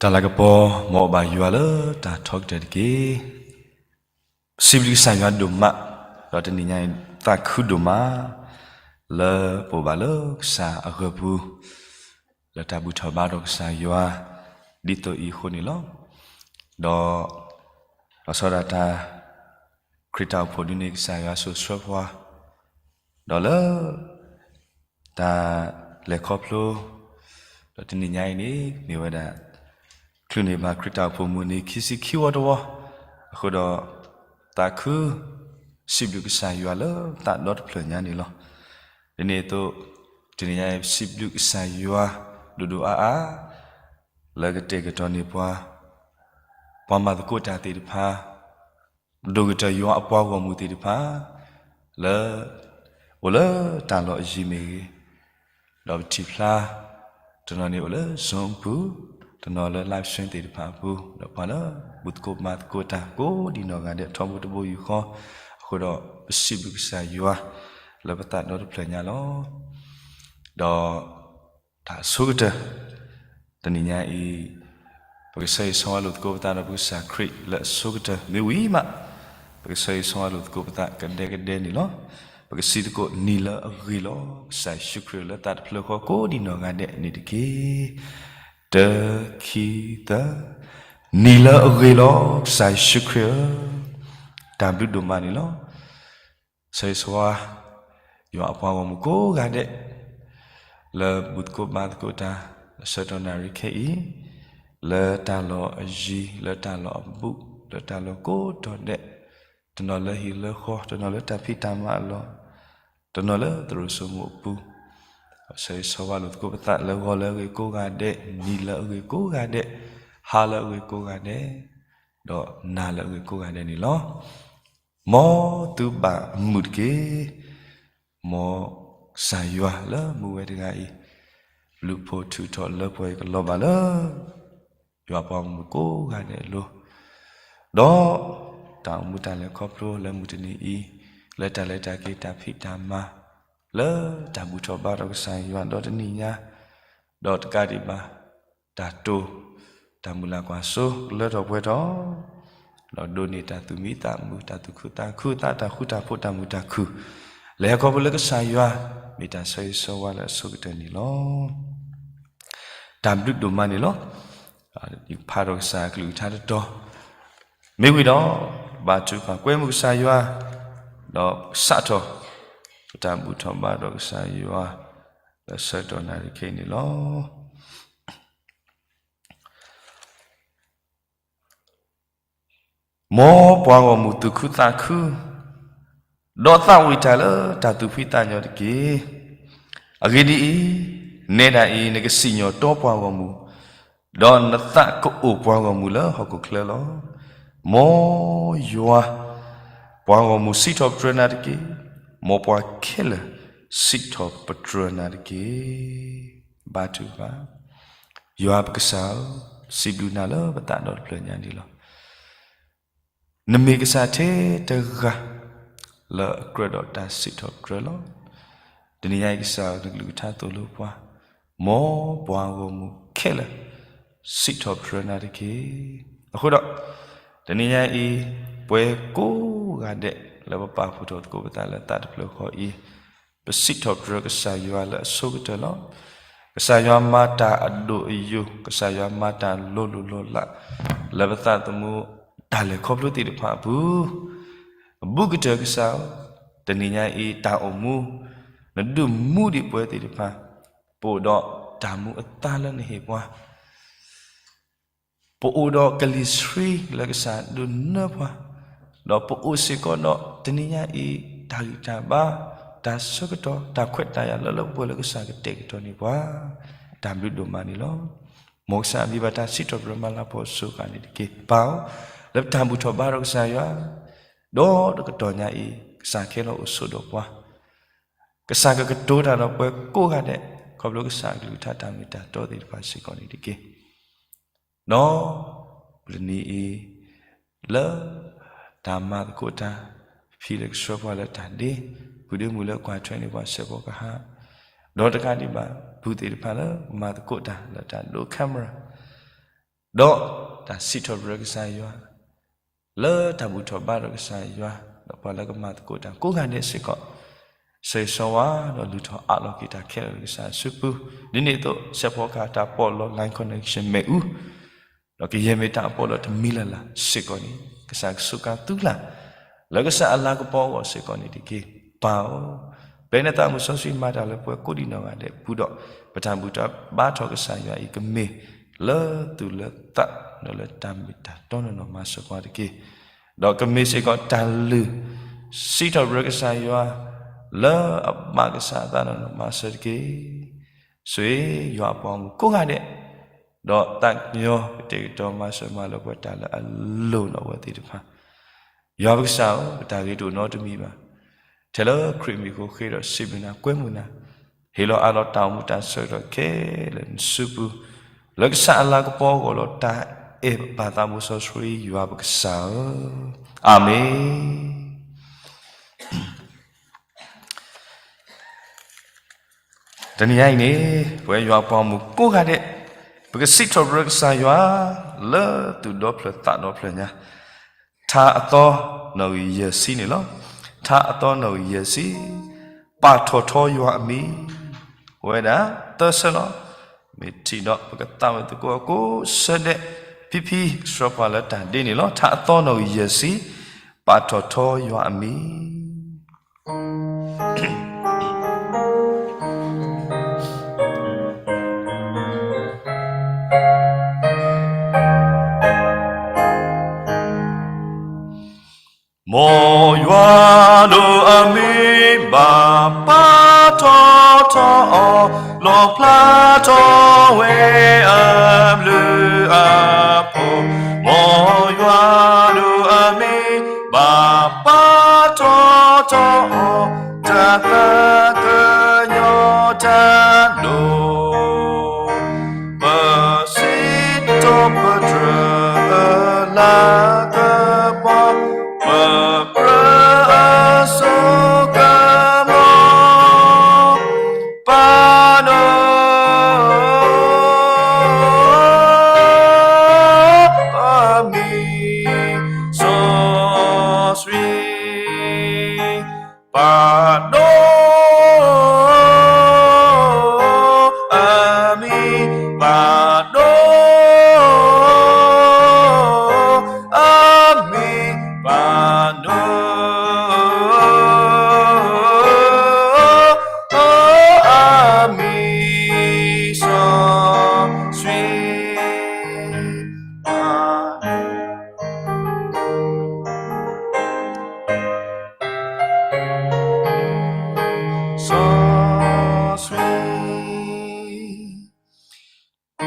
တၢ်လၤကပီၤ မ်အဘၣ်ယွၤလၢတၢ်ထီကတၢၢ်တက့ၢ်. စံးဘျုးကစၢ်ယွၤဒိၣ်မး, ဒီးတနံၤညါအံၤ သးခုဒိၣ်မး လၢပအိၣ်ဘၣ်လၢကစၢ်အဂီၢ်ပူၤ, လၢတၢ်ဘူၣ်ထီၣ်ဘါထီၣ်ကစၢ်ယွၤ ဒ်သိးအံၤအဃိန့ၣ်လီၤ. ဒီး လီၤဆီဒၣ်တၢ် ခရံာ်တၢ်အိၣ်ဖှိၣ်ဒ်န့ၣ် ကစၢ်ယွၤဆိၣ်ဆှၢပှၤ, ဒီးလၢ တၢ်လဲၤခီဖျိ ဒီးတနံၤညါအံၤန့ၣ် မ့ၢ်ဝဲဒၣ် ချုးန့ၢ်ဘၣ်ခရံာ်တၢ်အိၣ်ဖှိၣ်မုၢ်နံၤခံဆံခံဝီတဝီ, အဃိဒီး သးခု စံးဘျုးကစၢ်ယွၤလၢသးဒီတဖျၢၣ်ညါန့ၣ်လီၤ. ဒ်န့ၣ်အသိး တနံၤညါအံၤ စံးဘျုးကစၢ်ယွၤ ဒိၣ်ဒိၣ်အါအါ လၢကတဲာ်ကတီၤန့ၢ်ပှၤ ပှၤမၤသကိးတၢ်သ့ၣ်တဖၣ် ဒိၣ်ကတၢၢ်ယွၤအပှၤဂီၢ်မုၢ်သ့ၣ်တဖၣ် လၢ အိၣ်လၢတၢ်လီၢ်အယံၤမ့ၢ်ဂ့ၤ, ဒီးပထံၣ်ဖျါ တနီၤန့ၣ်အိၣ်လၢ Zoom အပူၤ, တနီၤလၢ live stream သ့ၣ်တဖၣ်အပူၤ, ဒီးပှၤလၢ ဘူၣ်သကိးမၤသကိးတၢ်ကိးဒံးနီၢ်ဂၤဒဲး ထီဘိတဘိယူၢ်ဃီ, အဃိဒီး ပစံးဘျုးကစၢ်ယွၤ လၢပသးဒီတဖျၢၣ်ညါလီၤ. ဒီး တၢ်အဆိကတၢၢ် တနံၤညါအံၤ ပကဆၢဂ့ၤဆၢဝါလိာ်သကိးပသးဒီးပကစၢ်ခရံာ်လၢအဆိကတၢၢ်မ့ၢ်ဝံၤမး, ပကဆၢဂ့ၤဆၢဝါလိာ်သကိးပသးကဒဲကဒဲန့ၣ်လီၤ. ပကစံးသကိး နံၤလၢအဂ့ၤလီၤ ကစၢ်ယ့ၣ်ၡူးခရံာ်လၢသးတဖျၢၣ်ဃီကိးဒံးနီၢ်ဂၤဒဲးန့ၣ်တက့ၢ်. တၢ ခံ သၢ, နံၤလၢအဂ့ၤလီၤ ကစၢ်ယ့ၣ်ၡူးခရံာ်ဧၢ, တၢ်ဘျုးဒိၣ်မးန့ၣ်လီၤ. ဆၢဂ့ၤဆၢဝါ ယွၤအပှၤဂီၢ်မုၢ်ကိးဂၤဒဲး လၢဘူၣ်သကိးမၤသကိးတၢ် အဆၢကတီၢ်နၣ်ရံၣ်ခဲအံၤ, လၢတၢ်လီၢ်အယံၤ, လၢတၢ်လီၢ်အဘူး, လၢတၢ်လီၢ်ကိးတီၤဒဲး, တနီၤလၢဟံၣ်လၢဃီ, တနီၤလၢတၢ်ဖံးတၢ်မၤအလီၢ်, တနီၤလၢသရိာ်စိမိၤအပူၤ, ဆၢဂ့ၤဆၢဝါလိာ်သကိးပသးလၢဂီၤလၢအဂ့ၤကိးဂၤဒဲး, နံၤလၢအဂ့ၤကိးဂၤဒဲး, ဟါလၢအဂ့ၤကိးဂၤဒဲး, ဒီးနၤလၢအဂ့ၤကိးဂၤဒဲးန့ၣ်လီၤ. မ်သုဘၣ်မုာ်တက့ၢ်. မ်ကစၢ်ယွၤလၢမူဝဲတဂၤအံၤ ဘျုးဖှိၣ်ထုးထီၣ်လၢပှဲၤကလီၤဘၣ်လၢ ယွၤပှၤဂီၢ်မုၢ်ကိးဂၤဒဲးအလိၤ, ဒီးတၢ်အိၣ်မူတၢ်လဲၤခီဖျိလၢမုၢ်တနံၤအံၤ, လၢတၢ်လဲၤတၢ်က့ၤတၢ်ဖံးတၢ်မၤ, လၢတၢ်ဘူၣ်ထီၣ်ဘါထီၣ်ကစၢ်ယွၤဒီတနံၤညါ, ဒီးတကးဒံးဘၣ် တၢ်တိာ်, တၢ်မုၢ်လၢ်ကွၢ်စိကလၢထီၣ်ပှဲၤထီၣ်, ဒီးဒိးန့ၢ်တၢ်သူၣ်မံသးမုာ်, တၢ်သူၣ်ခုသးခု, သးတၢ်ဃူတၢ်ဖိးတၢ်မုာ်တၢ်ခုၣ်, လဲၤခီဖျိလၢကစၢ်ယွၤ မ့ၢ်တၢ်ဆၢဂ့ၤဆၢဝါလၢအဆိကတၢၢ်န့ၣ်လီၤ. တၢ်ဘျုးဒိၣ်မးန့ၣ်လီၤ. ယဖးထီၣ်ကစၢ်အကလုၢ်ကထါတတီၤ, မ့ၢ်ဝံၤဒီး ဘါထုကဖၣ်ကွဲမုာ်ကစၢ်ယွၤ, ဒီးစးထီၣ် ပတၢ်ဘူၣ်ထီၣ်ဘါထီၣ်ကစၢ်ယွၤ လၢဆၢကတီၢ်နၣ်ရံၣ်ခဲအံၤန့ၣ်လီၤ. မ်ပှၤဂီၢ်မုၢ်သူၣ်ခုသးခု, ဒီးသးဝံၣ်တၢ်လၢတၢ်သူၣ်ဖှံသးညီတက့ၢ်. အဂ့ၢ်ဒ်အံၤ, နဲဒၣ်အံၤ နကစံၣ်ညီၣ်တီပှၤဂီၢ်မုၢ်, ဒီးနသးကအိၣ်ပှၤဂီၢ်မုၢ်လၢဟီၣ်ခိၣ်ချၢလီၤ. မ်ယွၤ ပှၤဂီၢ်မုၢ်စံးထီၣ်ပတြၢၤနၤတက့ၢ်. မ်ပှၤခဲလၢာ်စံးထီၣ်ပတြၢၤနၤတက့ၢ်. ဘါထုကဖၣ်. ယွၤပကစၢ်ဧၢ, စံးဘျုးနၤလၢပသးဒီတဖျၢၣ်ညါန့ၣ်လီၤ. နမ့ၢ်ကစၢ်ထဲတဂၤ လၢအကြၢးဒီးတၢ်စံးထီၣ်ပတြၢၤလီၤ. တနံၤညါအံၤ ကစၢ်ဧၢ, နကလုၢ်ကထါသိၣ်လိပှၤ, မ်ပှၤဂီၢ်မုၢ်ခဲလၢာ် စံးထီၣ်ပတြၢၤနၤတက့ၢ်. အဃိဒီး တနံၤညါအံၤ ပှၤကိးဂၤဒဲး လၢပပာ်ဖှိၣ်ထီၣ်သကိးပသးလၢသးတဖျၢၣ်ဃီအံၤ, ပစံးထီၣ်ပတြၢၤကစၢ်ယွၤလၢအဆိကတၢၢ်လီၤ. ကစၢ်ယွၤမၤတၢ်အဒိၣ်အယိာ်, ကစၢ်ယွၤမၤတၢ်လိၤလိၤလီၤလး လၢပသးသမူတၢ်လဲၤခီဖျိသ့ၣ်တဖၣ်အပူၤ, အဘူးကတၢၢ်ကစၢ်ဧၢ, တနံၤညါအံၤတၢ်အိၣ်မူ နဒုးမူဒံးပဝဲသ့ၣ်တဖၣ်, ပအိၣ်ဒီးတၢ်မူအသါလၢနဟ့ၣ်ပှၤ ပအိၣ်ဒီးကလံၤဆှံလၢကစၢ်ဒုးနၢပှၤ, ဒီးပအိၣ်စ့ၢ်ကီးဒီးတနံၤညါအံၤ တၢ်ဂံၢ်တၢ်ဘါ, တၢ်ဆၢကတီၢ်, တၢ်ခွဲးတၢ်ယာ်လၢလၢပှဲၤပှဲၤလၢကစၢ်ကတဲာ်ကတီၤန့ၢ်ပှၤ, တၢ်ဘျုးဒိၣ်မးန့ၣ်လီၤ. မ်ကစၢ်အဂံၢ်ဘါတၢ်စံးထီၣ်ပတြၢၤမၤလၤကပီၤစိၤဃာ်န့ၣ်တက့ၢ်. ပၢ်ဧၢ, လၢပတၢ်ဘူၣ်ထီၣ်ဘါထီၣ်ကစၢ်ယွၤ, ဒီးတကတီၢ်ညါအံၤ ကစၢ်ခဲလၢာ်အိၣ်ဆိးဒီးပှၤ ကစၢ်ကကတိၤတၢ်ဒီးပှၤကိးဂၤဒဲး, ခီဖျိကစၢ်အကလုၢ်ကထါတၢ်မ့ၢ်တၢ်တီသ့ၣ်တဖၣ်စ့ၢ်ကီးန့ၣ်တက့ၢ်. ဒီး ပတနံၤအံၤ လၢ တၢ်မၤသကိးတၢ် ဖံလၢကဆှၢပှၤလၢတၢ်ဒ့, ကုၢ်ဒ့မုၣ်လၢကွၢ်ထွဲန့ၢ်ပှၤဆဲးဖီကဟၣ်, ဒီးတကးဒံးဘၣ် ဘူၣ်သ့ၣ်တဖၣ်လၢမၤသကိးတၢ်လၢတၢ်ဒိး camera ဒီးတၢ်စံးထီၣ်ပတြၢၤကစၢ်ယွၤ လၢတၢ်ဘူၣ်ထီၣ်ဘါထီၣ်ကစၢ်ယွၤ ဒီးပှၤလၢကမၤသကိးတၢ်ကိးဂၤဒဲးစ့ၢ်ကီး ဆၢဂ့ၤဆၢဝါဒီးလုၢ်ထီၣ်အးလီၤက့ၤတၢ်ခဲလၢာ်လၢကစၢ်အစုပူၤ, ဒ်န့ၣ်အသိး စဲးဖီကဟၣ်တၢ်ပီးလီၤ line connection မ့ၣ်အူ ဒီးကယဲၢ်မ့ၢ်တၢ်အပီးလီၤတမံၤလၢ်လၢ်စ့ၢ်ကီးန့ၣ် ကစၢ်ကစူးကါသုလၢ် လၢကစၢ်အလၤကပီၤအဂီၢ်စ့ၢ်ကီးန့ၣ်တက့ၢ်. ပၢ်ဧၢ, ပအဲၣ်နသးမုၢ်စီဆှံမၤတၢ်လၢပှၤကိးဒံးနီၢ်ဂၤဒဲးအပူၤဒီး ပတၢ်ဘူၣ်တၢ်ဘါထီၣ်ကစၢ်ယွၤအံၤကမ့ၢ် လၢသူၣ်လၢသး ဒီးလၢတၢ်မ့ၢ်တၢ်တီနီၢ်နီၢ်မၤစၢၤပှၤတက့ၢ်. ဒီးကမ့ၢ်စ့ၢ်ကီးတၢ်လုၢ် စံးထီၣ်ပတြၢၤကစၢ်ယွၤ လၢအဘၣ်ကစၢ်အသးနီၢ်နီၢ်မၤစၢၤတက့ၢ်. ဆိၣ်ဂ့ၤယွၤအပှၤဂီၢ်မုၢ်ကိးဂၤဒဲး ဒီးသးကညီၤကတဲာ်ကတီၤမၤစၢၤမၤလၢပှဲၤတၢ်လၢအလိၤဒီးအဝဲသ့ၣ်တဖၣ် ယွၤပကစၢ်ဧၢ, ပတၢ်ဂ့ၤတအိၣ်နီတမံၤဘၣ်. ထဲလၢခရံာ်မံၤအဃိ ဃ့ဒီးစံးဘျုးနၤ ကွဲမုာ်နၤ, ဟ့ၣ်လီၤအးလီၤတၢ်အိၣ်မူတၢ်ဆၢကတီၢ်ခဲလၢာ်နစုပူၤ, လၢကစၢ်အလၤကပီၤအဂီၢ်လီၤ. တၢ်အဲၣ်ပၢ်သးမုၢ်စီဆှံယွၤပကစၢ်ဧၢ, အၤမ့ၣ်. တနံၤညါအံၤန့ၣ် ပဝဲယွၤအပှၤဂီၢ်မုၢ်ကိးဂၤဒဲး ပကစံးထီၣ်ပတြၢၤကစၢ်ယွၤ လၢသူၣ်ဒီဖျၢၣ်သးဒီဖျၢၣ်ညါ, ထါအသီနီၣ်ဂံၢ်ယဲၢ်ဆံန့ၣ်လီၤ. ထါအသီနီၣ်ဂံၢ်ယဲၢ်ဆံ, ပာ်ထီၣ်ထီယွၤအမံၤ, အိၣ်ဝဲဒၣ်သၢဆၢလီၤ. မ့ၢ်ထံၣ်ဒီးပကသးဝဲသကိးအကိးဆၢဒဲး, ဖံဖံကဆှီပှၤလၢတၢ်ဒ့န့ၣ်လီၤ. ထါအသီနီၣ်ဂံၢ်ယဲၢ်ဆံ, ပာ်ထီၣ်ထီယွၤအမံၤ မ်ယွၤဒိၣ်အမံၤဘၣ်ပာ်ထီၣ်ထီအီၤ, လီၣ်ဖျါထီဝဲအဘျုးအဖှိၣ်, မ်ယွၤဒိၣ်အမံၤဘၣ်ပာ်ထီၣ်ထီအီၤ, တၢ်သးကညီၤတၢ်ဒိၣ် ပစံးထီၣ်ပတြၢၤအလၤကပီၤ, ပပြၢအစိကမီၤ, ပာ်ဒိၣ်အမံၤစီဆှံ ပာ်ဒိၣ်အမံၤ, ပာ်ဒိၣ်အမံၤ, ပာ်ဒိၣ်အမံၤစီဆှံ ပာ် စီဆှံ,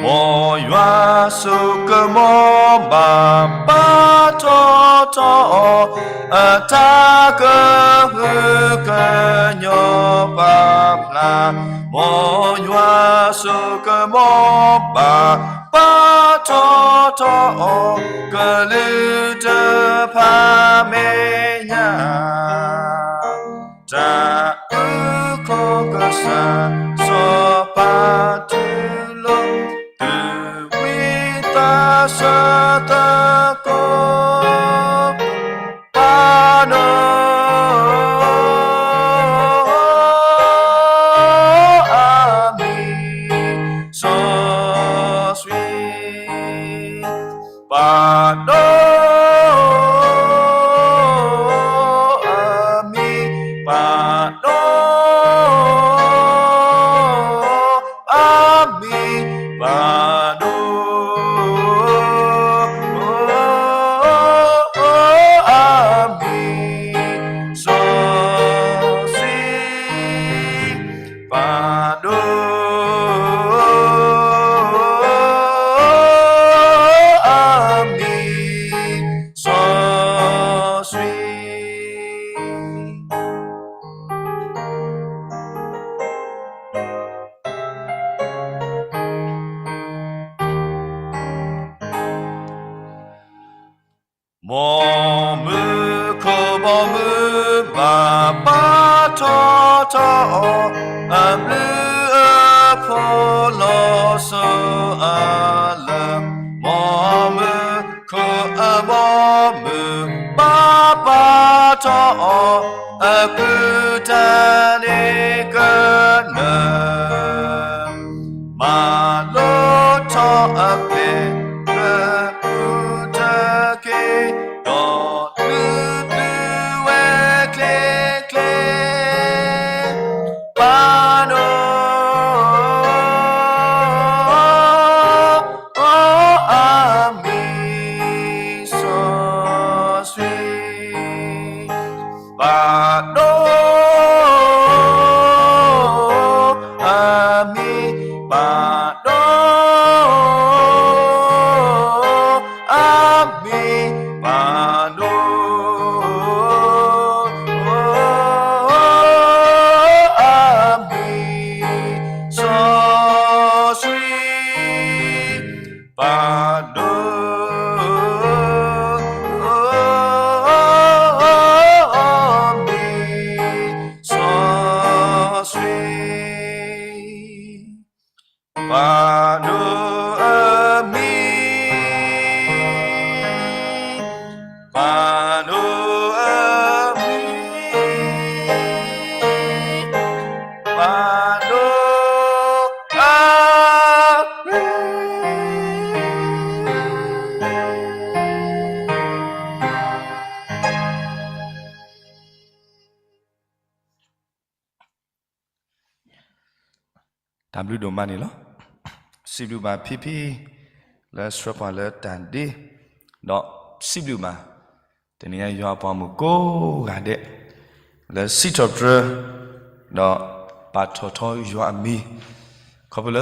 မ်ယွၤစိကမီၤဘၣ်ပာ်ထီၣ်ထီအီၤ, အတၢ်ကဟုကညီၤပာ်ဖျါ, မ်ယွၤစိကမီၤဘၣ်ပာ်ထီၣ်ထီအီၤ, ကလုာ်တဖၣ်မဲာ်ညါ တၢ်အုၣ်ခီၣ်ကစၢ် စီၤပၤတူၢ်လိာ် တုၤဝံသးစၢ်သကိး ပာ်ဒိၣ်အမံၤစီဆှံ ပာ်ဒိၣ်အမံၤ, ပာ်ဒိၣ်အမံၤ, ပာ်ဒိၣ်အမံၤစီဆှံ ပာ်ဒိၣ်အမံၤစီဆှံ မ်မုၢ်ခိၣ်ဘီမုၢ်ဘၣ်ပာ်ထီၣ်ထီအီၤ, အဘျုးအဖှိၣ်လီၤစိၤအလၢာ်, မ် အဘီမုၢ် ပၢ်ပာ်ထီၣ်အီၤ အကလုၢ်တၢ်န့ၣ်ကနၢၤ, မၤလိထီၣ်အပျဲၢ် တပူၤတက့ၢ်, ဒီးလုၢ်သုဝဲချ့ချ့ ပာ်ဒိၣ် အမံၤစီဆှံ, ပာ်ဒိၣ် အမံၤ, ပာ်ဒိၣ် အမံၤ, ပာ်ဒိၣ် အမံၤစီဆှံ, ပာ်ဒိၣ် အမံၤစီဆှံ, ပာ်ဒိၣ်အမံၤ, ပာ်ဒိၣ်အမံၤ, ပာ်ဒိၣ်အမံၤ. တၢ်ဘျုးဒိၣ်မးန့ၣ်လီၤ. စံးဘျုးဘၣ်ဖံဖံ လၢဆှၢပှၤလၢတၢ်ဒ့, ဒီးစံးဘျုးဘၣ် တနံၤညါယွၤအပှၤမုၣ်ကိးဂၤဒဲး လၢစံးထီၣ်ပတြၢၤ ဒီးပာ်ထီၣ်ထီယွၤအမံၤ ခီဖျိလၢ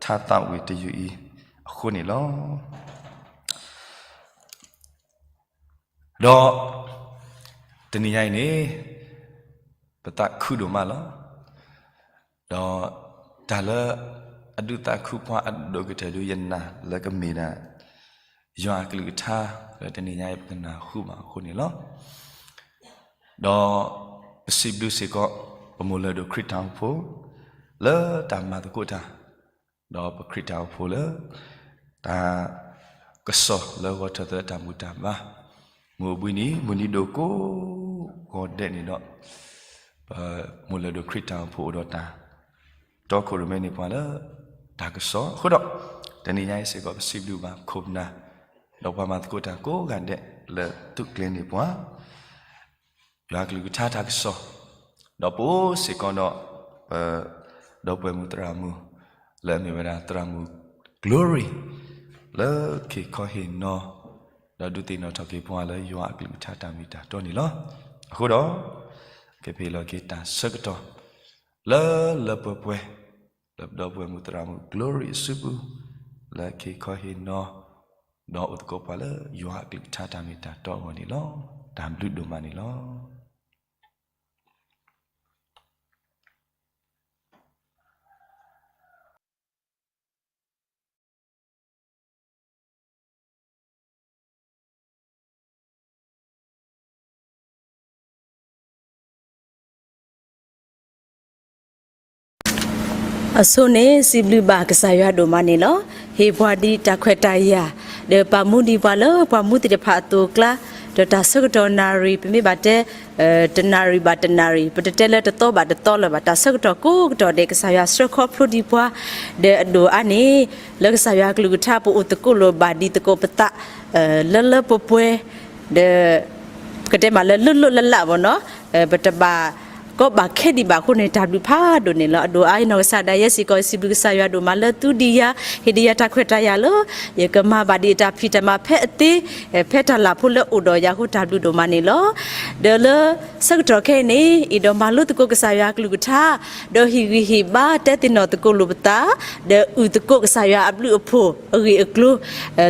ထါသးဝံၣ်တယုၢ်အံၤအဃိန့ၣ်လီၤ. ဒီးတနံၤညါအံၤန့ၣ် ပသးခုဒိၣ်မးလီၤ. ဒီးတၢ်လၢအဒုးသးခုပှၤအဒိၣ်ကတၢၢ်ဒုး ယနာ်လၢကမ့ၢ်ဒၣ် ယွၤအကလုၢ်ကထါလၢတနံၤညါအံၤ ပကနၢ်ဟူဘၣ်အဃိန့ၣ်လီၤ. ဒီးပစံးဘျုးစ့ၢ်ကီး ပမိၢ်လၢၢ်ဒိၣ်ခရံာ်တၢ်အိၣ်ဖှိၣ် လၢတၢ်မၤသကိးတၢ် ဒီးပခရံာ်တၢ်အိၣ်ဖှိၣ်လၢ တၢ်ကစီၣ်လၢဂီၤထီၣ်သၢတၢ်ဘူၣ်တၢ်ဘါ မုၢ်အိၣ်ဘှံးနံၤ မုၢ်နံၤဒိၣ်ကိးဂီၤဒဲးန့ၣ်ဒီး ပမိၢ်လၢၢ်ဒိၣ်ခရံာ်တၢ်အိၣ်ဖှိၣ်အိၣ်ဒီးတၢ် တီခိၣ်ရိၣ်မဲန့ၢ်ပှၤလၢ တၢ်ကစီၣ်အဃိဒီး တနံၤညါအံၤစ့ၢ်ကီး ပစံးဘျုးဘၣ်ခိၣ်ပနၢ် ဒီးပှၤမၤသကိးတၢ်ကိးဂၤဒဲးလၢသုးကျဲၤန့ၢ်ပှၤ ယွၤကလုၢ်ကထါတၢ်ကစီၣ်, ဒီးပအိၣ်စ့ၢ်ကီးဒီး ပဒီပုၢ်ဝဲၢ်မုၣ်သရၣ်မုၣ် လၢအမ့ၢ်ဝဲဒၣ်သရၣ်မုၣ် Glory လၢခ့ခီဟ့ၣ်နီၤ ဒီးဒုးသ့ၣ်နီၣ်ထီၣ်က့ၤပှၤလၢယွၤအကလုၢ်ကထါတၢ်မ့ၢ်တၢ်တီန့ၣ်လီၤ. အဃိဒီး ကဖ့ၣ်လီၤက့ၤတၢ်ဆၢကတီၢ် လၢလၢပှဲၤပှဲၤ လၢပဒီပုၢ်ဝဲၢ်မုၣ်သရၣ်မုၣ် Glory အစုပူၤ လၢခ့ခီဟ့ၣ်နီၤ ဒီးအိၣ်သကိးပှၤလၢယွၤအကလုၢ်ကထါတၢ်မ့ၢ်တၢ်တီအဂီၢ်န့ၣ်လီၤ. တၢ်ဘျုးဒိၣ်မးန့ၣ်လီၤ. အဆိန့ၣ် စံးဘျုးဘၣ်ကစၢ်ယွၤဒိၣ်မးန့ၣ်လီၤ. ဟ့ၣ်ပှၤဒ်တၢ်ခွဲးတၢ်ယာ် ဒီးပာ်မူဒံးပှၤလၢပှၤမူသ့ၣ်တဖၣ်အသိးအကျါ, ဒီးတၢ်ဆၢကတီၢ်နၣ်ရံၣ် ပမ့ၢ်ဘၣ်တဲ တနၣ်ရံၣ်ဘၣ်တနၣ်ရံၣ်, ပတတဲလၢတသီဘၣ်တသီလၢၤဘၣ်, တၢ်ဆၢကတီၢ်ကိးကတီၢ်ဒဲး ကစၢ်ယွၤဆှၢခီဖျိဒံးပှၤ, ဒီးအဒိၣ်အါန့ၣ် လၢကစၢ်ယွၤကလုၢ်ကထါ ပအိၣ်သကိးလိာ်ဘၣ်ဒံးသကိးပသး လၢလၢပှဲၤပှဲၤ, ဒီး ပကတဲမးလၢလိၣ်လိၣ်လၢ်လၢ်ဘၣ်နီၤ, ပတဘၣ်ကီဘၣ်ခဲဒံးဘၣ်အဃိန့ၣ် တၢ်ဘျုးဖးဒိၣ်န့ၣ်လီၤ. အဒိၣ်အါ ယနီၢ်ကစၢ်ဒၣ်ယဲစ့ၢ်ကီး ယစံးဘျုးကစၢ်ယွၤဒိၣ်မးလၢသုဒံးယၤ, ဟ့ၣ်ဒံးယၤတၢ်ခွဲးတၢ်ယာ်လၢ ယကမၤဘၣ်ဒံးတၢ်ဖံးတၢ်မၤဖဲအသ့, ဖဲတၢ်လၢ်ဖိလၢအိၣ်ဒီးယၤအဃိ တၢ်ဘျုးဒိၣ်မးန့ၣ်လီၤ. ဒီးလၢဆၢကတီၢ်ခဲအံၤန့ၣ် အဲၣ်ဒိးမၤလိသကိးကစၢ်ယွၤကလုၢ်ကထါ, ဒီးဟ့ၣ်ဂံၢ်ဟ့ၣ်ဘါတဲသ့ၣ်နီၣ်သကိးလိာ်ပသး, ဒီးအုၣ်သကိးကစၢ်ယွၤအဘျုးအဖှိၣ်အဂ့ၢ်အကျိၤ,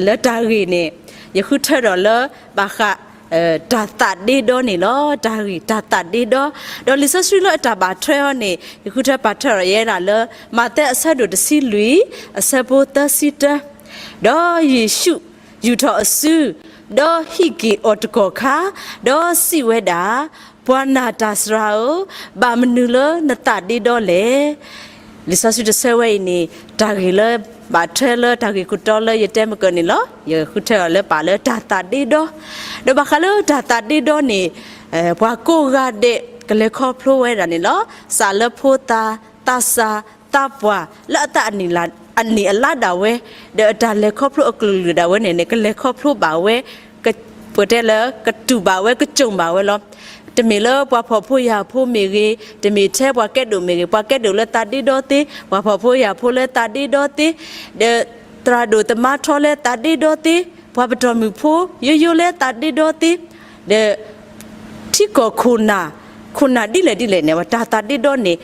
လၢတၢ်ဂ့ၢ်န့ၣ် ယဃုထၢထီၣ်လၢ ဘၣ်ဃး တၢ်သးဒ့ဒီန့ၣ်လီၤ. တၢ်ဂ့ၢ်တၢ်သးဒ့ဒီ, ဒီးလံာ်စီဆှံလၢအတၢ်ဘၣ်ထွဲအီၤန့ၣ် ယဃုထၢပာ်ထွဲထီၣ်ယဲဒၣ်လၢ မးသဲအဆၢဒိၣ်တဆံလွံၢ် အဆၢဖိသၢဆံတၢ, ဒီးယ့ၣ်ၡူးယူာ်ထီၣ်အစု, ဒီးဟံးက့ၤအီၤတကီၢ်ခါ, ဒီးစံးဝဲဒၣ်, ပှၤနာ်တၢ်စှၤဧၢ, ဘၣ်မနုၤလၢနသးဒ့ဒီလဲၣ်. လံာ်စီဆှံတဆၢဝဲအံၤန့ၣ် တၢ်ဂ့ၢ်လၢ ဘၣ်ထွဲလၢတၢ်ဂ့ၢ်ခိၣ်တီလၢယတဲမုၢ်ကၢၢ်န့ၣ်လီၤ. ယဃုထၢအီၤလၢပာ်လၢတၢ်သးဒ့ဒီ, ဒီးဘၣ်ဃးလၢတၢ်သးဒ့ဒီန့ၣ် ပှၤကိးဂၤဒဲးကလဲၤခီဖျိဝဲဒၣ်န့ၣ်လီၤ. စးလၢဖိသၣ်, သးစၢ်, သးပှၢ် လၢအသးအနံၣ်အလါဒၣ်ဝဲ, ဒီးအတၢ်လဲၤခီဖျိအကလုာ်ကလုာ်ဒၣ်ဝဲန့ၣ်န့ၣ် ကလဲၤခီဖျိဘၣ်ဝဲ, ပတဲလၢကတူၢ်ဘၣ်ဝဲ ကစိာ်ဘၣ်ဝဲလီၤ. တမ့ၢ်လၢပှၤဖှီၣ်ဖိယာ်ဖိမ့ၢ်ဂ့ၤ, တမ့ၢ်ထဲပှၤကဲဒိၣ်မ့ၢ်ဂ့ၤ, ပှၤကဲဒိၣ်လၢသးဒ့ဒီသ့, ပှၤဖှီၣ်ဖိယာ်ဖိလၢသးဒ့ဒီသ့, ဒီးသရၣ်ဒိၣ်သမါထီလၢသးဒ့ဒီသ့, ပှၤပတီၢ်မုၢ်ဖိယိယိလၢသးဒ့ဒီသ့, ဒီး ထံကီၢ်ခိၣ်နၢ်, ခိၣ်နၢ်ဒ်လဲၣ်ဒ်လဲၣ်န့ၣ် တၢ်သးဒ့ဒီန့ၣ်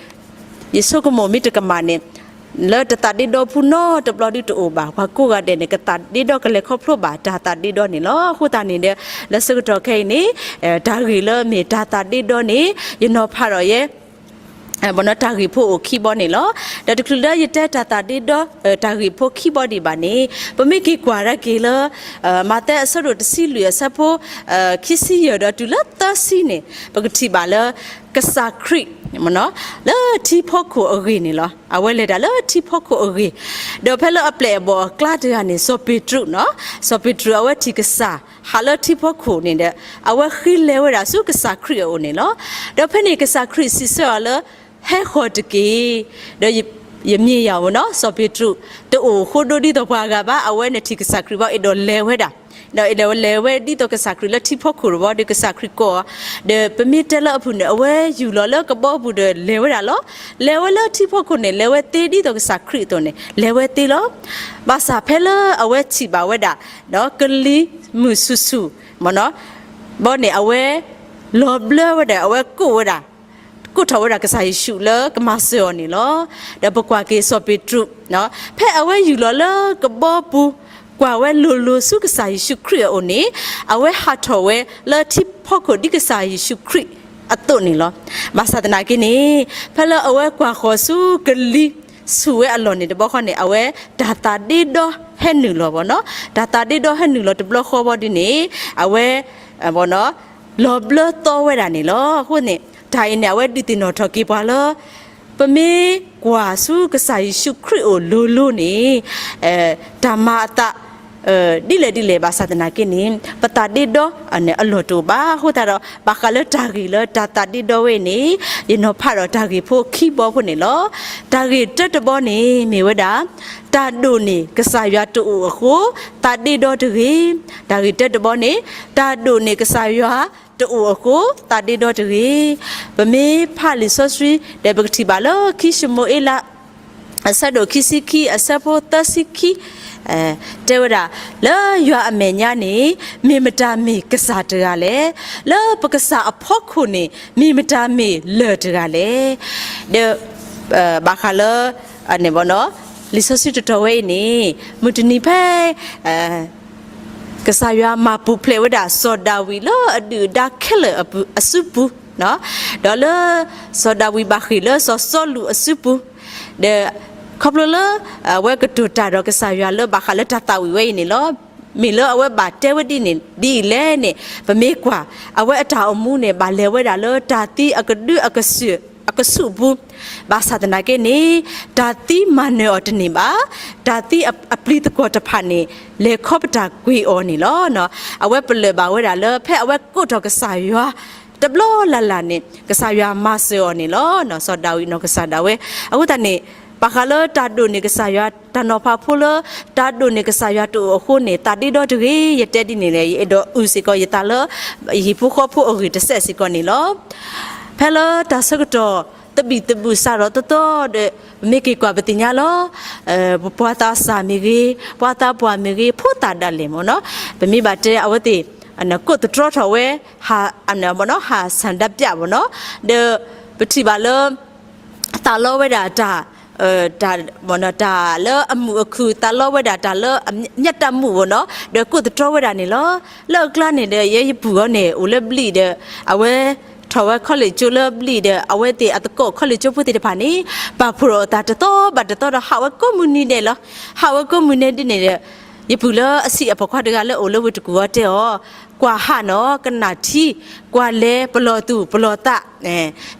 ယဆိကမိၣ်မ့ၢ်တကမၣ်န့ၣ် လၢတသးဒ့ဒီဖိနီတဘျီဒုတအိၣ်ဘၣ်. ပှၤကိးဂၤဒဲးန့ၣ် ကသးဒ့ဒီကလဲၤခီဖျိဘၣ်တၢ်သးဒ့ဒီန့ၣ်လီၤ. အဃိသတးန့ၣ်ဒီး လၢဆၢကတီၢ်ခဲအံၤန့ၣ် တၢ်ဂ့ၢ်လၢမ့ၢ်တၢ်သးဒ့ဒီန့ၣ် ယနီၤဖးဒီးယဲ ဘၣ်နီၢ်တၢ်ဂ့ၢ်ဖိအိၣ်ခံဘီန့ၣ်လီၤ. ဒီးတချုးလၢယတဲတၢ်သးဒ့ဒီ တၢ်ဂ့ၢ်ဖိခံဘီဒံးဘၣ်န့ၣ် ပမ့ၢ်က့ၤကွၢ်ဒၣ်က့ၤလၢ မးသဲအဆၢဒိၣ်တဆံလွံၢ်အဆၢဖိ ခံဆံယဲၢ်ဒီးတုၤလၢသၢဆံန့ၣ် ပကထံၣ်ဘၣ်လၢ ကစၢ်ခရံာ် လၢထံဖီခိၣ်အဂ့ၢ်န့ၣ်လီၤ. အဝဲလဲၤတၢ်လၢထံဖီခိၣ်အဂ့ၢ်, ဒီးဖဲလၢအပျဲၢ်အဘီၣ်အကျါတဂၤန့ၣ် စီၤပ့းတရူး, စီၤပ့းတရူးအဝဲထံၣ်ကစၢ် ဟးလၢထံဖီခိၣ်န့ၣ်ဒီး အဝဲဃ့လဲၤဝဲဒၣ်ဆူကစၢ်ခရံာ်အအိၣ်န့ၣ်လီၤ. ဒီးဖဲန့ၣ်ကစၢ်ခရံာ်စံးဆၢအီၤလၢ ဟဲဃီၤတက့ၢ်, ဒီးယမ့ၢ်ယၤဝဲနီၤ စီၤပ့းတရူး တအိၣ်ဃိဒိဒ်သိးပှၤဂၤဘၣ်, အဝဲန့ၣ်ထံၣ်ကစၢ်ခရံာ်ဘၣ် အဲၣ်ဒိးလဲၤဝဲဒၣ်, ဒီးအဲၣ်ဒိးလဲၤဝဲဒ်သိးကစၢ်ခရံာ်လၢထံဖီခိၣ်တဘီဒီး ကစၢ်ခရံာ်ကိးအီၤ, ဒီးပမ့ၢ်တဲလၢအဖုၣ်န့ၣ် အဝဲယူၢ်လီၤလၢကဘီပူၤဒီးလဲၤဝဲဒၣ်လီၤ. လဲၤဝဲလၢထံဖီခိၣ်န့ၣ် လဲၤဝဲသ့ဒ်သိးကစၢ်ခရံာ်အသိးန့ၣ် လဲၤဝဲသ့လီၤ. ဘၣ်ဆၣ်ဖဲလၢအဝဲထံၣ်ဘၣ်ဝဲဒၣ် ကလံၤမုၢ်ဆူၣ်ဆူၣ် ဘီန့ၣ် အဝဲလီၤဘျၢဝဲဒၣ် အဝဲကိးဝဲဒၣ် ကိးထီၣ်ဝဲဒၣ်ကစၢ်ယ့ၣ်ၡူးလၢကမၤစၢၤအီၤန့ၣ်လီၤ. ဒီးပကွၢ်က့ၤစီၤပ့းတရူး ဖဲအဝဲယူၢ်လီၤလၢကဘီပူၤ ကွၢ်ဝဲလိၤလိၤဆူကစၢ်ယ့ၣ်ၡူးခရံာ်အအိၣ်န့ၣ် အဝဲဟးထီၣ်ဝဲလၢထံဖီခိၣ်ဒ်ကစၢ်ယ့ၣ်ၡူးခရံာ်အသိးန့ၣ်လီၤ. ဘၣ်ဆၣ်သနာ်က့န့ၣ် ဖဲလၢအဝဲကွၢ်ဃီၤဆူကလံၤဆူၣ်ဝဲအလီၢ်န့ၣ်တဘျီဃီန့ၣ် အဝဲတၢ်သးဒ့ဒီဟဲနုာ်လီၤဘီနီၤ, တၢ်သးဒ့ဒီဟဲနုာ်လီၤတဘျီဃီဘီဒ်န့ၣ် အဝဲ လီၤဘျၢသီဝဲဒၣ်န့ၣ်လီၤ. အဃိန့ၣ် တၢ်အံၤန့ၣ် အဝဲဒုးသ့ၣ်နီၣ်ထီၣ်က့ၤပှၤလၢ ပမ့ၢ်ကွၢ်ဆူကစၢ်ယ့ၣ်ၡူးခရံာ်အအိၣ်လိၤလိၤန့ၣ် တၢ်မၤအသး ဒ်လဲၣ်ဒ်လဲၣ်ဘၣ်ဆၣ်သနာ်က့န့ၣ် ပသးဒ့ဒီအလီၢ်တအိၣ်ဘၣ်. အဃိသတးဒီး ဘၣ်ဃးလၢတၢ်ဂ့ၢ်လၢတၢ်သးဒ့ဒီဝဲအံၤန့ၣ် ယနီၤဖးဒီးတၢ်ဂ့ၢ်ဖိခံဘီဖိန့ၣ်လီၤ. တၢ်ဂ့ၢ်တၢတဘီန့ၣ် မ့ၢ်ဝဲဒၣ် တၢ်ဒိၣ်န့ၢ်ကစၢ်ယွၤတအိၣ်အဃိ သးဒ့ဒီတဂ့ၤ. တၢ်ဂ့ၢ်တၢတဘီန့ၣ် တၢ်ဒိၣ်န့ၢ်ကစၢ်ယွၤတအိၣ်အဃိ သးဒ့ဒီတဂ့ၤ. ပမ့ၢ်ဖးလံာ်စီဆှံ ဒီးပကထံၣ်ဘၣ်လၢ ခံၡမူၤအ့လး အဆၢဒိၣ်ခံဆံခံ အဆၢဖိသၢဆံခံ တဲဝဲဒၣ် လၢယွၤအမဲာ်ညါန့ၣ် မ့ၢ်မတၤမ့ၢ်ကစၢ်တဂၤလဲၣ်. လၢပကစၢ်အဖီခိၣ်န့ၣ် မ့ၢ်မတၤမ့ၢ်လၢၢ်တဂၤလဲၣ်. ဒီး ဘၣ်ဃးလၢ လံာ်စီဆှံတတီၤဝဲအံၤန့ၣ် မုၢ်တနံၤဖဲ ကစၢ်ယွၤမၤပူၤဖျဲးဝဲဒၣ်စီၤဒၤဝံးလၢအဒုၣ်အဒါခဲလၢာ်အစုပူၤ, ဒီးလၢ စီၤဒၤဝံးဘၣ်ဃ့ၢ်လၢစီၤစီလူးအစုပူၤ, ဒီး ခီဖျိလၢ အဝဲကတိၤတၢ်ဒီးကစၢ်ယွၤလၢဘၣ်ဃးလၢတၢ်သးဝံၣ်ဝဲအံၤန့ၣ်လီၤ. မ့ၢ်လၢအဝဲဘၣ်တဲဝဲဒ်န့ၣ်ဒ်အံၤလဲၣ်န့ၣ် ပမ့ၢ်ကွၢ် အဝဲအတၢ်အိၣ်မူန့ၣ် ဘၣ်လဲၤဝဲဒၣ်လၢတၢ်သံအကဒုအကဆူၣ် အကဆူၣ်အပူၤ, ဘၣ်ဆၣ်သနာ်က့န့ၣ် တၢ်သံမၤနၢၤအီၤတန့ၢ်ဘၣ်. တၢ်သံအပျံၤသကွီၤတဖၣ်န့ၣ် လဲၤခီပတာ်ကွံာ်အီၤန့ၣ်လီၤ. အဝဲပလၢၢ်ဘၣ်ဝဲဒၣ်လၢ ဖဲအဝဲကိးထီၣ်ကစၢ်ယွၤ တဘျီလၢ်လၢ်န့ၣ် ကစၢ်ယွၤမၤစၢၤအီၤန့ၣ်လီၤ. စီၤဒၤဝံးနီၢ်ကစၢ်ဒၣ်ဝဲ အဃိသတးန့ၣ် ဘၣ်ဃးလၢတၢ်ဒိၣ်န့ၢ်ကစၢ်ယွၤ တၢ်နီၤဖးဖိလၢ တၢ်ဒိၣ်န့ၢ်ကစၢ်ယွၤတအိၣ်အဃိန့ၣ် သးဒ့ဒီတဂ့ၤ. ယတဲဒ်န့ၣ်လဲၣ် ယအဲၣ်ဒိးအုၣ်စ့ၢ်ကီးယသးလၢ ယဟံၣ်ဖိဃီဖိအဂ့ၢ်တစဲးစ့ၢ်ကီးန့ၣ်လီၤ. ဖဲလၢတၢ်ဆၢကတီၢ် သဘံၣ်သဘုၣ်စးထီၣ်သီသီဒီး ပမ့ၢ်က့ၤကွၢ်ပသ့ၣ်ညါလီၤ. ပှၤသးစၢ်မ့ၢ်ဂ့ၤ, ပှၤသးပှၢ်မ့ၢ်ဂ့ၤ, ဖိသၣ်ဒၣ်လဲာ်မ့ၢ်နီၤ, ပမ့ၢ်ဘၣ်တဲအဝဲသ့ၣ် ကိးသတြီထီၣ်ဝဲ ဟး မ့ၢ်နီၤ ဟးဆၣ်ဒၣ်ပျၢ်မ့ၢ်နီၤ, ဒီးပထံၣ်ဘၣ်လၢ သးလီဝဲဒၣ်တၢ် တၢ် တၢ်လၢအမုာ်အခုၣ် သးလီဝဲဒၣ်တၢ်လၢအမျၢ်တၢ်မူးမ့ၢ်နီၤ, ဒီးကိးသတြီဝဲဒၣ်န့ၣ်လီၤ. လၢအကျါန့ၣ်ဒီး ယဲယပုၢ်အီၤန့ၣ် အိၣ်လၢဘျံးဒီး အဝဲထီၣ်ဝဲ college ကၠိလၢဘျံးဒီး အဝဲသ့ၣ်အသကိး college ကၠိဖိသ့ၣ်တဖၣ်န့ၣ် ပာ်ဖှိၣ်ထီၣ်အသးတသီဘၣ်တသီဒီး ဟးဝဲကိးမုၢ်နံၤဒဲးလီၤ. ဟးဝဲကိးမုၢ်နံၤဒဲးန့ၣ်ဒီး ယပုၢ်လၢအဆံးအဖီၣ်ခွါတဂၤလၢအိၣ်လၢဝ့ၢ်တကူၣ်အီၤတဲအီၤ, ကွၢ်ဟးနီၤ ကနၣ်ထံ, ကွၢ်လဲၤပလီၢ်သူၣ်ပလီၢ်သး,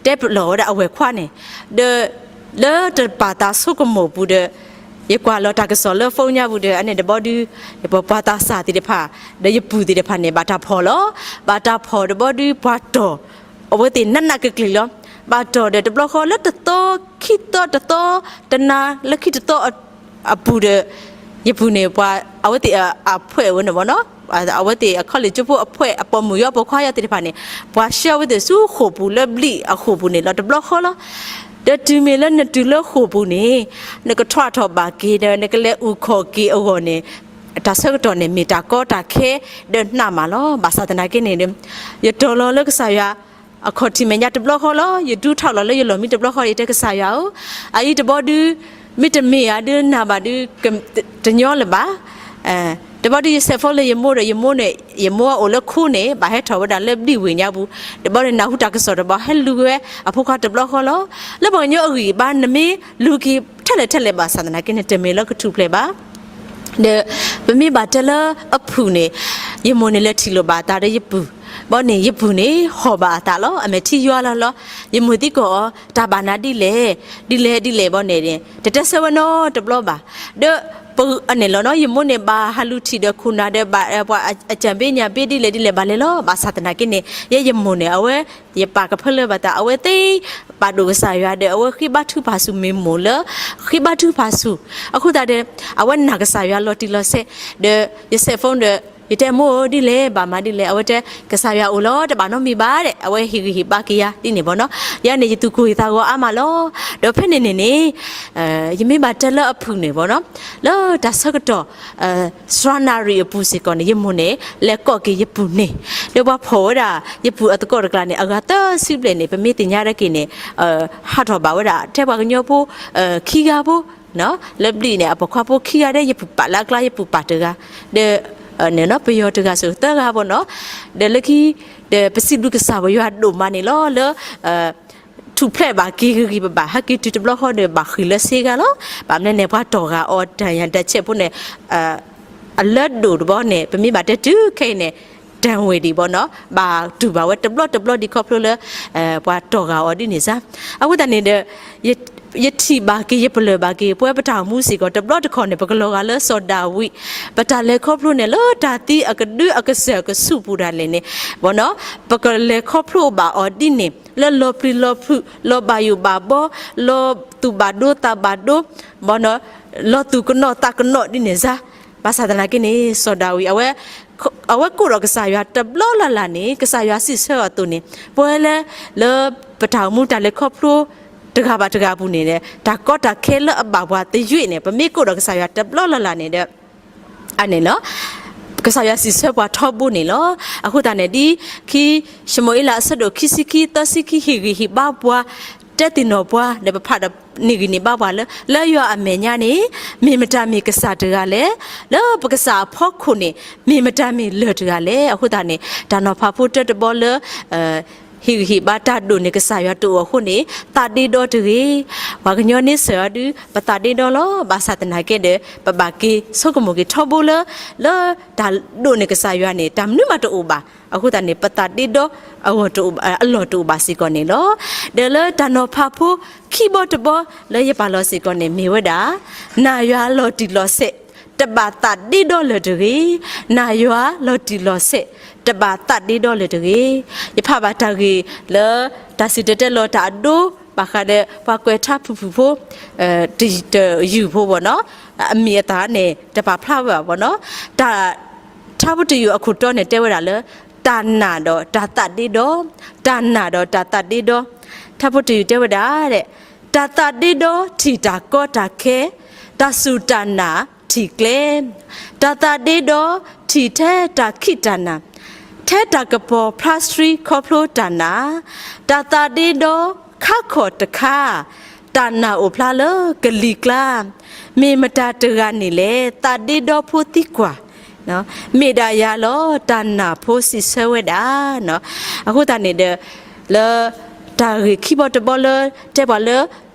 တဲပလီၢ်ဝဲဒၣ်အဝဲၢ်ခွါန့ၣ်, ဒီး လၢတပာ်သးဆိကမိၣ်ပူၤဒီး ယကွၢ်လီၤတၢ်ကစီၣ်လၢ phone ညါပူၤဒီး အန့ၣ်တဘီဒု ယပှၤသးစၢ်သ့ၣ်တဖၣ် ဒီးယပုၢ်သ့ၣ်တဖၣ်န့ၣ် ဘၣ်တၢ်ဖီၣ်လီၤ. ဘၣ်တၢ်ဖီၣ်တဘီဒု ပှၤတီၢ် အဝဲသ့ၣ်နးနးကျံၤကျံၤလီၤ. ဘၣ်တီၢ်ဒီးတဘျီဃီလၢတသီ ခံသီ တသီ တနၤ လၢခံတသီ အပူၤဒီး ယပုၢ်န့ၣ် ပှၤအဝဲသ့ၣ်အဖှဲးဝဲန့ၣ်ဘၣ်နီၤ, အဝဲသ့ၣ်အခီၣ်လ့ၣ်ကၠိဖိအဖှဲး အပိာ်မုၣ်ယီၤပိာ်ခွါယီၤသ့ၣ်တဖၣ်န့ၣ် ပှၤဆှၢအဝဲသ့ၣ်ဆူဃိာ်ပူၤလၢဘျံးအဃိာ်ပူၤန့ၣ်လီၤ တဘျီဃီလီၤ. ဒီးတုၤမ့ၢ်လၢနတုၤလၢဃိာ်ပူၤန့ၣ် နကထွးထီၣ်ဘၣ်က့ၤဒီး နကလဲၤအုၣ်ခီၣ်က့ၤအဂီၢ်န့ၣ် တၢ်ဆၢကတီၢ်န့ၣ် မ့ၢ်တၢ်ကီတၢ်ခဲဒီးနးမးလီၤ. ဘၣ်ဆၣ်သနာ်က့န့ၣ် ယတီၢ်လီၤလၢကစၢ်ယွၤ အခီၣ်ထံးမဲာ်ညါတဘျီဃီလီၤ. ယဒုးထီၣ်လီၤလၢယလီၢ်မံတဘျီဃီ ယတဲကစၢ်ယွၤဧၢ, အအံၤတဘီဒု မ့တမ့ၢ်ဧါဒုးနၤဘၣ်ဒုး တညီလၢၤဘၣ်. တဘီဒုးယဆဲးဖိလၢယမိၢ်ဒီး ယမိၢ်န့ၣ် ယမိၢ်အိၣ်လၢခိန့ၣ် ဘၣ်ဟဲထီၣ်ဝဲဒၣ်လၢဘျံးဝ့ၢ်ညါပူၤ, တဘီန့ၣ်နၢ်ဟူတၢ်ကစီၣ်တဘီ ဟဲလူၤဝဲအဖိခွါတဘျီဃီလီၤ. လၢပှၤကညီအဂံၢ်အဘါ နမ့ၢ်လူၤက့ၤထဲလဲၣ်ထဲလဲၣ်ဘၣ်ဆၣ်သနာ်က့န့ၣ် တမ့ၢ်လၢကထူၣ်ဖျဲးဘၣ်. ဒီးပမ့ၢ်ဘၣ်တဲလၢအဖုၣ်န့ၣ် ယမိၢ်န့ၣ်လဲၤထံၣ်လိာ်ဘၣ်အသးဒီးယပုၢ်, ဘီန့ၣ် ယပုၢ်န့ၣ် ဟီၣ်ဘၣ်အသးလီၤ. အမဲာ်ထံယွၤလီၤလီၤ. ယမိၢ်သံကွၢ်အီၤ တၢ်ဘၣ်နၤဒ်လဲၣ်, ဒ်လဲၣ်ဒ်လဲၣ်ဘီန့ၣ် တတဲဆၢဝဲနီတဘျီဘၣ်. ဒီးပန့ၣ်လီၤနီၤ ယမိၢ်န့ၣ် ဘၣ်ဟးလူၤထံၣ်ဒီးခိၣ်နၢ်ဒီး ဘၣ်ပှၤအကၠၢ်ဘ့ညၣ်ဘ့ဒ်လဲၣ်ဒ်လဲၣ်ဘၣ်လဲၣ်လီၤ. ဘၣ်ဆၣ်သနာ်က့န့ၣ် ယဲယမိၢ်န့ၣ် အဝဲ ယပာ်ကဖၢလၢဘၣ်သး အဝဲသ့ၣ်ပာ်ဒိၣ်ကစၢ်ယွၤဒီး အဝဲဃ့ဘါထုကဖၣ်ဆူၣ်မ့ၢ်မိၢ်လၢ ဃ့ဘါထုကဖၣ်ဆူၣ်, အဃိသတးဒီး အဝဲနာ်ကစၢ်ယွၤလီၤတံၢ်လီၤဆဲး, ဒီးယဆဲးဖိဒီး ယတဲမိၢ်ဧၢ ဒ်လဲၣ် ဘၣ်မၤဒ်လဲၣ်, အဝဲတဲ ကစၢ်ယွၤအိၣ်လီၤ တဘၣ်နီတမံၤဘၣ်ဒီး အဝဲဟ့ၣ်ဂံၢ်ဟ့ၣ်ဘါက့ၤယၤဒ်န့ၣ်ဘီနီၤ, ယၤန့ၣ် ယသူၣ်ကိၢ်ယသးဂီၤအါမးလီၤ. ဒီးဖဲန့ၣ်န့ၣ်န့ၣ် ယမ့ၢ်ဘၣ်တဲလၢအဖုၣ်န့ၣ်ဘီနီၤ, လၢတၢ်ဆၢကတီၢ် စှၤနၣ်ရံၣ်အပူၤစ့ၢ်ကီးန့ၣ် ယမိၢ်န့ၣ် လဲၤကိးက့ၤယပုၢ်န့ၣ်, ဒီးပှၤဖီၣ်ဝဲဒၣ် ယပုၢ်အသကိးတကျါန့ၣ် အဂၤသၢဆံဘျဲၣ်န့ၣ် ပမ့ၢ်သ့ၣ်ညါဒၣ်က့ၤန့ၣ် ဟးထီၣ်ဘၣ်ဝဲဒၣ် ထဲပှၤကညီဖိ ခံဂၤဖိ လၢဘျံးန့ၣ် အပိာ်ခွါဖိခံဂၤဒီး ယပုၢ်ပာ်လၢအကျါ ယပုၢ်ပာ်တဂၤ, ဒီး ပယီၤတဂၤစ့ၢ်ကီးသၢဂၤဘီနီၤ, ဒီးလၢခံ ဒီးပစံးဘျုးကစၢ်ပယွၤဒိၣ်မးန့ၣ်လီၤ လၢ ထူၣ်ဖျဲးဘၣ်က့ၤဂ့ၤဂ့ၤဘၣ်ဘၣ် ဟဲက့ၤတုၤတဘျီဃီဒီး ဘၣ်ဃ့ၢ်လၢစ့ဂၤလီၤ. ဘၣ်မနုၤန့ၣ် ပှၤတီၢ်ဂၤအီၤတၢ်ယၤတၢ်ဆဲးဖိန့ၣ် အလၢဒိၣ်တဘီန့ၣ် ပမ့ၢ်ဘၣ်တဲတုၤခဲအံၤန့ၣ် တၢ်ဝဲဒံးဘီနီၤ ဘၣ်တူၢ်ဘၣ်ဝဲတဘျီတဘျီဒံးခီဖျိလၢ ပှၤတီၢ်ဂၤအီၤဒ်န့ၣ်စ့ၢ်, အဃိသတးန့ၣ်ဒီး ယထံၣ်ဘၣ်က့ၤ ယပလၢၢ်ဘၣ်က့ၤ ပဝဲပတၢ်အိၣ်မူစ့ၢ်ကီး တဘျီတခီၣ်န့ၣ် ပကလီၤဂာ်လၢစီၤဒၤဝံး ပတၢ်လဲၤခီဖျိန့ၣ် လၢတၢ်သံအကဒုအကစၢၢ်အကဆူးပူၤဒၣ်လဲာ်န့ၣ် ဘီနီၤ ပကလဲၤခီဖျိဘၣ်အီၤဒ်န့ၣ် လၢလီၤပျံၤလီၤဖုး လီၤဘၣ်ယိၣ်ဘၣ်ဘီ လီၤသူၣ်ဘၣ်ဒိသးဘၣ်ဒိ ဘီနီၤ လီၤသူၣ်ကနိးသးကနိးဒ်န့ၣ်စ့ၢ်, ဘၣ်ဆၣ်သနာ်က့န့ၣ် စီၤဒၤဝံး အဝဲကိးဒီးကစၢ်ယွၤတဘျီလၢ်လၢ်န့ၣ် ကစၢ်ယွၤစံးဆၢအီၤအသိးန့ၣ် ပဝဲလၢ လၢပတၢ်အိၣ်မူတၢ်လဲၤခီဖျိ တဂၤဘၣ်တဂၤအပူၤန့ၣ် တၢ်ကီတၢ်ခဲလၢအဘၣ်ပှၤသယုၢ်န့ၣ် ပမ့ၢ်ကိးဒီးကစၢ်ယွၤတဘျီလၢ်လၢ်န့ၣ်ဒီး အန့ၣ်လီၤ ကစၢ်ယွၤစံးဆၢပှၤထီဘိန့ၣ်လီၤ. အဃိသတးန့ၣ် ဒ်ခံ ၡမူၤအ့လးအဆၢဒိၣ်ခံဆံခံ သၢဆံခံ ဟ့ၣ်ဂံၢ်ဟ့ၣ်ဘါပှၤ တဲသ့ၣ်နီၣ်ပှၤ ဒီးပဖးဒီးန့ၢ်ဂံၢ်န့ၢ်ဘါပှၤလၢ လၢယွၤအမဲာ်ညါန့ၣ် မ့ၢ်မတၤမ့ၢ်ကစၢ်တဂၤလဲၣ်, လၢပကစၢ်အဖီခိၣ်န့ၣ် မ့ၢ်မတၤမ့ၢ်လၢၢ်တဂၤလဲၣ်. အဃိသတးန့ၣ် တၢ်နီၤဖးဖိတၢတဘီလၢ ဟ့ၣ်ဂံၢ်ဟ့ၣ်ဘါတၢ်ဒိၣ်န့ၢ်ကစၢ်ယွၤတအိၣ်အဃိန့ၣ် သးဒ့ဒီတဂ့ၤ. ပှၤကညီန့ဆၢၣ်အီၤဒုး ပသးဒ့ဒီလီၤ. ဘၣ်ဆၣ်သနာ်က့ဒီး ပဘၣ်က့ၤဆိကမိၣ်က့ၤထီဘိလၢ လၢတၢ်ဒိၣ်န့ၢ်ကစၢ်ယွၤန့ၣ် တၢ်မနုၤမးတအိၣ်ဘၣ်. အဃိသတးန့ၣ် ပသးဒ့ဒီအဂီၢ်တအိၣ်ဘၣ် အလီၢ်တအိၣ်ဘၣ်စ့ၢ်ကီးန့ၣ်လီၤ. ဒီးလၢတၢ်နီၤဖးဖိခံဘီတဘီလၢယပာ်လီၤစ့ၢ်ကီးန့ၣ် မ့ၢ်ဝဲဒၣ် နာ်ယွၤလီၤတံၢ်လီၤဆဲး တဘၣ်သးဒ့ဒီလၢၤတဂ့ၤ. နာ်ယွၤလီၤတံၢ်လီၤဆဲး တဘၣ်သးဒ့ဒီလၢၤတဂ့ၤ. ယဖးဘၣ်တၢ်ဂ့ၢ်လၢ တၢ်စံၣ်တဲၤတဲလီၤတၢ်အဒိ ဘၣ်ဃးဒီး ပှၤကွဲးထါဖုၣ်ဖုၣ်ဖိ တယုၢ်ဖိဘီနီၤ, အမံၤအသၣ်န့ၣ် တပာ်ဖျါဝဲဘၣ်ဘီနီၤ, တၢ် ထါဖိတယုၢ်အခိၣ်တီန့ၣ် တဲဝဲဒၣ်လၢ တၢ်နာ်ဒီးတၢ်သးဒ့ဒီ, တၢ်နာ်ဒီးတၢ်သးဒ့ဒီ, ထါဖိတယုၢ်တဲဝဲဒၣ် တၢ်သးဒ့ဒီထံၣ်တၢ်ကီတၢ်ခဲ, တၢ်စူၢ်တၢ်နာ်ထံၣ်ကျဲ, တၢ်သးဒ့ဒီထံၣ်ထဲတၢ်ခံးတၢ်နၤ, ထဲတၢ်ကပီၤဖျါဆှံခီဖျိတၢ်နာ်, တၢ်သးဒ့ဒီခါခီၣ်တခါ, တၢ်နာ်အိၣ်ဖျါလၢကလံၤကျါ, မ့ၢ်မတၤတဂၤန့ၣ်လဲၣ်, သးဒ့ဒီဖိသံကွၢ် မ့ၢ်ဒၣ်ယၤလီၤ, တၢ်နာ်ဖိစံးဆၢဝဲဒၣ်. အဃိသတးန့ၣ်ဒီး လၢတၢ်ဂ့ၢ်ခံဘီတဘီလၢ တဲပှၤလၢ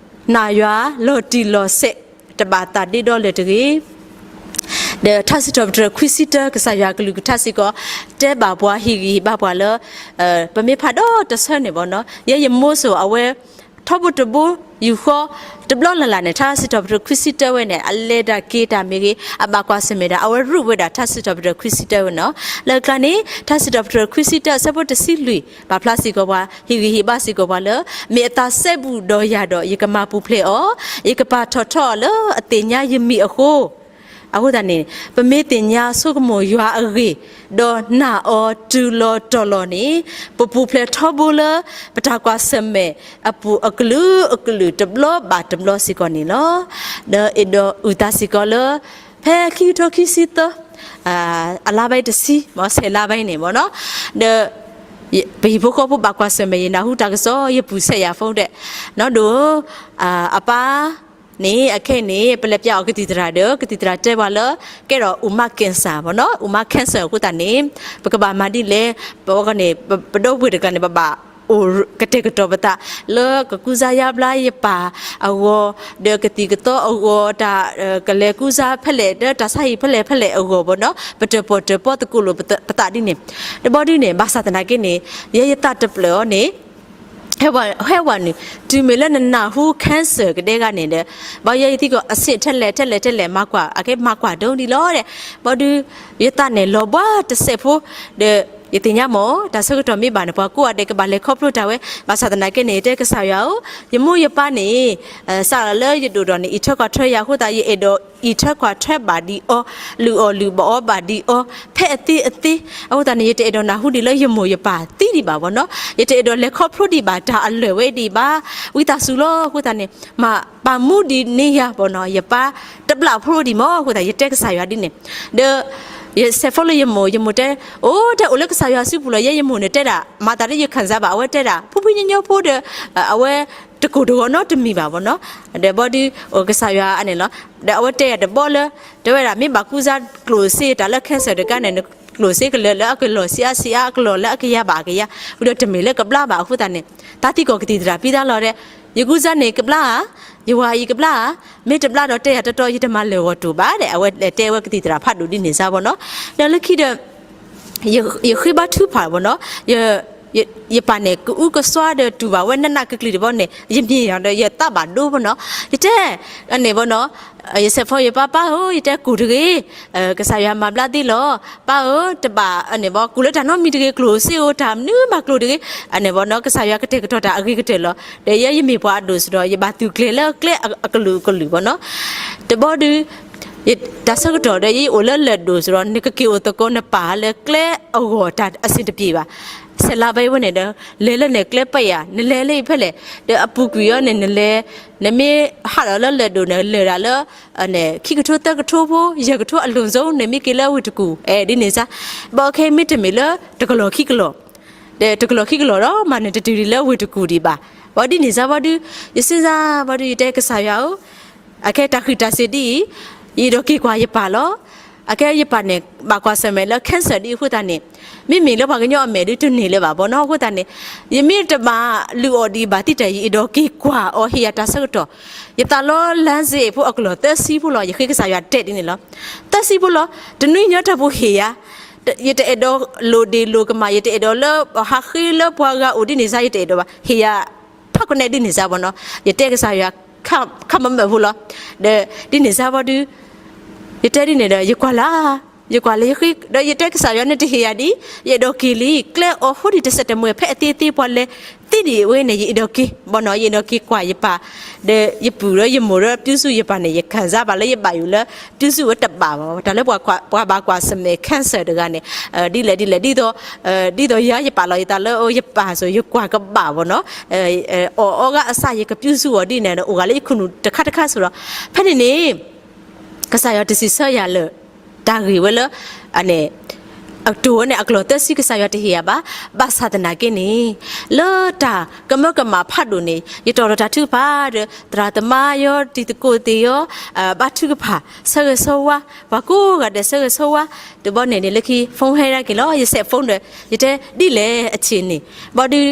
နာ်ယွၤလီၤတံၢ်လီၤဆဲး တဘၣ်သးဒ့ဒီလၢၤတဂ့ၤ. ဒီးထါစံးထီၣ်ပတြၢၤခွံဆံတၢ ကစၢ်ယွၤကလုၢ်ကထါစ့ၢ်ကီး တဲဘၣ်ပှၤဟ့ၣ်ဂံၢ်ဟ့ၣ်ဘါပှၤလၢ ပမ့ၢ်ဖးဒီးတဆၢန့ၣ်ဘီနီၤ, ယဲယမိၢ်စိၤအဝဲ ထီဘိတဘိယူၢ်ဃီ တဘျီလၢ်လၢ်န့ၣ် ထါစံးထီၣ်ပတြၢၤခွံဆံတၢဝဲန့ၣ် အလဲၤတၢ်က့ၤတၢ်မ့ၢ်ဂ့ၤ အဘၣ်ကွၢ်ဆၢၣ်မဲာ်ဒၣ် အဝဲရူးဝဲဒၣ်ထါစံးထီၣ်ပတြၢၤခွံဆံတၢဝဲနီၤ. လၢကျါန့ၣ် ထါစံးထီၣ်ပတြၢၤခွံဆံတၢအဆၢဖိတဆံလွံၢ် ပာ်ဖျါစ့ၢ်ကီးပှၤ ဟ့ၣ်ဂံၢ်ဟ့ၣ်ဘါစ့ၢ်ကီးပှၤလၢ မ့ၢ်အသးစဲဘူးဒီးယၤဒီး ယကမၤပူၤဖျဲးအီၤ, ယကပာ်ထီၣ်ထီအီၤလၢအသ့ၣ်ညါယမံၤအဃိ အဃိသတးန့ၣ် ပမ့ၢ်သ့ၣ်ညါဆိကမိၣ်ယွၤအဂ့ၢ် ဒီးနာ်အီၤတုၤလီၤတီၤလီၤန့ၣ် ပပူၤဖျဲးထီဘိလၢပတၢ်ကွၢ်ဆၢၣ်မဲာ်အပူၤအကလုာ်ကလုာ်တဘျီဘၣ်တဘျီစ့ၢ်ကီးန့ၣ်လီၤ. ဒီးအဲၣ်ဒိးအုၣ်သးစ့ၢ်ကီးလၢ ဖဲခံကထိခံဆံသၢ အလါဘၣ်တဆံ မ့ၢ်ဆဲးလါဘၣ်န့ၣ်မ့ၢ်နီၤ, ဒီး ပဟံၣ်ဖိဃီဖိဘၣ်ကွၢ်ဆၢၣ်မဲာ် ယနၢ်ဟူတၢ်ကစီၣ် ယပူၤဆဲးယၤဖိတဲ နီၢ်ဒိၣ်ဧၢ, အပၢ်န့ၣ် အခဲအံၤန့ၣ် ပလဲၤပျးအီၤကသံၣ်သရၣ်ဒီး ကသံၣ်သရၣ်တဲပှၤလၢ ကဲထီၣ်အူမါ cancer မ့ၢ်နီၤ, အူမါ cancer အဃိသတးန့ၣ် ပကဘၣ်မၤဒ်လဲၣ်, ပဝဲကီန့ၣ် ပဒီပုၢ်ဝဲၢ်တကျါန့ၣ် ပဘၣ်အိၣ်ကတဲာ်ကတီၤပသး လၢကကူစါယါဘျါယပၢ်အဂီၢ်, ဒီးကသံၣ်ကသီအဂီၢ်, တၢ်ကလဲၤကူစါဖဲလဲၣ်, ဒီးတၢ်ဆါဟံၣ်ဖဲလဲၣ်ဖဲလဲၣ်အဂီၢ်မ့ၢ်နီၤ, ပတၢၣ်ပီၣ်တၢၣ်ပီသကိးလိာ်ပသးဒ်န့ၣ်, တဘျီဒုန့ၣ် ဘၣ်ဆၣ်သနာ်က့န့ၣ် ယဲယသးတဖျၢၣ်အီၤန့ၣ် ဟဲဝဲနုာ် တုၤမ့ၢ်လၢနနၢ်ဟူ cancer ကဒဲဂၤန့ၣ်ဒီး ဘၣ်ယဲယသံကွၢ်အဆ့ၣ်ထဲလဲၣ်ထဲလဲၣ်ထဲလဲၣ် မၤကွၢ် အကဲမၤကွၢ်ဒိဒ်လီၤဒီး ဘၣ်ဒု ယသးန့ၣ်လီၤဘှါတစဲးဖိ ဒီး ယသ့ၣ်ညါမ့ၢ် တၢ်ဆၢကတီၢ်မ့ၢ်ဘၣ်န့ၣ် ပှၤကိးဂၤဒဲးကဘၣ်လဲၤခီဖျိတၢ်ဝဲ, ဘၣ်ဆၣ်သနာ်က့န့ၣ် ယတဲကစၢ်ယွၤဧၢ, ယမိၢ်ယပၢ်န့ၣ် စးလၢယဒိၣ်ဒီးန့ၣ် အံးထွဲကွၢ်ထွဲယၤအဃိသတး ယအဲၣ်ဒိးအံးထွဲကွၢ်ထွဲဘၣ်ဒံးအီၤ, လုၢ်အီၣ်လုၢ်အီဘၣ်ဒံးအီၤ ဖဲအသ့အသ့, အဃိသတးန့ၣ် ယတအဲၣ်ဒိးနၢ်ဟူဒံးလၢယမိၢ်ယပၢ်သံဒံးဘၣ်မ့ၢ်နီၤ, ယတအဲၣ်ဒိးလဲၤခီဖျိဒံးဘၣ်တၢ်အလၢၢ်ဝဲဒံးဘၣ်, ဝံသးစူၤလီၤ, အဃိသတးန့ၣ် မၤပာ်မူဒံးန့ၢ်ယၤမ့ၢ်နီၤ, ယပၢ်တဘျၣ်ဖိဒံးမ့ၢ်, အဃိသတး ယတဲကစၢ်ယွၤဒ်န့ၣ်, ဒီး ယဆဲးဖီလၢယမိၢ်, ယမိၢ်တဲ, အိၣ် တဲအိၣ်လၢကစၢ်ယွၤစုပူၤလီၤ, ယဲယမိၢ်န့ၣ်တဲဒၣ် မၤသးဒ်ယ cancer ဘၣ်, အဝဲတဲဒၣ် ဖုဖုညီညီဖိဒီး အဝဲတကိၢ်တဂီၤနီတမံၤဘၣ်မ့ၢ်နီၤ, ဒီးဘၣ်ဒု ကစၢ်ယွၤန့ၣ်လီၤ, ဒီးအဝဲတဲယၤတဘျီလၢ တဲဝဲဒၣ် မ့ၢ်ဘၣ်ကူစါကျိၣ်စ့တၢ်လၢ cancer တခါန့ၣ် ကျိၣ်စ့ကလၢာ်လၢအကလီၤဆံးအါဆံးအါ အကလီၤလၢအကယၤဘၣ်အကယၤ, ဝံၤဒီးတမ့ၢ်လၢကဘျါဘၣ်အဃိသတးန့ၣ်, တၢ်သံကွၢ်ကသံၣ်သရၣ်ဖံးသးလီၤဒီး, ယကူစါန့ၣ်ကဘျါဧါ, ယဝၤအံၤကဘျါဧါ, မ့ၢ်တဘျါဒီးတဲယၤတီတီ ယတမၤလၢာ်ဂီၢ်တအိၣ်ဘၣ်ဒီး အဝဲတဲဝဲကသံၣ်သရၣ်ဖးဒိၣ်ဒ်န့ၣ်စ့ၢ်မ့ၢ်နီၤ, ဒီးလၢခံဒီး ယဃ့ဘါထုကဖၣ်မ့ၢ်နီၤ, ယပၢ်န့ၣ် ကအုကစွါဒီးတူၢ်ဘၣ်ဝဲနးနးကကလံၤတဘျီန့ၣ် ယမံၤယၤဒီးယသးဘၣ်ဒိမ့ၢ်နီၤ, ယတဲ အန့ၣ်မ့ၢ်နီၤ, ယဆဲးဖီယပၢ်, ပၢ်ဧၢ, ယတဲကူၣ်တဂ့ၤ, ကစၢ်ယွၤမၤဘျါသ့လီၤ, ပၢ်ဧၢ, တဘၣ်အန့ၣ်ဘၣ် ကူၣ်လၢတၢ်နီတမံၤတဂ့ၤ, ကျိၣ်စ့ဧိၤ တၢ်မနုၤမၤကျိၣ်တဂ့ၤ, အန့ၣ်မ့ၢ်နီၤ, ကစၢ်ယွၤကတဲာ်ကတီၤတၢ်အဂ့ၤကတၢၢ်လီၤ, ဒီးယဲယမ့ၢ်ပှၤအဒိၣ်စ့ၢ်ဒီး ယဘၣ်သူၣ်ကျဲၤလၢကျဲအကလုာ်ကလုာ်မ့ၢ်နီၤ, တဘျီဒု တၢ်ဆၢကတီၢ်ဒီး ယအိၣ်လၢလၢၢ်ဒိၣ်စ့ၢ်ဒီး နကက့ၤအိၣ်သကိးနပၢ်လၢကျဲအဂီၢ်တၢ်အဆင်တပြေဘၣ်, ဆဲးလါဘၣ်ဝဲန့ၣ်ဒီး လဲၤလၢန့ၣ်ကျဲပယၢ် နလဲၤလၢအံၤဖဲလဲၣ်, ဒီးအပူၤကွံာ်အီၤန့ၣ် နလဲၤ နမ့ၢ်ဟးဒီးလၢလၢၢ်ဒိၣ်န့ၣ် လၢာ်ဒၣ်လၢ ခံကထိသၢကထိဖိ ယဲၢ်ကထိအလိၤစိ နမ့ၢ်က့ၤလၢဝ့ၢ်တကူၣ် အဲၣ်ဒ်န့ၣ်စ့ၢ်, ဘၣ်ခဲအံၤမ့တမ့ၢ်လၢတကလီၢ်ခံကလီၢ် ဒီးတကလီၢ်ခံကလီၢ်ဒီး မ့ၢ်နတတုၤဒံးလၢဝ့ၢ်တကူၣ်ဒံးဘၣ်, ဘၣ်ဒ်န့ၣ်စ့ၢ်ဘၣ်ဒု ယစ့ၢ်စ့ၢ်ဘၣ်ဒု ယတဲကစၢ်ယွၤဧၢ, အခဲတၢ်ဃံးတၢ်စ့ၤဒ်အံၤ, ယအဲၣ်ဒိးက့ၤကွၢ်ယပၢ်လီၤ, အခဲယပၢ်န့ၣ် ဘၣ်ကွၢ်ဆၢၣ်မဲာ်လၢ cancer ဒ်အဃိသတးန့ၣ်, မ့မ့ၢ်လၢပှၤကညီအမဲာ်ဒုတန့ၢ်လၢၤဘၣ်မ့ၢ်နီၤ, အဃိသတးန့ၣ်, ယမ့ၢ်တဘၣ်လုၢ်အီၣ်ဒံးဘၣ်သ့ၣ်တဖၣ် ယအဲၣ်ဒိးက့ၤကွၢ်အီၤဟ့ၣ်ယၤတၢ်ဆၢကတီၢ်, ယသးလီလါစ့ဖိအကလီၢ်သၢဆံဖိလီၤ, ယဃ့ကစၢ်ယွၤတဲဒ်န့ၣ်လီၤ, သၢဆံဖိလီၤ, တနွံညါတၢ်ပူၤဟ့ၣ်ယၤ ယတအဲၣ်ဒိးလိၣ်ဒ့ၣ်လိၣ်ကမၣ်, ယတအဲၣ်ဒိးလၢဟးဃ့လၢပှၤဂၤအိၣ်ဒ်န့ၣ်စ့ၢ်, ယတအဲၣ်ဒိးဘၣ်, ဟ့ၣ်ယၤ ဖးကနဲဒ်န့ၣ်စ့ၢ်မ့ၢ်နီၤ, ယတဲကစၢ်ယွၤ ခမမၢၣ်ဖိလီၤ, ဒီးဒ်န့ၣ်စ့ၢ်ဘၣ်ဒု ယတဲဒ်န့ၣ်ဒီး ယကွၢ်လၢ်, ယကွၢ်လၢ်ယဃ့, ဒီးယတဲကစၢ်ယွၤန့ၣ်တဟ့ၣ်ယၤဒံး, ယအဲၣ်ဒိးက့ၤလံ, ကျဲအီၤဟိဒံးတစဲးတမှဲၤ ဖဲအသ့အသ့ပှၤလဲၤသ့ဒံးဝဲန့ၣ် ယအဲၣ်ဒိးက့ၤ, ဘၣ်နီၤ ယအဲၣ်ဒိးက့ၤကွၢ်ယပၢ်, ဒီးယပုၢ်ဒီးယမိၢ်ဒီး ပြုစုယပၢ်န့ၣ် ယခံစားဘၣ်လၢယဘၣ်ယိၣ်လၢ ပြုစုဝဲတဘၣ်ဘၣ်, တၢ်လၢပှၤဘၣ်ကွၢ်ဆၢၣ်မဲာ် cancer တဂၤန့ၣ်, ဒ်လဲၣ်ဒ်လဲၣ် ဒ်သိး ဒ်သိးယၤယပာ်လီၤယသးလၢယပၢ်အသိး ယကွၢ်ကဘၣ်ဘၣ်နီၤ, အီၣ်အီဂၤအစၢ် ယကပြုစုအီၤဒ်န့ၣ်ဒီး အိၣ်ဂၤလၢယခိၣ်နူာ်တခါတခါစ့ၢ်ဒီး, ဖဲန့ၣ်န့ၣ် ကစၢ်ယွၤတစံးဆၢယၤလၢာ်, တၢ်ဂ့ၢ်ဝဲလၢ အန့ၣ် အကတိၤဝဲန့ၣ် အကလီၢ်သၢဆံ ကစၢ်ယွၤတဟ့ၣ်ယၤဘၣ်, ဘၣ်ဆၣ်သနာ်က့န့ၣ် လၢတၢ်ကမၢကမၣ်ဖးဒိၣ်န့ၣ် ယတီၢ်ထီၣ်တၢ်ထုကဖၣ်ဒီး သရၣ်သမါယီၤ တံၤသကိးသ့ၣ်ယီၤ, ဘါထုကဖၣ် ဆၢဂ့ၤဆၢဝါ, ပှၤကိးဂၤဒဲးဆၢဂ့ၤဆၢဝါ, တဘျီန့ၣ်န့ၣ် လၢခံ phone ဟဲဒၣ်က့ၤလီၤ, ယစဲး phone ဒီး ယတဲဒ်လဲၣ်အဆ့ၣ်န့ၣ်, ဘၣ်ဒုး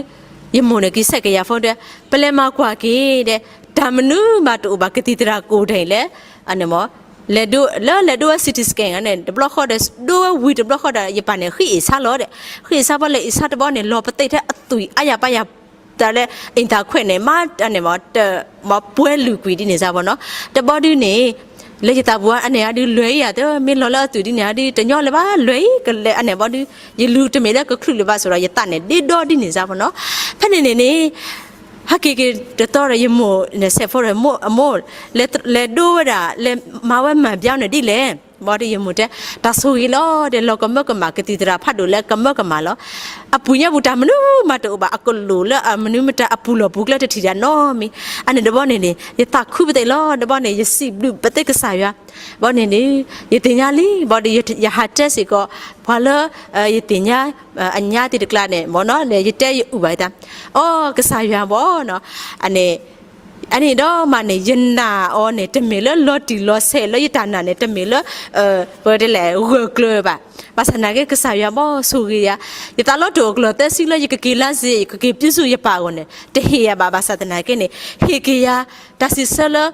ယမိၢ်န့ၣ်က့ၤဆဲးက့ၤယၤ phone ဒီး ပလဲၤမၤကွၢ်က့ၤဒီး တၢ်မနုၤမးတအိၣ်ဘၣ် ကသံၣ်သရၣ်ကိးဒဲးလဲၣ်, အန့ၣ်မ့ၢ် လဲၤဒိ လၢလဲၤဒိဝဲ CT scan န့ၣ် တဘျီဃီဒီး ဒိဝဲဝံၤတဘျီဃီဒီး ယပၢ်န့ၣ် ဃ့အ့ၣ်ဆါလီၤဒီး ဃ့အ့ၣ်ဆါဘၣ်လဲၤအ့ၣ်ဆါတဘျီန့ၣ် လီၤပသံးထဲအသွံၣ်အါယၤပါယၤ တၢ်လၢ အ့ၣ်တၢ်ခွဲးန့ၣ် မ့ၢ်န့ၣ်မ့ၢ် တမ့ၢ်ပှဲၤလုာ်ကွံာ်ဒ်န့ၣ်စ့ၢ်ကီးနီၤ. တဘျီဒုန့ၣ် လၢယသးပူၤအါန့ၣ်အါဒု လွဲၤအံၤယၤတမ့ၢ်လီၤလၢအသွံၣ်ဒ်န့ၣ်အါဒု တညီလၢၤဘၣ် လွဲၤအံၤကလဲၤအါန့ၣ်ဘျီဒု ယလူၤတမ့ၢ်လၢကချုးလၢၤဘၣ်ဆိဒီး ယသးန့ၣ်ဒ့ဒီဒ်န့ၣ်စ့ၢ်ကီးနီၤ. ဖဲန့ၣ်န့ၣ်န့ၣ် ဟဲက့ၤက့ၤတသီဒီးယမိၢ်န့ၣ် ဆဲးဖိဒီးမိၢ်အမိၢ် လဲၤဒိဝဲဒၣ် လဲၤမၤဝဲမၤဘျါန့ၣ်ဒ်လဲၣ်. ဘၣ်ဒီးယမိၢ်တဲ တၢ်ဆိၣ်ဂ့ၤလီၤ ဒီးလီၤကမၢကမၣ် ကသံၣ်သရၣ်ဖးဒိၣ်လၢကမၢကမၣ်လီၤ. အပူၤညါပူၤတၢ်မနုၤမးတအိၣ်ဘၣ် အကလိၣ်လၢအမနုၤမတၤအပူၤလီၢ်ပူၤကျဲတထံၣ်ဒၣ်နီတမံၤ. အန့ၣ်တဘျီန့ၣ်န့ၣ် ယသးခုပသ့ၣ်လီၤ တဘျီန့ၣ် ယစံးဘျုးပသ့ၣ်ကစၢ်ယွၤ ဘၣ်န့ၣ်န့ၣ် ယသ့ၣ်ညါလံ ဘၣ်ဒီး ယဟးတဲစ့ၢ်ကီး ပှၤလၢ ယသ့ၣ်ညါ အညါသ့ၣ်တကျါန့ၣ် မ့ၢ်နီၤ ယတဲယအုၣ်ဘၣ်ယသး အိ ကစၢ်ယွၤဘၣ်နီၤ အန့ၣ် အန့ၣ်ဒီးမးန့ၣ် ယနာ်အီၤန့ၣ် တမ့ၢ်လၢလီၤတံၢ်လီၤဆဲးလၢယတၢ်နာ်န့ၣ် တမ့ၢ်လၢ ပတဲလဲၣ် ဂၢၢ်ကျၢၤဘၣ်. ဘၣ်ဆၣ်သနာ်က့ ကစၢ်ယွၤဘၣ်ဆိၣ်ဂ့ၤယၤ ယသးလီၤတိာ်အကျိၤသၢဆံလၢယကက့ၤလါစ့ ယကက့ၤပြုစုယပၢ်အဂီၢ်န့ၣ် တဟ့ၣ်ယၤဘၣ်. ဘၣ်ဆၣ်သနာ်က့န့ၣ် ဟ့ၣ်က့ၤယၤ တၢ်စံးဆၢလၢ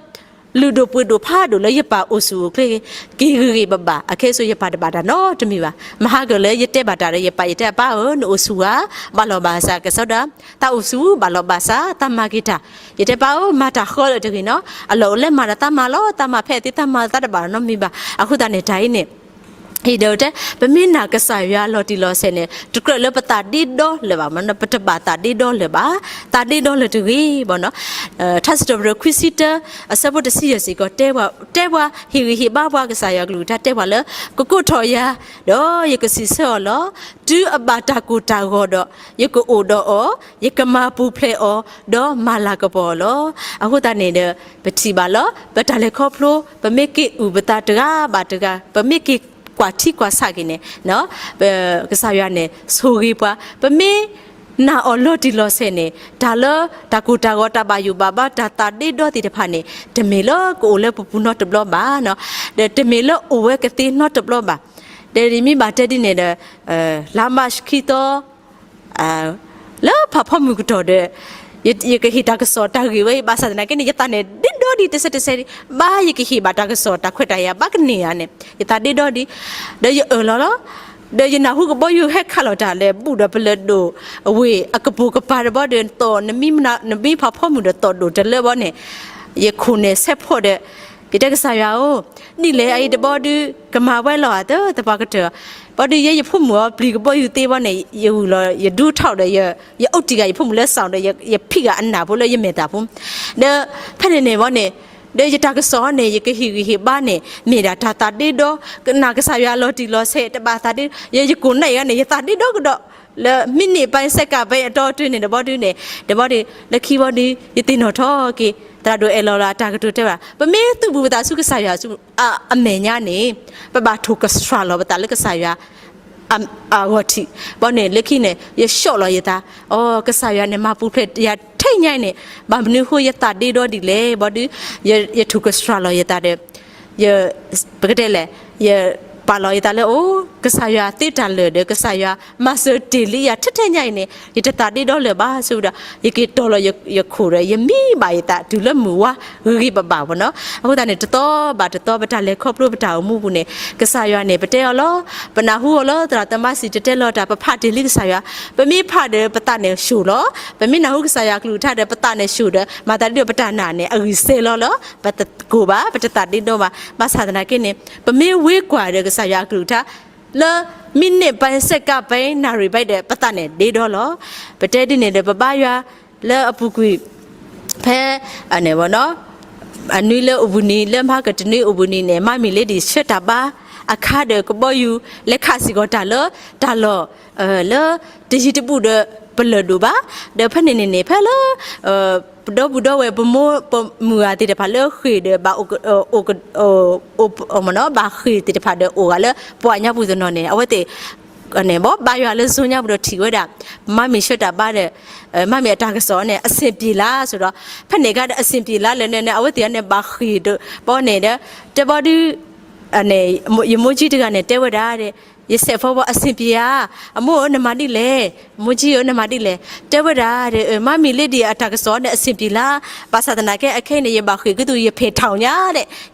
လုၢ်ဒိၣ်ပှ့ၤဒိၣ်ဖးဒိၣ်လၢယပၢ်အိၣ်ဆူၣ်အိၣ်ချ့ က့ၤဂ့ၤဂ့ၤဘၣ်ဘၣ် အခဲစိ ယပၢ်တဘၣ်တၢ်နီတမံၤဘၣ်. မဟါကလၢယတဲဘၣ်တၢ်ဒီးယပၢ် ယတဲပၢ်ဧၢ နအိၣ်ဆူၣ်ဧါ ဘၣ်လီၤဘၣ်စး ကစီဒီး တၢ်အိၣ်ဆူၣ်ဘၣ်လီၤဘၣ်စး တၢ်မၤက့ၤတၢ် ယတဲပၢ်ဧၢ မၤတၢ်ဃီလၢတဂ့ၤနီၤ အလီၢ်အိၣ်လၢမၤဒီးတၢ်မၤလီၤ တၢ်မၤဖဲအသ့တၢ်မၤသးတဘၣ်နီတမံၤဘၣ်. အဃိသတးန့ၣ် တၢ်အံၤန့ၣ် ဟ့ၣ်ဒီးတဲ ပမ့ၢ်နာ်ကစၢ်ယွၤလီၤတံၢ်လီၤဆဲးန့ၣ် တကြၢးလၢပသးဒ့ဒီလၢၤဘၣ် ပတဘၣ်သးဒ့ဒီလၢၤဘၣ် သးဒ့ဒီလၢၤတဂ့ၤဘၣ်နီၤ. ထါစံးထီၣ်ပတြၢၤခွံဆံတၢ အဆၢဖိတဆံယဲၢ်စ့ၢ်ကီး တဲပှၤ တဲပှၤ ဟ့ၣ်ဂံၢ်ဟ့ၣ်ဘါပှၤ ကစၢ်ယွၤကလုၢ်ကထါတဲပှၤလၢ ကကိးထီၣ်ယၤ ဒီးယကစံးဆၢအီၤလီၤ. တုၤအဘၣ်တၢ်ကိၢ်တၢ်ဂီၤဒီး ယကအိၣ်ဒီးအီၤ ယကမၤပူၤဖျဲးအီၤ ဒီးမၤလၤကပီၤအီၤလီၤ. အဃိသတးန့ၣ်ဒီး ပထံၣ်ဘၣ်လၢ ပတၢ်လဲၤခီဖျိ ပမ့ၢ်က့ၤအုၣ်ပသးတဂၤဘၣ်တဂၤ ပမ့ၢ်က့ၤကွၢ်ထံကွၢ်ဆးက့ၤန့ၣ် ကစၢ်ယွၤန့ၣ် ဆိၣ်ဂ့ၤပှၤ ပမ့ၢ်နာ်အီၤလီၤတံၢ်လီၤဆဲးန့ၣ် တၢ်လၢတၢ်ကိၢ်တၢ်ဂီၤ တၢ်ဘၣ်ယိၣ်ဘၣ်ဘါ တၢ်သးဒ့ဒီသ့ၣ်တဖၣ်န့ၣ် တမ့ၢ်လၢကအိၣ်လၢပပူၤနီတဘျီဘၣ် ဒီးတမ့ၢ်လၢအိၣ်ဝဲကသ့နီတဘျီဘၣ်. ဒီးမ့ၢ်ဘၣ်တဲဒ်န့ၣ်ဒီး လါမၢ်ၡးခံသီ လၢဖးဖီမုၢ်ကတီၢ်ဒီး ယကဟ့ၣ်တၢ်ကစီၣ်တၢ်ဂ့ၢ်ဝဲအံၤ ဘၣ်ဆၣ်သနာ်က့န့ၣ် ယသးန့ၣ်ဒ့ဒီဒံးတစဲးတစဲး ဘၣ်ယကဟ့ၣ်ဘၣ်တၢ်ကစီၣ်တၢ်ခွဲးတၢ်ယာ်ဘၣ်ကန့ၢ်ဧါန့ၣ် ယသးဒ့ဒီဒံး ဒီးယအၢၣ်လီၤလီၤ ဒီးယနၢ်ဟူကဘီယူၤဟဲခးလီၤတၢ်လၢ ဘူၣ်ဒီးပလၢၢ်ဒိၣ် အဝ့ၢ်အကပိာ်ကပၤတဘီဒီး သီၣ်နမံဖးဖီမုၢ်ဒီးသီၣ်ဒိၣ်တလၢဘီန့ၣ် ယခိၣ်န့ၣ်ဆဲးဖီၣ်ဒီး ယတဲကစၢ်ယွၤဧၢ, ဒ်လဲၣ်အံၤတဘီဒုး ကမၤဝဲလီၤဧါသပှၢ်ကတၢၢ်, ဘီဒုးယဲယဖိမုၣ်အီၤ ပျံၤကဘီယူၤသ့ဘီန့ၣ် ယဝံၤလီၤ ယဒူထီၣ်ဒီး ယအိၣ်တံၢ်ဂၤယဖိမုၣ်လၢစီၤဒီး ယဖံးဂၤအနၢ်ဖိလၢယမဲာ်သၣ်ဖိ, ဒီးဖဲန့ၣ်န့ၣ်ဘီန့ၣ် ဒီးယတၢ်ကစီၣ်န့ၣ် ယကဟ့ၣ်ဂံၢ်ဟ့ၣ်ဘါန့ၣ် မ့ၢ်ဒၣ်တၢ်သးဒ့ဒီ, ကနာ်ကစၢ်ယွၤလီၤတံၢ်လီၤဆဲး တဘၣ်သးဒ့, ယယကိာ်နၢ်အံၤန့ၣ် ယသးဒ့ဒီကဒီး, လၢမံးနံးပိုင်း စက္ကန့်ပိုင်း အတီအတွင်းန့ၣ်တဘီဒုးန့ၣ် တဘီဒုး လၢခံဘီဒုး ယသ့ၣ်နီၣ်ထီၣ်က့ၤ သရၣ်ဒိၣ်အဲၣ်လီၤလၢအတၢ်ကတိၤတဲဘၣ် ပမ့ၢ်သူၣ်ပူၤပသးဆူကစၢ်ယွၤဆူ အမဲာ်ညါန့ၣ် ပဘၣ်ထိၣ်ကစှၤလီၤပသးလၢကစၢ်ယွၤ အဂီၢ်ထံး, ဘီန့ၣ်လၢခံန့ၣ် ယဆှီၣ်လီၤယသး, အိ ကစၢ်ယွၤန့ၣ် မၤပူၤဖျဲးယၤထဲညါအံၤန့ၣ် ဘၣ်မနုၤအဃိယသးဒ့ဒီဒ်လဲၣ်, ဘီဒုး ယထိၣ်ကစှၤလီၤယသးဒီး ပကတဲလဲၣ်, ယပာ်လီၤယသးလၢအိၣ် ကစၢ်ယွၤသ့တၢ်လၢာ်ဒီး ကစၢ်ယွၤမၤစၢၤတ့ၢ်လံယၤထဲထဲညါအံၤန့ၣ် ယတသးဒ့ဒီလၢၤဘၣ်ဆိဒီး ယက့ၤတီၤလီၤယခိၣ်ဒီး ယမံဘၣ်ယသးတုၤလၢမုၢ်ဝါဂ့ၤဂ့ၤဘၣ်ဘၣ်ဘီနီၤ. အဃိသတးန့ၣ် တသီဘၣ်တသီ ပတၢ်လဲၤခီဖျိပတၢ်အိၣ်မူပူၤန့ၣ် ကစၢ်ယွၤန့ၣ် ပတဲအီၤလီၤ, ပနၢ်ဟူအီၤလီၤ, သရၣ်သမါစံၣ်တဲၤတဲလီၤတၢ် ပဖးတ့ၢ်လံကစၢ်ယွၤ, ပမ့ၢ်ဖးဒီးပသးန့ၣ်ဆှိၣ်လီၤ, ပမ့ၢ်နၢ်ဟူကစၢ်ယွၤကလုၢ်ကထါဒီး ပသးန့ၣ်ဆှိၣ်ဒီး မၤသးဒ်ဒီးပတၢ်နာ်န့ၣ် အဂံၢ်စဲလီၤလီၤ, ပတကိၢ်ဘၣ်, ပတသးဒ့ဒီဘၣ်, ဘၣ်ဆၣ်သနာ်က့န့ၣ် ပမ့ၢ်ဝ့ကွၢ်ဒီးကစၢ်ယွၤအကလုၢ်ကထါ လၢမံးနံးပိုင်း စက္ကန့်ပိုင်း နၣ်ရံၣ်ပိုင်းဒီး ပသးန့ၣ်ဒ့ဒီလီၤ. ပတဲဒ်န့ၣ်ဒီး ပဘါယွၤလၢအပူၤကွံာ် ဖဲ အနွံလၢအိၣ်ဘှံးနံၤ လၢမဟါကတနွံအိၣ်ဘှံးနံၤန့ၣ် မါမံၤလ့ဒံၣ်ဆှၢတၢ်ဘါအခါဒီး ကဘီယူၤ လဲၤခးစ့ၢ်ကီးတၢ်လၢ တၢ်လီၢ် လၢတယံၤတဘူးဒီးပလၢၢ်ဒိၣ်ဘၣ်, ဒီးဖဲန့ၣ်န့ၣ်န့ၣ် ဖဲလၢ ပဒီပုၢ်ဒီဝဲၢ်ပမိၢ်ပမုၢ်ဂၤသ့ၣ်တဖၣ်လၢဃ့ၢ်ဒီး ဘၣ် ဘၣ်ဃ့ၢ်သ့ၣ်တဖၣ်ဒီးအိၣ်ဂၤလၢပှၤညါပူၤတနီၤန့ၣ် အဝဲသ့ၣ် ဘီ ဘါယွၤလၢ Zoom ညါပူၤဒီးထံၣ်ဝဲဒၣ် မါမံၤဆှၢတၢ်ဘါဒီး မါမံၤအတၢ်ကစီၣ်န့ၣ် အဆင်ပြေလား ဆိုတော့ ဖဲန့ၣ်အခါဒီး အဆင်ပြေလား လဲၣ်န့ၣ် အဝဲသ့ၣ်န့ၣ် ဘၣ်ဃ့ၢ်ဒီး ဘီန့ၣ်ဒီး တဲဘီဒုး ယမိၢ်ကၠံတဂၤန့ၣ် တဲဝဲဒၣ်ဒီး ယစဲးဖီဘီ အဆင်ပြေဧါ, အမိၢ်ဧၢ နမၤဒ်လဲၣ်, မိၢ်ကၠံဧၢ နမၤဒ်လဲၣ်, တဲဝဲဒၣ်ဒီး မါမံၤလ့ဒံၣ်အတၢ်ကစီၣ်န့ၣ် အဆင်ပြေလား, ဘၣ်ဆၣ်သနာ်က့ အခဲအံၤန့ၣ် ယဘၣ်ဃ့ၢ်ကသူ ယဖဲးထီၣ်ညါ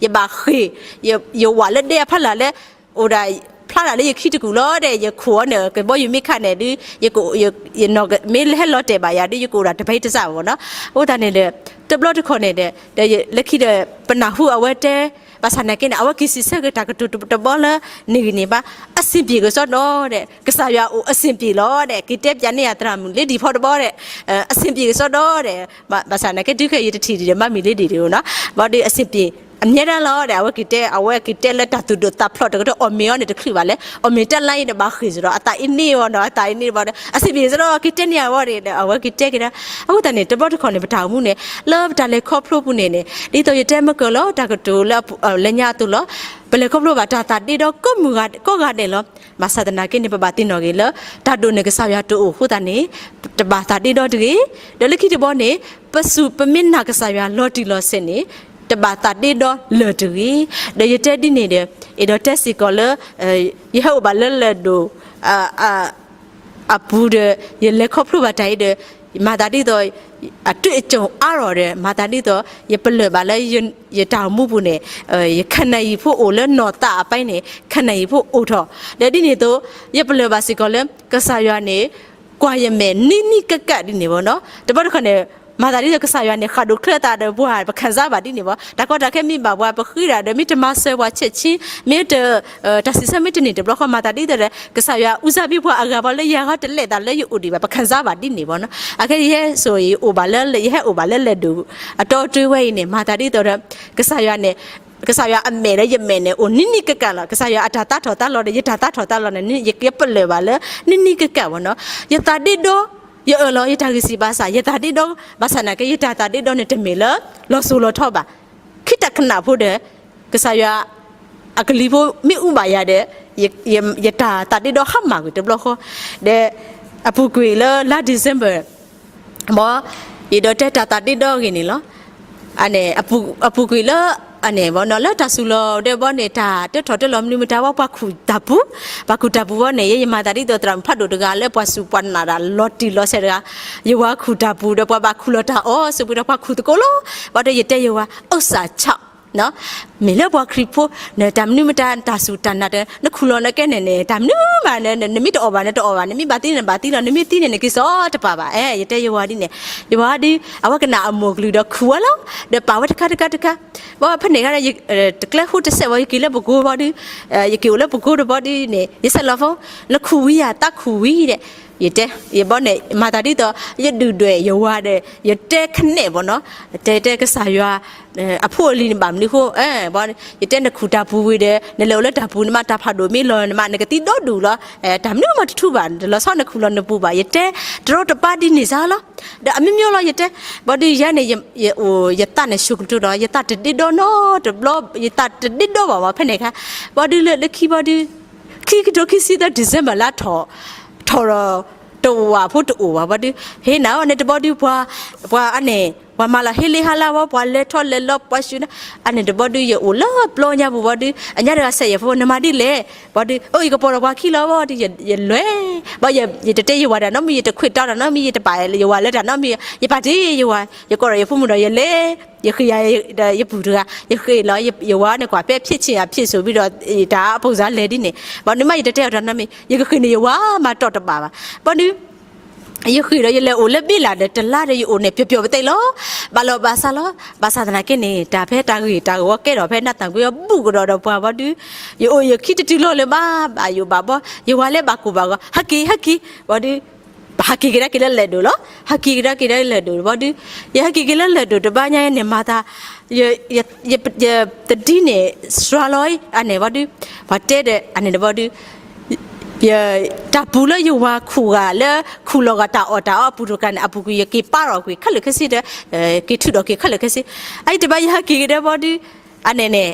ယဘၣ်ဃ့ၢ် ယဝးလၢဒဲအဖီလာ်လၢ အိၣ်ဒၣ် ဖျါတၢ်လၢယခံတကူာ်လီၤဒီး ယခိၣ်အီၤန့ၣ် ကဘီယူၤမ့ၢ်ခးန့ၣ်ဒုး ယက ယ ယနီၢ်မ့ၢ်ဟဲလီၤတဲာ်ဘၣ်ယၤဒုး ယကအိၣ်ဒီးတဖဲတစးဘၣ်နီၤ. အဃိသတးန့ၣ်ဒီး တဘျီတခီၣ်န့ၣ်ဒီး ဒီးလၢခံဒီး ပနၢ်ဟူအဝဲတဲ ဘၣ်ဆၣ်နာ်က့န့ၣ် အဝဲက့ၤစံးဆၢက့ၤတၢ်ကတိၤတဘီလၢ န့ၢ်ဂ့ၤန့ၣ်ဘၣ် အဆင်ပြေကစီဒီဒီး ကစၢ်ယွၤအိၣ်အဆင်ပြေလီၤဒီး က့ၤတဲပျးန့ၢ်ယၤသရၣ်မုၣ်လ့ဒံၣ်ဖီတဘီဒီး အဆင်ပြေကစီဒီဒီး ဘၣ်ဆၣ်နာ်က့ တုၤခဲအံၤယတထံၣ်ဒံးဒီး မၤမံၤလ့ဒံၣ်ဒံးနီၤ ဘၣ်ဒီးအဆင်ပြေ အမြဲတမ်းလီၤဒီး အဝဲက့ၤတဲ အဝဲက့ၤတဲလၢတၢ်သူၣ်ဒိၣ်သးဖျိးတကတီၢ် အီၣ်မ့ၤအီၤန့ၣ်တချုးဘၣ်လဲၣ် အီၣ်မ့ၤတၢ်လါအံၤန့ၣ် ဘၣ်ဃ့ၢ်စ့ၢ်ဒီး အသးအံၤန့ၢ်ဝဲဒီး အသးအံၤန့ၢ်ဘၣ်ဒီး အဆင်ပြေစ့ၢ်ဒီး က့ၤတဲန့ၢ်အဝဲဒီး အဝဲက့ၤတဲက့ၤဒီး အဃိသတးန့ၣ် တဘျီတခီၣ်န့ၣ် ပတၢ်အိၣ်မူန့ၣ် လၢပတၢ်လဲၤခီဖျိပူၤန့ၣ်န့ၣ် ဒ်သိးယတဲမ့ၢ်ကၢၢ်လီၤ တၢ်ကတိၤလၢ လၢညါအသိးလီၤ ပလဲၤခီဖျိဘၣ်တၢ်သးဒ့ဒီကိးမုၢ်ဂၤ ကိးဂၤဒဲးလီၤ. ဘၣ်ဆၣ်သနာ်က့န့ၣ် ပဘၣ်သ့ၣ်နီၣ်ဂ့ၤလၢ တၢ်ဒိၣ်န့ၣ်ကစၢ်ယွၤတအိၣ်အဃိသတးန့ၣ် တဘၣ်သးဒ့ဒီတဂ့ၤ. ဒီးလၢခံတဘီန့ၣ် ပစူၢ်ပမ့ၢ်နာ်ကစၢ်ယွၤလီၤတံၢ်လီၤဆဲးန့ၣ် တဘၣ်သးဒ့ဒီလၢၤတဂ့ၤ. ဒီးယတဲဒ်န့ၣ်ဒီး အဲၣ်ဒိးတဲစ့ၢ်ကီးလၢ ယဟဲအိၣ်ဘၣ်လၢလၢၢ်ဒိၣ် အပူၤဒီး ယလဲၤခီဖျိဘၣ်တၢ်အံၤဒီး မၤသးဒ်သိး အတွေ့အကြုံအါထီၣ်ဒီး မၤသးဒ်သိး ယပလၢၢ်ဘၣ်လၢ ယတၢ်အိၣ်မူပူၤန့ၣ် ယခနၢ်ယံာ်ဖိအိၣ်လၢနီၢ်သးအပိုင်းန့ၣ် ခနၢ်ယံာ်ဖိအိၣ်ထီၣ် ဒီးဒ်န့ၣ်အသိး ယပလၢၢ်ဘၣ်စ့ၢ်ကီးလၢ ကစၢ်ယွၤန့ၣ် ကွၢ်ယမဲာ်နံၤနံၤကကးဒ်န့ၣ်ဘၣ်နီၤ. တဘျီတခီၣ်န့ၣ် မၤသးဒ်သိးကစၢ်ယွၤန့ၣ် ဃၣ်ဒိၣ်ချၢသးဒီးပှၤ ပခံစားဘၣ်ဒ်န့ၣ်ဘၣ်. တၢ်ကီတၢ်ခဲမ့ၢ်ဘၣ်ပှၤ ပဃ့ဒၣ်ဒီး မ့ၢ်တမၤစၢၤပှၤဆဲးဆ့ မ့ၢ်တ တၢ်စံးဆၢမ့ၢ်တန့ၢ်တဘျီဃီ မၤသးဒ်သိးဒီး ကစၢ်ယွၤအုၣ်စၢ်ဘံပှၤအဂၤဘၣ်လၢယဂီၢ်တလဲၤသးလၢယအိၣ်ဒံးဘၣ် ပခံစားဘၣ်ဒ်န့ၣ်ဘၣ်နီၤ. အခဲယဟဲစိာ် ယအိၣ်ဘၣ်လၢ ယဟဲအိၣ်ဘၣ်လၢလၢၢ်ဒိၣ် အတီအတြၢၤဝဲအံၤန့ၣ် မၤသးဒ်သိးဒီး ကစၢ်ယွၤန့ၣ် ကစၢ်ယွၤအမဲာ်ဒီးယမဲာ်န့ၣ် အိၣ်နံၤနံၤကကးလီၤ. ကစၢ်ယွၤအတၢ်သးထီၣ်သးလီၤဒီး ယတၢ်သးထီၣ်သးလီၤန့ၣ် ယပလၢၢ်ဘၣ်လၢ နံၤနံၤကကးဘၣ်နီၤ. ယသးဒ့ဒီ ယအၢၣ်လီၤ ယတၢ်ဂံၢ်စၢ်ဘါစၢ် ယသးဒ့ဒီ ဘၣ်ဆၣ်နာ်က့ ယတၢ်သးဒ့ဒီန့ၣ် တမ့ၢ်လၢ လီၤစိၤလီၤထီဘၣ်. ခံတၢ်ခနၣ်ဖိဒီး ကစၢ်ယွၤ အကလံၤဖိမ့ၢ်အူဘၣ်ယၤဒီး ယတၢ်သးဒ့ဒီဟါမၢ်ကွံာ်တဘျီဃီ ဒီး အပူၤကွံာ်လၢလါ December ဘၣ် ယအဲၣ်ဒိးတဲတၢ်သးဒ့ဒီအဂ့ၢ်န့ၣ်လီၤ. အန့ၣ် အပူၤကွံာ်လၢ အန့ၣ်ဘၣ်နီၤ လၢတၢ်စူၤလီၤဒဲးဘၣ်န့ၣ် တၢ်တထီၣ်တလီၤမနုၤမတၤဘၣ် ပှၤခူၣ်တၢ်ပူၤ ပှၤခူၣ်တၢ်ပူၤဘၣ်န့ၣ် ယဲယမၤသးဒ်သိးသရၣ်မုၣ်ဖးဒိၣ်တဂၤလၢ ပှၤစူၢ်ပှၤနာ်တၢ်လီၤတံၢ်လီၤဆဲးတဂၤ ယဝၤခူၣ်တၢ်ပူၤဒီး ပှၤဘၣ်ခူၣ်လီၤတၢ်အီၤ စံးပှၤဒီး ပှၤခူၣ်သကိးလီၤ. ဘၣ်ဒီးယတဲယဝၤ အိၣ်စၢ်ဆီ မ့ၢ်လၢပှၤခရံာ်ဖိ နတၢ်မနုၤမတၤ တၢ်စူၢ်တၢ်နာ်တၢ် နခူၣ်လီၤနကဲန့ၣ်န့ၣ် တၢ်မနုၤမး နမ့ၢ်တအီၣ်ဘၣ် နတအီၣ်ဘၣ် နမ့ၢ်ဘၣ်သံန့ၣ် ဘၣ်သံလီၤ နမ့ၢ်သံန့ၣ် နက့ၤစီတပာ်ဘၣ် အဲ ယတဲယဝၤဒ်န့ၣ် ယဝၤဒ် အဝဲကနၣ်အမိၢ်ကလုၢ်ဒီးခူၣ်ဝဲလီၤ ဒီးပာ်ဝဲတခါတခါတခါ ဘၣ်ဖဲန့ၣ်အခါ တကျဲဃိတစဲးဝဲ ယက့ၤလၢပကိဘၣ်ဒု ယက့ၤအိၣ်လၢပကိတဘီဒ်န့ၣ် ယဆဲးလီၤဖိ နခူၣ်ဝံၤယၤ သးခူၣ်ဝံၤဒီး ယတဲ ယဘီန့ၣ် မၤသးဒ်သိး ယဒုၣ်ဒွဲၣ်ယဝၤဒီး ယတဲခနဲၣ်ဘၣ်နီၤ တဲတဲကစၢ်ယွၤ အဖိအလံၤန့ၣ်ဘၣ်မနုၤဃိ ဘၣ် ယတဲနခူၣ်တၢ်ပူၤဝံၤဒီး နလဲၤအိၣ်လၢတၢ်ပူၤန့ၣ်မး တၢ်ဖးဒိၣ်မ့ၢ်လီၤန့ၣ်မး နကသံဒီဒူၣ်လီၤ တၢ်မနုၤမးတထူးဘၣ် တလီၤဆီနခူၣ်လီၤနပူၤဘၣ် ယတဲတရီတပါဒ်န့ၣ်စ့ၢ်လီၤ ဒီးအမျိုးမျိုးလီၤ ယတဲ ဘၣ်ဒုးယၤန့ၣ် ယအိၣ်ယသးန့ၣ် ဆိကတၢၢ်ဒီး ယသးတဒ့ဒီနီတဘျီ ယသးတဒ့ဒီဘၣ်ဘၣ် ဖဲန့ၣ်အခါ ဘၣ်ဒုးလၢလၢခံဘၣ်ဒုး ခံကထိခံဆံသၢ December လါထီၣ် ထီၣ်ဒီး တဝာ်ဖိတအိၣ်ဘၣ် ဘၣ်ဒုး ဟ့ၣ်နၤအီၤန့ၣ်တဘီဒုး ပှၤ ပှၤအန့ၣ် ပှၤမၤလီၤဟ့လ့ဟါလၢဝဲ ပှၤလဲၤထီၣ်လဲၤလီၤ ပှၤဆူၣ်န့ၣ် အန့ၣ်တဘီဒုး ယအိၣ်လၢပျီညါပူၤဘၣ်ဒုး အညါတဂၤစဲးယဲၢ်ဖိ နမၤဒ်လဲၣ် ဘၣ်ဒုး အိၣ်ယကပိာ်ဒီးပှၤခံလီၤဘၣ်ဒုး ယလဲၤ ဘၣ်ယတတဲယဝၤတၢ်နီတမံၤ ယတခွဲးတီတၢ်နီတမံၤ ယတပာ်ယဝၤလၢတၢ်နီတမံၤ ယပာ်တ့ၢ်ယဝၤ ယကိးဒီးယဖိမုၣ်ဒီးယလဲၤ ယဃ့ယၤ ဒီးယပုၢ်တဂၤ ယဃ့လီၤ ယဝၤန့ၣ်ကွၢ်ဖဲဖြစ်ချင်အဖြစ်ဆိုပြီးဒီး တၢ်အပူၤစ့ၢ်လဲၤဒ်န့ၣ် ဘၣ်ဒုးမး ယတတဲအီၤတၢ်နီတမံၤ ယကဃ့န့ၢ်ယဝၤမးတီၢ်တဘၣ်ဘၣ် ဘၣ်ဒုး ယဃ့ဒီးယလဲၤအိၣ်လၢဘ့လးဒီးတလါဒီးယအိၣ်န့ၣ် ပျော်ပျော်ပသဲလီၤ ဘၣ်လီၤဘၣ်စးလီၤ ဘၣ်ဆၣ်သနာ်က့န့ၣ် တၢ်ဖဲတၢ်ဂ့ၢ်တၢ်ဂီၤကဲထီၣ်ဖဲနၢ်သၣ်ကွံအီၤ ဘူးကဒီးဒီးပှၤဘၣ်ဒုး ယအိၣ်ယခံတတုၤလီၤလၢၤဘၣ် ဘၣ်ယိၣ်ဘၣ်ဘီ ယဝၤလၢဘၣ်ကိၢ်ဘၣ်ဂီၤ ဟဲက့ၤ ဟဲက့ၤ ဘၣ်ဒုး ပဟးက့ၤကဒါက့ၤလၢလၢၢ်ဒိၣ်လီၤ ဟဲက့ၤကဒါက့ၤလၢလၢၢ်ဒိၣ်ဘၣ်ဒုး ယဟဲက့ၤက့ၤလၢလၢၢ်ဒိၣ်တဘျီညါန့ၣ် မၤသး ယ ယ ယတဒံန့ၣ် စှၤလီၤအန့ၣ်ဘၣ်ဒုး ပှၤတဲဒီး အန့ၣ်တဘီဒုး တၢ်ပူၤလၢယဝၤခူၣ်ဂၤလၢ ခူၣ်လီၤဂာ်တၢ်အီၣ်တၢ်အီအပူၤတကးန့ၣ် အပူၤကွံာ်ယက့ၤပာ်ထီၣ်ကွံာ်ခဲလၢာ်ခဲဆ့ဒီး က့ၤထုးထီၣ်က့ၤခဲလၢာ်ခဲဆ့ အအံၤတဘၣ်ယဟဲက့ၤကဒါဘီဒုး အန့ၣ်န့ၣ်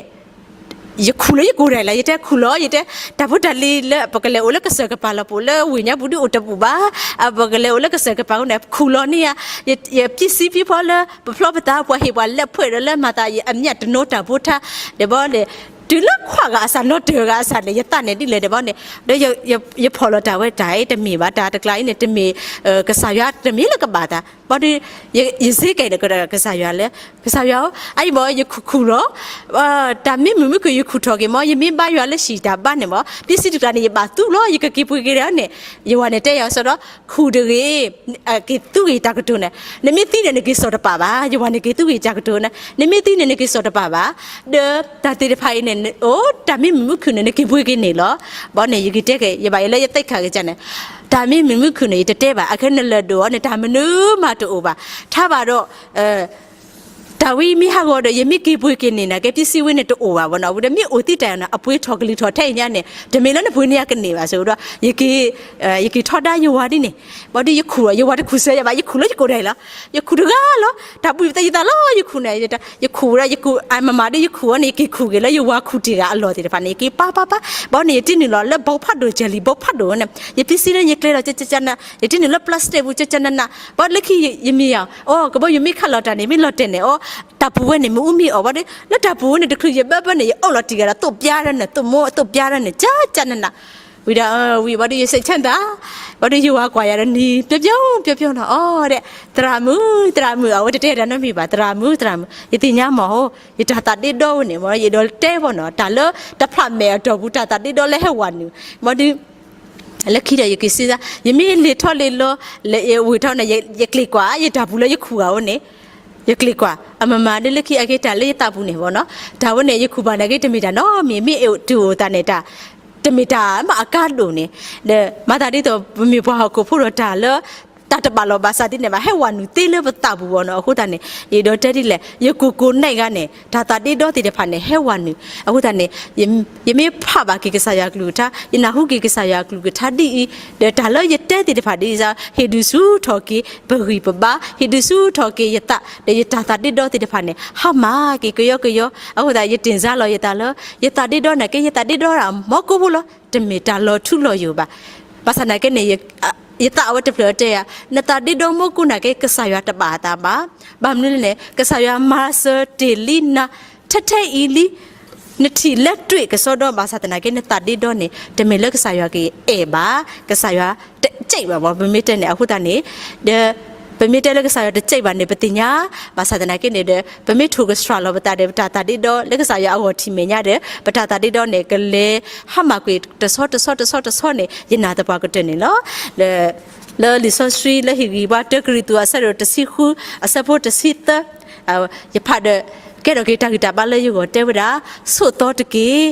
ယခူၣ်လၢယကိာ်ဒဲးလီၤ ယတဲခူၣ်လီၤ ယတဲ တၢ်ဖိတၢ်လံၤလၢပကလဲၤအိၣ်လၢကစၢၢ်ကပၤလီၤ ပအိၣ်လၢဝ့ၢ်ညါပူၤဒုးအိၣ်တပူၤဘၣ် ပကလဲၤအိၣ်လၢကစၢၢ်ကပၤန့ၣ် ခူၣ်လီၤန့ၢ်ယၤ ယပံစံပံဖီလၢ ပဖျီပသးပှၤဟ့ၣ်ပှၤလဲၤဖှဲးဒီးလၢမၤသးယအမျးတနိတၢ်ဖိထါ ဒီးဘီန့ၣ် တုၤလၢခွါဂၤအစၢ်နီတဂၤအစၢ်န့ၣ် ယသးန့ၣ်ဒ်လဲၣ်ဒီးဘီန့ၣ် ဒီးယဖီၣ်လီၤတၢ်ဝဲတၢ်အံၤတမ့ၢ်ဘၣ် တၢ်တကျါအံၤန့ၣ် တမ့ၢ် ကစၢ်ယွၤတမ့ၢ်လၢကဘၣ်တၢ် ဘၣ်ဒီး ယစ့ကဲၤဒီးကစၢ်ယွၤလၢ ကစၢ်ယွၤဧၢ, အအံၤဘၣ် ယခူၣ်ခူၣ်လီၤ, တၢ်မ့ၢ်မုာ်မုာ်ခုၣ် ယခူၣ်ထီၣ်က့ၤမ့ၢ် ယမ့ၢ်ဘါယွၤလၢဟံၣ်တၢ်ဘါန့ၣ်မ့ၢ် ပစံးတကျါန့ၣ် ယဘၣ်သူလီၤ ယကက့ၤပှ့ၤက့ၤဒီးန့ၣ်, ယဝၤန့ၣ်တဲယၤစ့ၢ်ဒီး ခူၣ်တဂ့ၤ, က့ၤသူက့ၤတၢ်ကတိၤန့ၣ်, နမ့ၢ်သံန့ၣ် နက့ၤစိာ်တပာ်ဘၣ်, ယဝၤန့ၣ်က့ၤသူက့ၤတၢ်ကတိၤန့ၣ် နမ့ၢ်သံန့ၣ် နက့ၤစိာ်တပာ်ဘၣ်, ဒီးတၢ်သ့ၣ်တဖၣ်အံၤန့ၣ် အိၣ်တၢ်မ့ၢ်မုာ်မုာ်ခုၣ်န့ၣ် နက့ၤပှ့ၤက့ၤန့ၣ်လီၤ. ဘၣ်န့ၣ် ယက့ၤတဲက့ၤ ယဘၣ်ယဲလၢယသ့ၣ်ခါကစၢ်န့ၣ်, တၢ်မ့ၢ်မုာ်မုာ်ခုၣ်န့ၣ် ယတတဲဘၣ်, အခဲနလၢာ်ဒိၣ်အီၤန့ၣ် တၢ်မနုၤမးတအိၣ်ဘၣ်, ထါဘၣ်ဒီး တၢ်ဝဲမ့ၢ်ဟးဂီၤဒီး ယမ့ၢ်က့ၤပှ့ၤက့ၤန့ၣ်နာ်က့ ပစံးဝဲန့ၣ်တအိၣ်ဘၣ်ဘၣ်နီၤ, ဝံၤဒီးမ့ၢ်အိၣ်သံတၢ်နီၤ အပှ့ၤထီၣ်ကလုၢ်ထီၣ်ထဲအံၤညါန့ၣ် တမ့ၢ်လၢနပှ့ၤန့ၢ်အကန့ၢ်ဘၣ် စ့ၢ်ဝဲဒီး ယက့ၤထီဒါယဝၤဒ်န့ၣ်, ဘၣ်ဒီးယခူၣ် ယဝၤတခူၣ်စၢၤယၤဘၣ် ယခူၣ်လၢယကိာ်ဒၣ်အံၤလီၤ, ယခူၣ်တဂၤလီၤ, တၢ်ပူၤယသးယသးလီၤ ယခူၣ်န့ၣ်, ယခူၣ်ဝဲဒၣ် ယခူၣ်အမမၤဒီး ယခူၣ်ဝဲန့ၣ် ယက့ၤခူၣ်က့ၤလၢယဝၤခူၣ်တ့ၢ်ဂၤအလီၢ်သ့ၣ်တဖၣ်န့ၣ် ယက့ၤပာ်ပာ်ပာ်, ဘၣ်န့ၣ် ယတ့နုာ်လီၤလၢဘီဖးဒိၣ် jelly ဘီဖးဒိၣ်န့ၣ် ယပစံးလၢယကျဲလီၤ ကကနန ယတ့နုာ်လၢ plastic ပူၤ ကကနန, ဘၣ်လၢခံယမ့ၢ်ယၤ အိ ကဘီယူၤမ့ၢ်ခးလီၤတၢ်န့ၣ် မ့ၢ်လီၤတဲာ်န့ၣ် အိ တၢ်ပူၤဝဲန့ၣ် မ့ၢ်အူမ့ၢ်အီၣ်ဘၣ်ဒီး လၢတၢ်ပူၤဝဲန့ၣ် တချုးယဘၢဘၢန့ၣ် ယအိၣ်လီၤတံၢ်ဂၤဒီး သိၣ်ပျါဒၣ်န့ၣ် သိၣ်မိၢ်သိၣ်ပျါဒၣ်န့ၣ် ကကနန ဝံၤဒီး ဝံၤဘၣ်ဒီး ယစံးဆၢနသး, ဘၣ်ဒီးယဝၤကွၢ်ယၤဒီး နံၤပျီပျီပျီပျီနီၤ အိ ဒီး သရၣ်မုၣ် သရၣ်မုၣ် အဝဲတတဲတၢ်နီတမံၤဘၣ် သရၣ်မုၣ် သရၣ်မုၣ် ယသ့ၣ်ညါမးဟိ ယတၢ်သးဒ့ဒီဝဲန့ၣ် မ့ၢ်ယအဲၣ်ဒိးတဲဘၣ်နီၤ တၢ်လၢတဖျးမဲာ်အတီၢ်ပူၤ တၢ်သးဒ့ဒီလၢဟဲဝးနုာ် မ့ၢ်ဒီး လၢခံဒီးယက့ၤစံးသး ယမ့ၢ်လ့ၤထီၣ်လ့ၤလီၤ လၢယဝ့ၤထီၣ်န့ၣ် ယကျ့ၤကွၢ် ယတၢ်ပူၤလၢယခူၣ်ဂၤဝဲန့ၣ် ယကျ့ၤကွၢ် အမမၤဒ်လၢခံအဂ့ၢ်တၢ်လၢယသးပူၤန့ၣ်ဘၣ်နီၤ တၢ်ဝဲန့ၣ် ယခူၣ်ဘၣ်နာ်က့ တမ့ၢ်တၢ်နီတမံၤ မ့ၢ်အဲၣ်ဒိးအိၣ်သးန့ၣ် တၢ် တမ့ၢ်တၢ်မ့ၢ်အကါဒိၣ်န့ၣ် ဒီးမၤသးဒ်သိး ပမ့ၢ်ပှၤဟီၣ်ခိၣ်ဖိဒီးတၢ်လၢ တၢ်တဘၣ်လီၤဘၣ်စးဒ်န့ၣ်ဘၣ် ဟဲဝးနုာ်သ့လၢပသးပူၤဘၣ်နီၤ အဃိသတးန့ၣ် ယအဲၣ်ဒိးတဲဒ်လဲၣ် ယကိၢ်ကိးနဲၣ်ဂၤန့ၣ် တၢ်သးဒ့ဒီသ့ၣ်တဖၣ်န့ၣ် ဟဲဝးနုာ် အဃိသတးန့ၣ် ယမ့ၢ်ဖးဘၣ်က့ၤကစၢ်ယွၤကလုၢ်ကထါ ယနၢ်ဟူက့ၤကစၢ်ယွၤကလုၢ်ကထါဒ်အံၤ ဒီးတၢ်လၢယတဲသ့ၣ်တဖၣ်ဒ်အံၤ ဟ့ၣ်ဒုးဆူၣ်ထီၣ်က့ၤပဂံၢ်ပဘါ ဟ့ၣ်ဒုးဆူၣ်ထီၣ်က့ၤယသး ဒီးယတၢ်သးဒ့ဒီသ့ၣ်တဖၣ်န့ၣ် ဟါမၢ်က့ၤကယီကယီ အဃိသတး ယတ့ၢ်စါလီၤယသးလၢ ယသးဒ့ဒီနာ်က့ ယသးဒ့ဒီဒၣ်မီကိၣ်ဖိလီၤ တမ့ၢ်တၢ်လီၤထူလီၤယိာ်ဘၣ် ဘၣ်ဆၣ်သနာ်က့န့ၣ် ယသးအဝဲတဖျၢၣ်တဲယၤ နသးဒ့ဒီမီကိၣ်နာ်က့ ကစၢ်ယွၤတဘၣ်အသးဘၣ်. ဘၣ်မနုၤလဲၣ်န့ၣ် ကစၢ်ယွၤမၤစၢၤတ့ၢ်လံနၤ ထဲထဲအံၤလံ နထံၣ်လၢတွ့ၣ်ကစီဒီ ဘၣ်ဆၣ်သနာ်က့ နသးဒ့ဒီန့ၣ် တမ့ၢ်လၢကစၢ်ယွၤကအဲၣ်ဘၣ်, ကစၢ်ယွၤတကြိုက်ဘၣ်ဘၣ် ပမ့ၢ်တဲန့ၣ် အဃိသတးန့ၣ် ဒီး ပမ့ၢ်တဲလၢကစၢ်ယွၤတကြိုက်ဘၣ်န့ၣ် ပသ့ၣ်ညါ, ဘၣ်ဆၣ်သနာ်က့န့ၣ်ဒီး ပမ့ၢ်ထိၣ်ကစှၤလီၤပသးဒီး ပတၢ်သးဒ့ဒီလၢကစၢ်ယွၤအဂီၢ်ထံၣ်မဲာ်ညါဒီး ပတၢ်သးဒ့ဒီန့ၣ် ကလဲၤဟါမၢ်ကွံာ်တဆီတဆီတဆီတဆီန့ၣ် ယနာ်သပှၢ်ကတၢၢ်န့ၣ်လီၤ. လၢ လၢလံာ်စီဆှံလၢဟ့ၣ်ဂံၢ်ဘါတၢကရံၣ်သူးအဆၢဒိၣ်တဆံဃု အဆၢဖိတဆံသၢ ယဖးဒီး ကဲထီၣ်က့ၤတၢ်ဂံၢ်တၢ်ဘါလၢယဂီၢ်တဲဝဲဒၣ် ဆိးသီတက့ၢ်,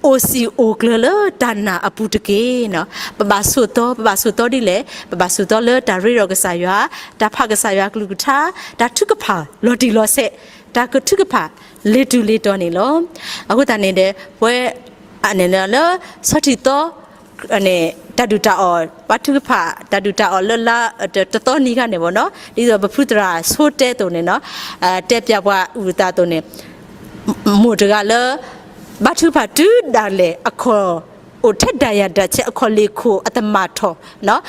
အိၣ်စံာ်အိၣ်ကျၢၤလၢတၢ်နာ်အပူၤတက့ၢ်. ပဘၣ်ဆိးသီ ပဘၣ်ဆိးသီဒ်လဲၣ်, ပဘၣ်ဆိးသီလၢတၢ်ရ့ဒီးကစၢ်ယွၤ, တၢ်ဖးကစၢ်ယွၤကလုၢ်ကထါ, တၢ်ထုကဖၣ်လီၤတံၢ်လီၤဆဲး, တၢ်ကထုကဖၣ်လ့ၤတူၢ်လ့ၤတီၤန့ၣ်လီၤ. အဃိသတးန့ၣ်ဒီး ပဝဲ အန့ၣ်လၢ ဆီထံၣ်သီ န့ၣ် တၢ်ဒုၣ်တၢ်အီၣ် ဘါထုကဖၣ် တၢ်ဒုၣ်တၢ်အီၣ်လၢလါ တသီနံၤခါန့ၣ်ဘၣ်နီၤ ဒ်သိးပဖုသရၣ်ဆိတဲအသိးန့ၣ်နီၤ တဲပၠးပှၤအုၣ်အသးအသိးန့ၣ် မိၢ်တဂၤလၢ ဘါထုကဖၣ်တုၤဒၣ်လဲာ်အခီၣ် အိၣ်ထဲဒၣ်ယၤဒၣ်ဆဲးအခီၣ်လ့ၢ်ခိၣ်အတမၢ်ထီၣ်နီၤ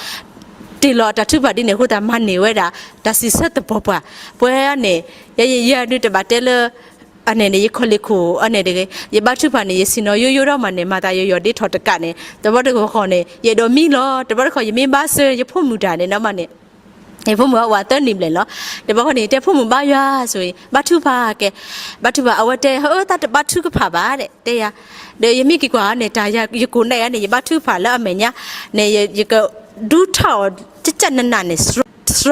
တ့ၢ်လီၤတၢ်ထုကဖၣ်ဒ်န့ၣ်အဃိသတးမၤန့ၢ်ဝဲဒၣ် တၢ်စံးဆၢသပှၢ်ပှၢ် ပှၤန့ၣ် ယဲယဲယဲဒုးတဘၣ်တဲလၢ အန့ၣ်န့ၣ် ယခီၣ်လ့ၢ်ခိၣ် အန့ၣ်တဂ့ၤ ယဘါထုကဖၣ်န့ၣ် ယဆ့ၣ်နီၤယိယိဒီးမးန့ၣ် မၤသးယယီၢ်ဒ့ထီၣ်တကးန့ၣ် တဘျီတခီၣ်န့ၣ် ယအဲၣ်ဒိးမံလီၤ တဘျီတခီၣ်ယမ့ၢ်ဘါစၢၤ ယဖိမုၣ်တၢ်န့ၣ်နီၤမးန့ၣ် ယဖိမုၣ်အဝဲသၢနံၣ်ဘျဲၣ်လီၤ တဘျီခီၣ်န့ၣ် တဲဖိမုၣ်ဘါယွၤဆိၣ် ဘါထုကဖၣ်ကဲ ဘါထုကဖၣ် အဝဲတဲ ဟၢသးတဘါထုကဖၣ်ဘၣ် တဲယၤ ဒီးယမ့ၢ်က့ၤကွၢ်န့ၣ် တၢ်ယကိးနၢ်ယၤန့ၣ် ယဘါထုကဖၣ်လၢအမဲာ်ညါ န့ၣ် ယကဒူထီၣ်အီၤ ကကနနၢ်န့ၣ် စှ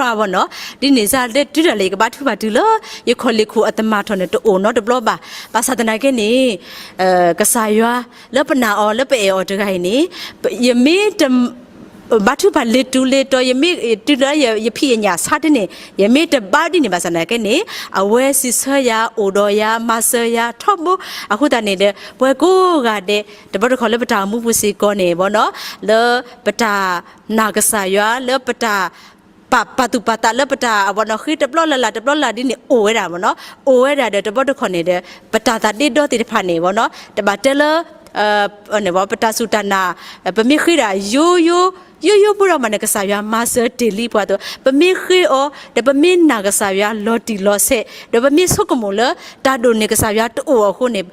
ၤဘၣ်နီၤ ဒ်န့ၣ်စ့ၢ်လၢတုၤဒၣ်လဲာ် ယကဘါထုကဖၣ်တုၤလၢ ယခီၣ်လ့ၢ်ခိၣ်အတမၢ်ထီၣ်န့ၣ် တအိၣ်နီတဘျီဘၣ် ဘၣ်ဆၣ်သနာ်က့န့ၣ် ကစၢ်ယွၤ လၢပနာ်အီၤ လၢပအဲၣ်အီၤတဂၤအံၤန့ၣ် ယမ့ၢ်တ ဘါထုကဖၣ်လ့ၤတူၤလ့ၤတီၤ ယမ့ၢ်တုၤလၢယဖံးယညၣ်ဆါတန့ၣ် ယမ့ၢ်တဘါဒ်န့ၣ်ဘၣ်ဆၣ်သနာ်က့န့ၣ် အဝဲစံးဆၢယၤ အိၣ်ဒီးယၤ မၤစၢၤယၤ ထီဘိ အဃိသတးန့ၣ်ဒီး ပှၤကိးဂၤဒဲး တဘျီတခီၣ်လၢပတၢ်အိၣ်မူပူၤစ့ၢ်ကီးန့ၣ်ဘၣ်နီၤ လၢပတၢ်နာ်ကစၢ်ယွၤ လၢပတၢ် ပာ်ပာ်သူၣ်ပာ်သးလၢပတၢ်အဝဲနီၤ ဃ့တဘျီလၢ်လၢ် တဘျီလၢ်ဒ်န့ၣ် အိၣ်ဝဲဒၣ်မ့ၢ်နီၤ အိၣ်ဝဲဒၣ်ဒီး တဘျီတခီၣ်န့ၣ်ဒီး ပတၢ်သးဒ့ဒီသ့ၣ်တဖၣ်န့ၣ်မ့ၢ်နီၤ တဘၣ်တဲလၢ ပတၢ်စူၢ်တၢ်နာ် ပမ့ၢ်ဃ့ဒၣ်ယိယိ ယိယိဖိဒီးမးန့ၣ် ကစၢ်ယွၤမၤစၢၤတ့ၢ်လံပှၤအသိး ပမ့ၢ်ဃ့အီၤ ဒီးပမ့ၢ်နာ်ကစၢ်ယွၤလီၤတံၢ်လီၤဆဲး ဒီးပမ့ၢ်ဆိကမိၣ်လၢ တၢ်ဒိၣ်န့ၢ်ကစၢ်ယွၤတအိၣ်အဃိန့ၣ်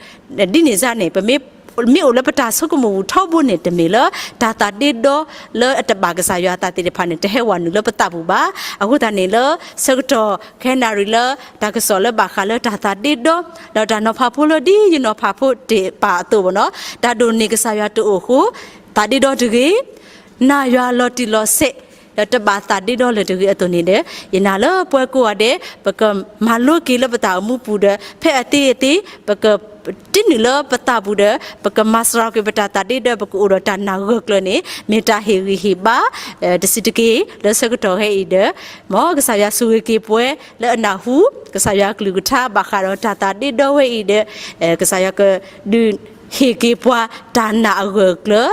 ဒ်န့ၣ်စ့ၢ်န့ၣ် ပမ့ၢ် မ့ၢ်အိၣ်လၢပတၢ်ဆိကမိၣ်ပူၤထီဘိန့ၣ် တမ့ၢ်လၢတၢ်သးဒ့ဒီလၢအတဘၣ်ကစၢ်ယွၤအသးသ့ၣ်တဖၣ်န့ၣ် တဟဲဝဲနုာ်လၢပသးပူၤဘၣ်. အဃိသတးန့ၣ်လၢ ဆၢကတီၢ်ခဲအံၤနၣ်ရံၣ်လၢ တၢ်ကစီၣ်လၢဘၣ်ဃးလၢတၢ်သးဒ့ဒီ ဒီးတၢ်နီၤဖးဖိလၢဒ်ယနီၤဖးဖိတ့ၢ်ပာ်အသိးဘၣ်နီၤ, တၢ်ဒိၣ်န့ၢ်ကစၢ်ယွၤတအိၣ်အဃိ သးဒ့ဒီတဂ့ၤ, နာ်ယွၤလီၤတံၢ်လီၤဆဲး ဒီးတဘၣ်သးဒ့ဒီလၢၤတဂ့ၤအသိးန့ၣ်ဒီး ယနာ်လၢပှၤကိးဂၤဒဲး ပကမၤလိက့ၤလၢပသးအိၣ်မူပူၤဒီး ဖဲအသ့အသ့ ပက တံၢ်နုာ်လၢပသးပူၤဒီး ပကမၤစှၤက့ၤပတၢ်သးဒ့ဒီ ပကအိၣ်ဒီးတၢ်နာ်ဂၢၢ်ကျၢၤန့ၣ် မ့ၢ်တၢ်ဟ့ၣ်ဂံၢ်ဟ့ၣ်ဘါ တဆံးတက့ၢ် လၢဆၢကတီၢ်ခဲအံၤဒီး မ်ကစၢ်ယွၤဆိၣ်ဂ့ၤက့ၤပှၤလၢအနၢ်ဟူ ကစၢ်ယွၤအကလုၢ်ကထါဘၣ်ဃးဒီးတၢ်သးဒ့ဒီဝဲအံၤဒီး ကစၢ်ယွၤကဒုးဟ့ၣ်က့ၤပှၤတၢ်နာ်အဂၢၢ်ကျၢၤ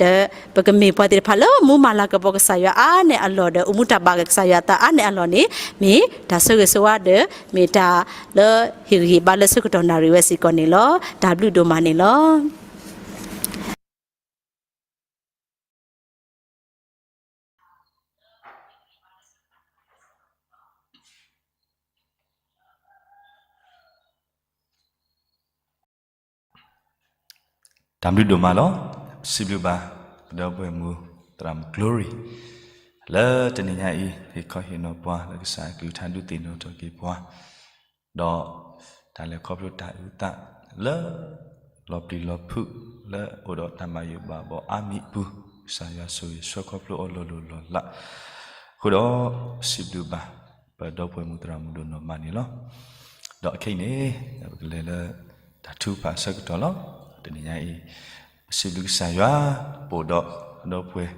ဒီးပကမ့ၢ်ပှၤသ့ၣ်တဖၣ်လၢမူမၤလၤကပီၤကစၢ်ယွၤအါန့ၢ်အလီၢ်ဒီး အိၣ်မူတၢ်ဘၣ်ကစၢ်ယွၤအသးအါန့ၢ်အလီၢ်န့ၣ် မ့ၢ်တၢ်ဆၢဂ့ၤဆၢဝါဒီး မ့ၢ်တၢ်လၢဟ့ၣ်ဂံၢ်ဟ့ၣ်ဘါလၢဆၢကတီၢ်နၣ်ရံၣ်ဝဲစ့ၢ်ကီးန့ၣ်လီၤ. တၢ်ဘျုးဒိၣ်မးန့ၣ်လီၤ. တၢ်ဘျုးဒိၣ်မးလီၤ. ပစံးဘျုးဘၣ် ပဒီပုၢ်ဝဲၢ်မုၣ် သရၣ်မုၣ် Glory လၢတနံၤညါအံၤ ဟ့ၣ်ခီဟ့ၣ်နီၤပှၤလၢကစၢ်အကလုၢ်ကထါဒုးသ့ၣ်နီၣ်ထီၣ်က့ၤပှၤ ဒီးတၢ်လဲၤခီဖျိတၢ်အုၣ်သးလၢ လီၤပျံၤလီၤဖုး လၢအိၣ်ဒီးတၢ်ဘၣ်ယိၣ်ဘၣ်ဘီအါမံၤအပူၤ ကစၢ်ယွၤဆိၣ်ဂ့ၤဆှၢခီဖျိအီၤလီၤလိၤလီၤလး အဃိဒီး ပစံးဘျုးဘၣ် ပဒီပုၢ်ဝဲၢ်မုၣ်သရၣ်မုၣ်ဒိၣ်နီၢ်မးန့ၣ်လီၤ. ဒီးခဲအံၤန့ၣ် ပကလဲၤလၢတၢ်ထုကဖၣ်အဆၢကတီၢ်လီၤ. တနံၤညါအံၤ ပစံးဘျုးကစၢ်ယွၤ ပအိၣ်ဒီးပဒီပုၢ်ဝဲၢ်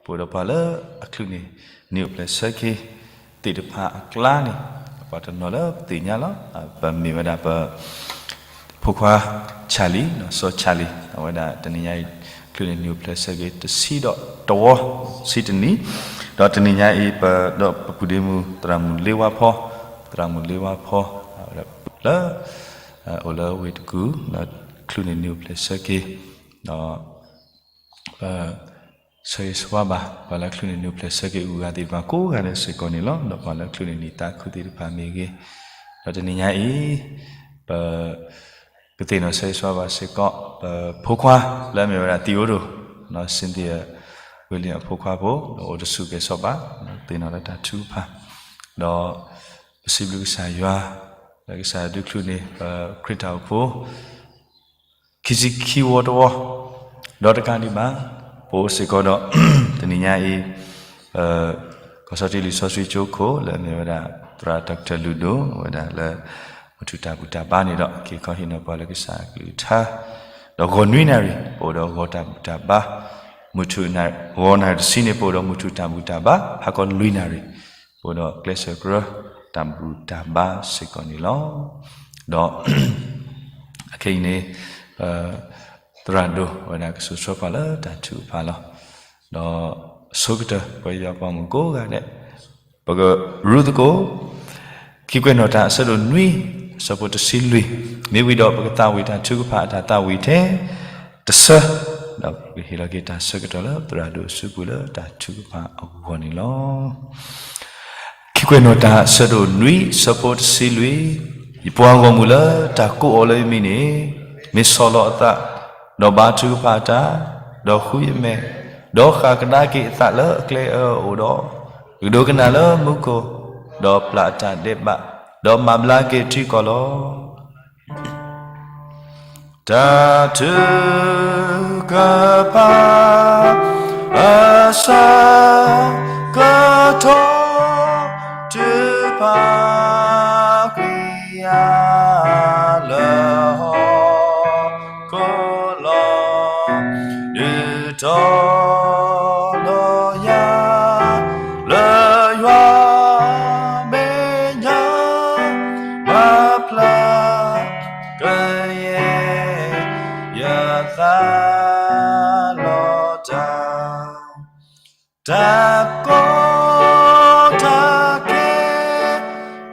ပအိၣ်ဒီးပှၤလၢအချုးန့ၢ်နံၣ်အိၣ်ဖျဲၣ်ဆၢက့ၤသ့ၣ်တဖၣ်အကျါန့ၣ် ပှၤတနီၤလၢပသ့ၣ်ညါလီၤ. ပမ့ၢ်ဝဲဒၣ်ပ ဖိခွါ Charlie နီၤ စီၤ Charlie အဝဲဒၣ်တနံၤညါအံၤ ချုးန့ၢ်နံၣ်အိၣ်ဖျဲၣ်ဆၢက့ၤတဆံဒီးတဝီ ဆံတနံၣ် ဒီးတနံၤညါအံၤ ပဒီးပပုၢ်ဒ့မုၣ် သရၣ်မုၣ်လ့ဝါဖီ သရၣ်မုၣ်လ့ဝါဖီ လၢ အိၣ်လၢဝ့ၢ်တကူၣ် ဒီးချုးန့ၢ်နံၣ်အိၣ်ဖျဲၣ်ဆၢက့ၤ ဒီး ပ ဆၢဂ့ၤဆၢဝါဘၣ် ပှၤလၢချုးန့ၢ်နံၣ်အိၣ်ဖျဲၣ်ဆၢက့ၤအဂၤသ့ၣ်တဖၣ်ကိးဂၤဒဲးစ့ၢ်ကီးန့ၣ်လီၤ. ဒီးပှၤလၢချုးန့ၢ်နံၣ်သးခုသ့ၣ်တဖၣ်မ့ၢ်ဂ့ၤ, ဒီးတနံၤညါအံၤ ပ ကသ့ၣ်နီၣ်ဆၢဂ့ၤဆၢဝါဘၣ်စ့ၢ်ကီး ပဖိခွါလၢအမ့ၢ်ဝဲဒၣ် သံၣ်အိၣ်ဒိၣ် Cynthia William အဖိခွါဖိ ဒီးအိၣ်တဆူၣ်ကဲၤဆီဘၣ် သ့ၣ်နီၣ်လၢတၢ်ထုကဖၣ် ဒီး ပစံးဘျုးကစၢ်ယွၤ လၢကစၢ်ယွၤဒုးချုးန့ၢ် ပခရံာ်တၢ်အိၣ်ဖှိၣ် ခံဆံခံဝီတဝီ, ဒီးတကးဒံးဘၣ် ပအိၣ်စ့ၢ်ကီးဒီး တနံၤညါအံၤ ပ ကီၢ်စီၤတံၢ်လံာ်စီဆှံကၠိခိၣ် လၢအမ့ၢ်ဝဲဒၣ် သရၣ် Doctor လုၢ်ဒိၣ် အဝဲဒၣ်လၢ မုၢ်ထူၣ်တၢ်ဘူၣ်တၢ်ဘါန့ၣ်ဒီး က့ၤခီဟ့ၣ်နီၤပှၤလၢကစၢ်အကလုၢ်ကထါ ဒီးဂီၤနွံနၣ်ရံၣ် ပအိၣ်ဒီးဂီၤတၢ်ဘူၣ်တၢ်ဘါ, မုၢ်ထူၣ် ဂီၤနၣ်ရံၣ်တဆံန့ၣ် ပအိၣ်ဒီးမုၢ်ထူၣ်တၢ်ဘူၣ်တၢ်ဘါ, ဟါခီလွံၢ်နၣ်ရံၣ် ပအိၣ်ဒီးကျဲးစၢးကရၢ တၢ်ဘူၣ်တၢ်ဘါစ့ၢ်ကီးန့ၣ်လီၤ. ဒီး အခဲအံၤန့ၣ် သရၣ်ဒိၣ်ဝဲဒၣ်ကစိာ်ဆှၢပှၤလၢတၢ်ထုကဖၣ်လီၤ. ဒီးအဆိကတၢၢ် ပဝဲယွၤပှၤမုၣ်ကိးဂၤဒဲး ပကရူၢ်သကိး ခံကွဲးနီၣ်တၢ်အဆၢဒိၣ်နွံ အဆၢဖိတဆံလွံၢ်, မ့ၢ်ဝံၤဒီးပကသးဝံၣ်တၢ်ထုကဖၣ်အတၢ်သးဝံၣ်ထဲ တဆၢ, ဒီးပကဟ့ၣ်လီၤက့ၤတၢ်ဆၢကတီၢ်လၢသရၣ်ဒိၣ်အစုပူၤလၢတၢ်ထုကဖၣ်အဂီၢ်န့ၣ်လီၤ. ခံကွဲးနီၣ်တၢ်အဆၢဒိၣ်နွံ အဆၢဖိတဆံလွံၢ်, ယပှၤဂီၢ်မုၢ်လၢတၢ်ကိးအီၤလၢယမံၤန့ၣ် မ့ၢ်ဆီၣ်လီၤအသး, ဒီးဘါထုကဖၣ်တၢ်, ဒီးဃုယမဲာ်, ဒီးဃၣ်ကဒါက့ၤအသးလၢအကျဲအၢအအိၣ်ဒီး, ကဒိကနၣ်လၢမူခိၣ်, ဒီးပျၢ်အတၢ်ဒဲးဘး, ဒီးမၤဘျါက့ၤထံကီၢ်လီၤ. တၢ်ထုကဖၣ် အဆၢကတီၢ် ထုကဖၣ်ကွံာ်ယၤလၢဟီၣ်ခိၣ်လီၤ. ဒုးတီၤလီၤယၤ လၢယွၤမဲာ်ညါ မၤဖျါ ကယဲၢ် ယသးလီၤတၢ်, တၢ်ကီတၢ်ခဲ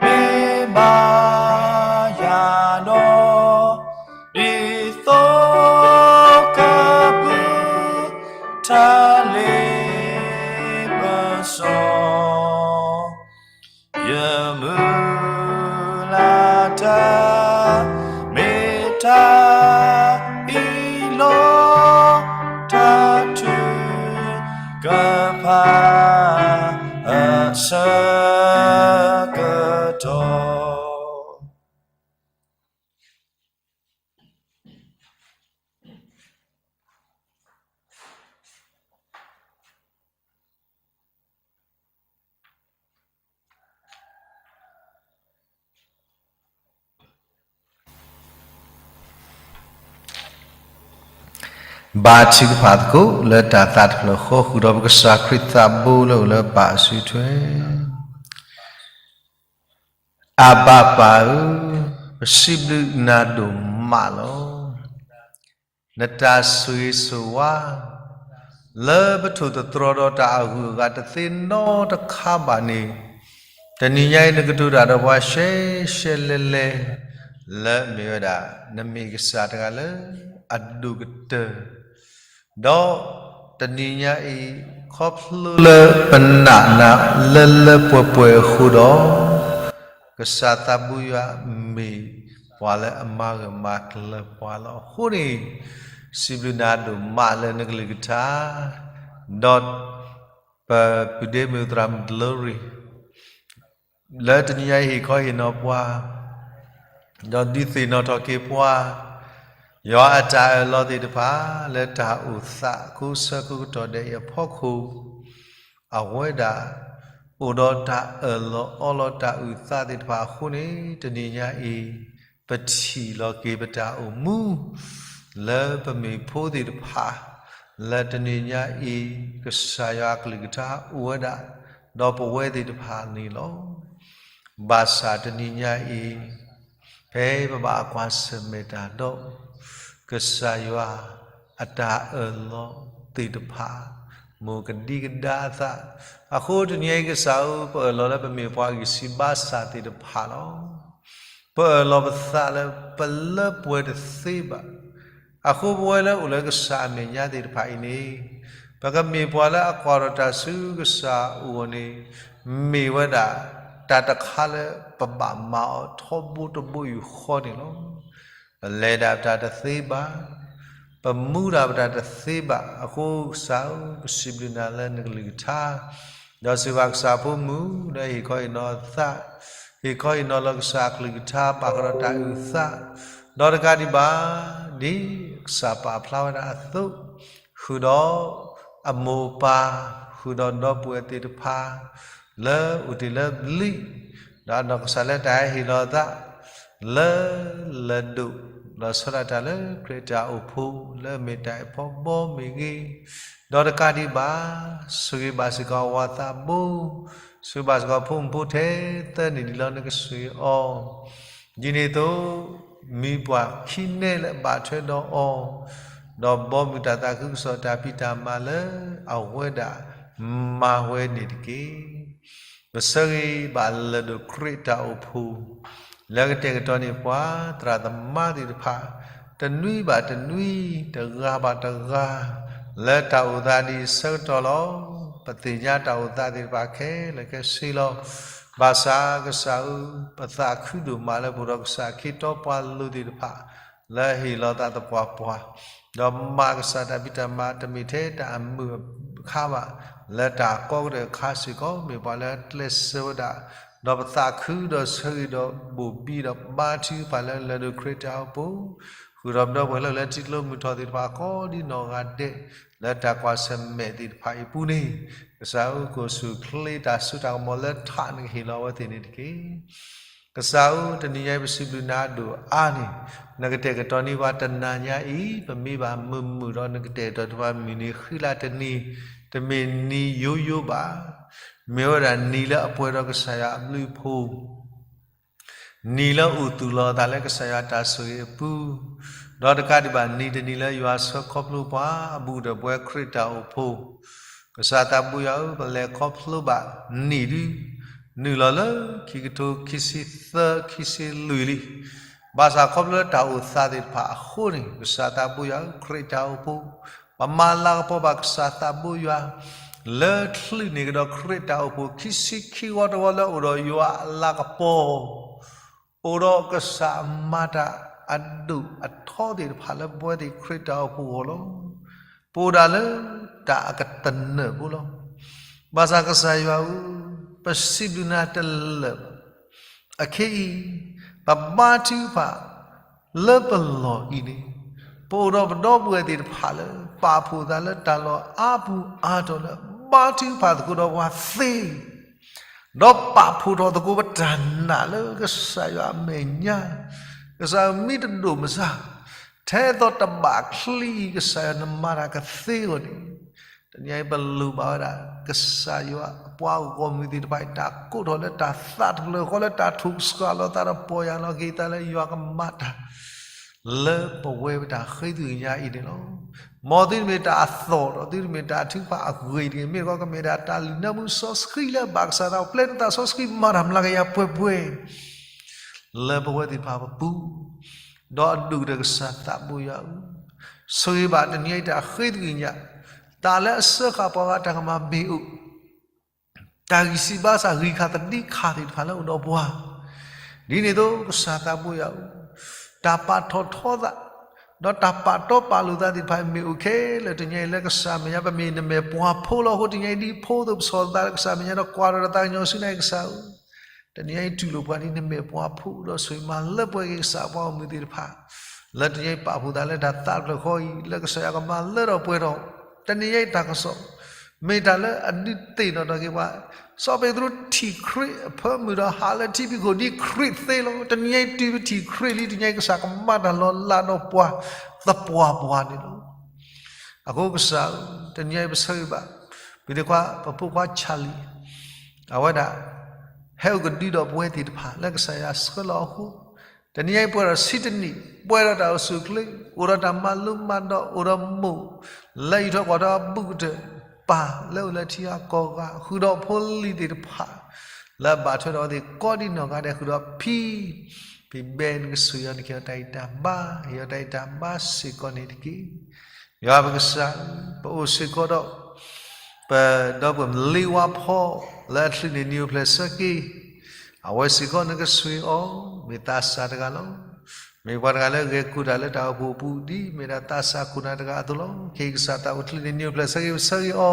မ့ၢ်ဘၣ်ယၤဒီး, ဒ်သိးကပုၢ် တၢ်လ့ပစီ ယမုၢ်လၢ်တၢ် မ့ၢ်တၢ်အံၤလီၤ. ဆၢကတီၢ် ဘါထုကဖၣ်သကိးလၢတၢ်သးတဖျၢၣ်ဃီ ဃုာ်ဒီးပကစၢ်ခရံာ်သးဘိလၢအိၣ်လၢဘၣ်အစုထွဲ အဘၣ်ပၢ်ဧၢ, ပစံးဘျုးနၤဒိၣ်မးလီၤ. နတၢ်ဆိၣ်ဂ့ၤဆိၣ်ဝါ လၢပထိၣ်သတြီၤဒီးတၢ်အဂုၤအဂၤတသ့နီတခါဘၣ်န့ၣ်, တနံၤညါအံၤနကတိၤတၢ်ဒီးပှၤရှဲရှဲလဲလဲ လၢအမ့ၢ်ဝဲဒၣ် နမ့ၢ်ကစၢ်တဂၤလၢအဒိၣ်ကတၢၢ် ဒီးတနံၤညါအံၤ ခီဖျိလၢပနာ်နၤလၢလၢပှဲၤပှဲၤအဃိဒီး, ကစၢ်သးဘိယွၤမ့ၢ်ပှၤလၢအမၤဂၢၢ်မၤကျၢၤပှၤလီၤ. အဃိန့ၣ် စံးဘျုးနၤဒိၣ်မးလၢနကလုၢ်ကထါ, ဒီးပပုၢ်ဒ့မုၣ်သရၣ်မုၣ်ဒလိရံၣ် လၢတနံၤညါအံၤဟ့ၣ်ခီဟ့ၣ်နီၤပှၤ, ဒီးဒုးသ့ၣ်နီၣ်ထီၣ်က့ၤပှၤ, ယွၤအတၢ်အၢၣ်လီၤသ့ၣ်တဖၣ် လၢတၢ်အိၣ်သးအခိအဆၢအကတီၢ်ဒဲးအံၤအဖီခိၣ်, အဝဲဒၣ် အိၣ်ဒီးတၢ်အၢၣ်လီၤအီလီၤတၢ်အုၣ်သးသ့ၣ်တဖၣ်အဃိန့ၣ် တနံၤညါအံၤ ပထံၣ်လီၤက့ၤပတၢ်အိၣ်မူ လၢပမ့ၢ်ဖိသ့ၣ်တဖၣ်, လၢတနံၤညါအံၤ ကစၢ်ယွၤအကလုၢ်ကထါအိၣ်ဝဲဒၣ် ဒီးပဝဲသ့ၣ်တဖၣ်န့ၣ်လီၤ. ဘၣ်ဆၣ်တနံၤညါအံၤ ဖဲပဘၣ်ကွၢ်ဆၢၣ်မဲာ်တၢ်ဒီး ကစၢ်ယွၤအတၢ်အၢၣ်လီၤသ့ၣ်တဖၣ် မိၢ်ကဒံကဒါအသး, အဃိတနံၤညါအံၤကစၢ်ဧၢ ပအၢၣ်လီၤလၢပမ့ၢ်ပှၤဂံၢ်စၢ်ဘါစၢ်သ့ၣ်တဖၣ်လီၤ. ပအၢၣ်လီၤပသးလၢပလၢပှဲၤတသ့ဘၣ်. အဃိပဝဲလၢအိၣ်လၢကစၢ်အမဲာ်ညါသ့ၣ်တဖၣ်အံၤန့ၣ်, ပကမ့ၢ်ပှၤလၢအကွၢ်ထီၣ်တၢ်ဆူကစၢ်အအိၣ်န့ၣ်, မ့ၢ်ဝဲဒၣ်တၢ်တခါလၢပဘၣ်မၤအီၤထီဘိတဘိယူၢ်ဃီန့ၣ်လီၤ. ပလဲၤဒၣ်ပတၢ်တသ့ဘၣ်, ပမူဒၣ်ပတၢ်တသ့ဘၣ်, အဃိကစၢ်ဧၢ ပစံးဘျုးနၤလၢနကလုၢ်ကထါ, ဒီးစံးဘၣ်ကစၢ်ဖိမုၣ် လၢဟ့ၣ်ခီဟ့ၣ်နီၤအသး, ဟ့ၣ်ခီဟ့ၣ်နီၤလီၤကစၢ်အကလုၢ်ကထါ ပာ်ဃုာ်ဒီးတၢ်အုၣ်သး, ဒီးတကးဒံးဘၣ် ဒ်ကစၢ်ပာ်ဖျါဝဲဒၣ်အသိး, ဃုာ်ဒီးအမိၢ်အပၢ်, ဃုာ်ဒီးဒီပုၢ်ဝဲၢ်သ့ၣ်တဖၣ် လၢအိၣ်တ့ၢ်လၢပျံၤ, ဒီးအနီၢ်ကစၢ်လၢတၢ်ဟဲဟ့ၣ်လီၤအသး လၢလၢၢ်ဒိၣ် ဒီးဆီဒၣ်တၢ်လၢခရံာ်တၢ်အိၣ်ဖှိၣ် လၢအမ့ၢ်တၢ်အံၤဖီဘီမ့ၢ်ဂ့ၤ, ဒီးတကးဒံးဘၣ် ဆိၣ်ဂ့ၤဘၣ်စ့ၢ်ကီးအဝၤသးဘိ, ဆိၣ်ဂ့ၤဘၣ်စ့ၢ်ကီးဖိမုၣ်ဖိထဲသၢနံၣ်ဒံးလီၤ နကဆိၣ်ဂ့ၤအီၤ, ဒ်န့ၣ်အသိး မံၤပှၢ်ခံနဲလၢအဘၣ်ထွဲဒီးအီၤ, ဒီးဘီမုၢ်တၢ်သးခုကစီၣ်တၢ်ဖံးတၢ်မၤလၢအဝဲဒၣ်မၤဝဲန့ၣ်တက့ၢ်. ပဆၢဂ့ၤဘၣ်လၢၢ်ဒိၣ်ခရံာ်တၢ်အိၣ်ဖှိၣ် လၢကတဲာ်ကတီၤန့ၢ်ပှၤသရၣ်သမါသ့ၣ်တဖၣ် တနွံဘၣ်တနွံ တဂၤဘၣ်တဂၤ လၢတၢ်အိၣ်သးဒ်အံၤဆၢကတီၢ်လီၤ. ပသ့ၣ်ညါတၢ်အိၣ်သးသ့ၣ်တဖၣ်ခဲလၢာ်ခဲဆ့လီၤ. ဘၣ်ဆၣ်ကစၢ်ဧၢ ပသးခုဒိၣ်မးလၢပအိၣ်ဒီးကစၢ်ခ့တီပှၤလိၤသ့ၣ်တဖၣ် လၢဟ့ၣ်လီၤသးသပှၢ်ပှၢ်, ဒီးမၤကစၢ်တၢ်ဖံးတၢ်မၤ တမ့ၢ်ထဲတၢ်အမုာ်အခါဘၣ်, လၢတၢ်ကီကတၢၢ်အခါစ့ၢ်ကီး မ့ၢ်ပှၤလၢကျဲးစၢးဝဲဒၣ်, ဒီးပသးခုဒီးဆၢဂ့ၤဒီးဘိၣ်ဘံဒီးဘါထုကဖၣ်လၢလၢၢ်ဒိၣ်ခရံာ်တၢ်အိၣ်ဖှိၣ်, ဃုာ်ဒီးပဒီပုၢ်ဝဲၢ်လၢလၢထံကျိမုၢ်ထီၣ်သ့ၣ်တဖၣ်ကိးဒ်နီၢ်ဂၤဒဲး လၢတၢ်ကွၢ်ဆၢၣ်မဲာ်သ့ၣ်တဖၣ်အံၤအပူၤန့ၣ်, ကစၢ်ဧၢကိၣ်ဆူၣ်ချ့တၢ်စိတၢ်ကမီၤလၢထးနကဟ့ၣ်လီၤအဝဲသ့ၣ်န့ၣ်တက့ၢ်. ကစၢ်ဧၢ တနံၤညါအံၤပစံးဘျုးနၤဒိၣ်အါန့ၣ်, နကတဲာ်ကတီၤန့ၢ်ပှၤတနၤညါအံၤ ပမ့ၢ်ဘၣ်မုာ်မုာ်ဒီး နကတဲာ်ကတီၤတဖၣ်မုၢ်နံၤဃံလၤတနံၤ, တမ့ၢ်နံၤယိယိဘၣ်, မ့ၢ်ဝဲဒၣ်နံၤလၢအပှဲၤဒီးကစၢ်ယွၤအဘျုးအဖှိၣ် နံၤလၢအိၣ်သူၣ်လီၤအသးလၢကစၢ်ယွၤတၢ်ဆိၣ်ဂ့ၤအပူၤ, ဒီးတကးဒံးဘၣ်နံၤတနံၤလၢယွၤဆှၢခီဖျိပှၤအဘူးဒီးပဝဲခရံာ်တၢ်အိၣ်ဖှိၣ်, ကစၢ်သးဘိယွၤဧၢ ပလဲၤခီဖျိဘၣ်နံၤဒု နုာ်လီၤလၢခံကထိခံဆံသၢ ခံဆံလွံၢ်လံ. ဘၣ်ဆၣ်ခီဖျိလၢတၢ်အိၣ်သးသ့ၣ်တဖၣ်အဃိန့ၣ် ကစၢ်သးဘိယွၤဧၢ ခရံာ်တၢ်အိၣ်ဖှိၣ် ပမၤလၤကပီၤဘၣ်ကစၢ်သးဘိယွၤ လၢချုးန့ၢ်ကဒီးခရံာ်တၢ်အိၣ်ဖှိၣ် ခံဆံခံဂီၤတဂီၤလၢအိၣ်ဒီးယွၤအလၤကပီၤ အိၣ်ဒီးကစၢ်မၤတၢ်အဒိၣ်အထီသ့ၣ်တဖၣ်လၢပဝဲသ့ၣ်ခရံာ်တၢ်အိၣ်ဖှိၣ်အဂီၢ်လီၤ. ပအိၣ်ဒၣ်လၢတၢ်အကတနၢၣ်ဖိလီၤ. ဘၣ်ဆၣ်ကစၢ်ယွၤဧၢ, ပစံးဘျုးနၤတလၢာ်ဘၣ်. အခဲအံၤ ပဘါထုကဖၣ်လၢပလီၢ်အံၤန့ၣ် ပအိၣ်ဒီးပဒီပုၢ်ဝဲၢ်သ့ၣ်တဖၣ်လၢ ပာ်ဖှိၣ်သးလၢတၢ်လီၢ်အါပူၤအါတီၤလၢ ဘါထုကဖၣ်သကိးဒီးပှၤသ့ ဒီးပာ်ဖှိၣ်ထီၣ်သကိးပတၢ်နာ်လၢကစၢ်ယွၤအမဲာ်ညါ, ကစၢ်ဧၢ မ့ၢ်တဒိၣ်မစါ ထဲသိးတဘၣ်ချံအံၤ ကစၢ်ယွၤနမၤတၢ်ကသ့အဂီၢ်န့ၣ်, တနံၤအံၤပလိၣ်ဘၣ်ဝဲဒၣ် ကစၢ်ယွၤအပှၤဂီၢ်မုၢ်သ့ၣ်တဖၣ်အံၤ တၢ်ကိးထီၣ်လၢတၢ်သးတဖျၢၣ်ဃီလၢတၢ်ထုးစှၤလီၤသးဒီးပီၢ်ယၢ်လီၤက့ၤသးလၢယွၤကမၤတၢ် လၢပဝဲပတၢ်ဃ့သကွံာ်ညါအံၤန့ၣ်လီၤ. မ်သုတမ့ၢ်တၢ်အသီၣ်ဒီး သုတမ့ၢ်တၢ်ထုကဖၣ်အဂ့ၢ်တဂ့ၤ, မ့ၢ်တခီ ကမ့ၢ်ဒၣ်တၢ်လုၢ်နၢမူစီဆှံလၢအဘၣ်ကစၢ်သးအိၣ် ပျဲနသးစီဆှံမၤတၢ်မျးကယၤပှဲၤပှဲၤ လၢပဝဲသ့ၣ်တဖၣ်ပပူၤ, ဒီးအဒိၣ်ကတၢၢ်ကစၢ်သးဘိယွၤဧၢ, ဆိၣ်ဂ့ၤဘၣ်တနံၤအံၤတၢ်ဃ့သကွံာ်ညါ, တၢ်လၢအစၢဃာ်ပှၤဂၤတၢ်ကမၤမ့ၢ်အိၣ် တၢ်ဂံၢ်စၢ်ဘါစၢ်ဂံၢ်ခါသဒံးခါသ့ၣ်တဖၣ်လၢအိၣ်ဒီးပှၤ, ဒ်န့ၣ်အသိးကစၢ်သးဘိယွၤဧၢ, တၢ်ပာ်ထီၣ်ထီသး ဒီးတၢ်ပာ်တီပာ်လိၤသးသ့ၣ်တဖၣ်မ့ၢ်အိၣ်ခဲလၢာ် တနံၤအံၤလၢကစၢ်အမဲာ်ညါ ပမ့ၢ်နမဲာ်ပှၤဖိလီၤအဃိ တနံၤအံၤဒ်ဖိအသိး ပဆီၣ်သးလၢကစၢ်အမဲာ်ညါ ဒီးကွၢ်ထီၣ်ဒီးသးကညီၤဆူနၤအံၤကစၢ်ဧၢ, တနံၤအံၤတူၢ်လိာ်ပှၤဒ်နမဲာ်ပှၤဖိ ဒီးဆိၣ်ဂ့ၤမၤလၢပှဲၤက့ၤကစၢ်အပှၤဂီၢ်မုၢ်သ့ၣ်တဖၣ် လၢတနံၤအံၤပာ်ဖှိၣ်သးလၢတၢ်သးတဖျၢၣ်ဃီအံၤ လၢကစၢ်ယွၤကမၤလၢထီၣ်ပှဲၤထီၣ်, တနံၤအံၤတၢ်ကစီၣ် မ့ၢ်တၢ်လၢအဒုးသ့ၣ်နီၣ်ထီၣ်က့ၤပှၤ, စီၤပ့းတရူးထံၣ်ခရံာ်အဖၢမုၢ်ဒီးဟးလၢထံဖံးခိၣ်ဒ်ခရံာ်သ့လီၤ. တနံၤအံၤတုၤပထံၣ်ခရံာ်လံ တနံၤအံၤကစၢ်ကမၤတၢ်လီၤလးဒီးပှၤသပှၢ်ပှၢ်န့ၣ်လီၤ. အဃိကစၢ်ဧၢ, တနံၤအံၤပဆၢဂ့ၤဘၣ် ပှၤသ့ၣ်ခွါ ပဖိခွါ Charlie အဝဲဒၣ် ဟဲအိၣ်ကဒုဒီးပဝဲသ့ၣ်တဖၣ်လၢကစၢ်ယွၤဆှၢလီၤအဃိ, တနံၤအံၤပှဲၤဒီးဆံတနံၣ် ပှဲၤဒီးတၢ်အိၣ်ဆူၣ်အိၣ်ချ့ အိၣ်ဒီးတၢ်မၤလိမၤဒိး အိၣ်ဒီးမိၢ် လၢအံးထွဲကွၢ်ထွဲအဘူးကတၢၢ် ပၢ်လၢအိၣ်လၢထံဂၤကီၢ်ဂၤ ဃုာ်ဒီးဖိလံၤသ့ၣ်တဖၣ် လၢအဘၣ်ထွဲဒီးအဝဲသ့ၣ်ကိးဒံနီၢ်ဂၤဒဲး ဃုာ်ဒီးဖံ ဖံဘဲ နကဆိၣ်ဂ့ၤအီၤ နကဟ့ၣ်အီၤတၢ်ဂံၢ်တၢ်ဘါ ဟ့ၣ်အီၤတၢ်ဂံၢ်တၢ်ဘါစ့ၢ်ကီးန့ၣ်တက့ၢ်. ယွၤပကစၢ်, ပအိၣ်စ့ၢ်ကီးဒီး ပဒီပုၢ်ဝဲၢ်မလ့ဝါဖီ လၢအချုးန့ၢ်နံၤအိၣ်ဖျဲၣ်ဆၢက့ၤ အဝဲစ့ၢ်ကီးနကဆိၣ်ဂ့ၤအီၤ မ့ၢ်သးစၢ်တဂၤလီၤ. မ့ၢ်ပှၤတဂၤလၢအဂဲၤကိၢ်တၢ်လၢတၢ်အိၣ်ဖှိၣ်အပူၤ ဒ်မ့ၢ်ဒၣ်သးစၢ်ခိၣ်နၢ်တဂၤအသိးလီၤ. ခဲအံၤကစၢ်သးအိၣ်ချုးန့ၢ်နံၤအိၣ်ဖျဲၣ်ဆၢက့ၤ ပဆၢဂ့ၤအီၤ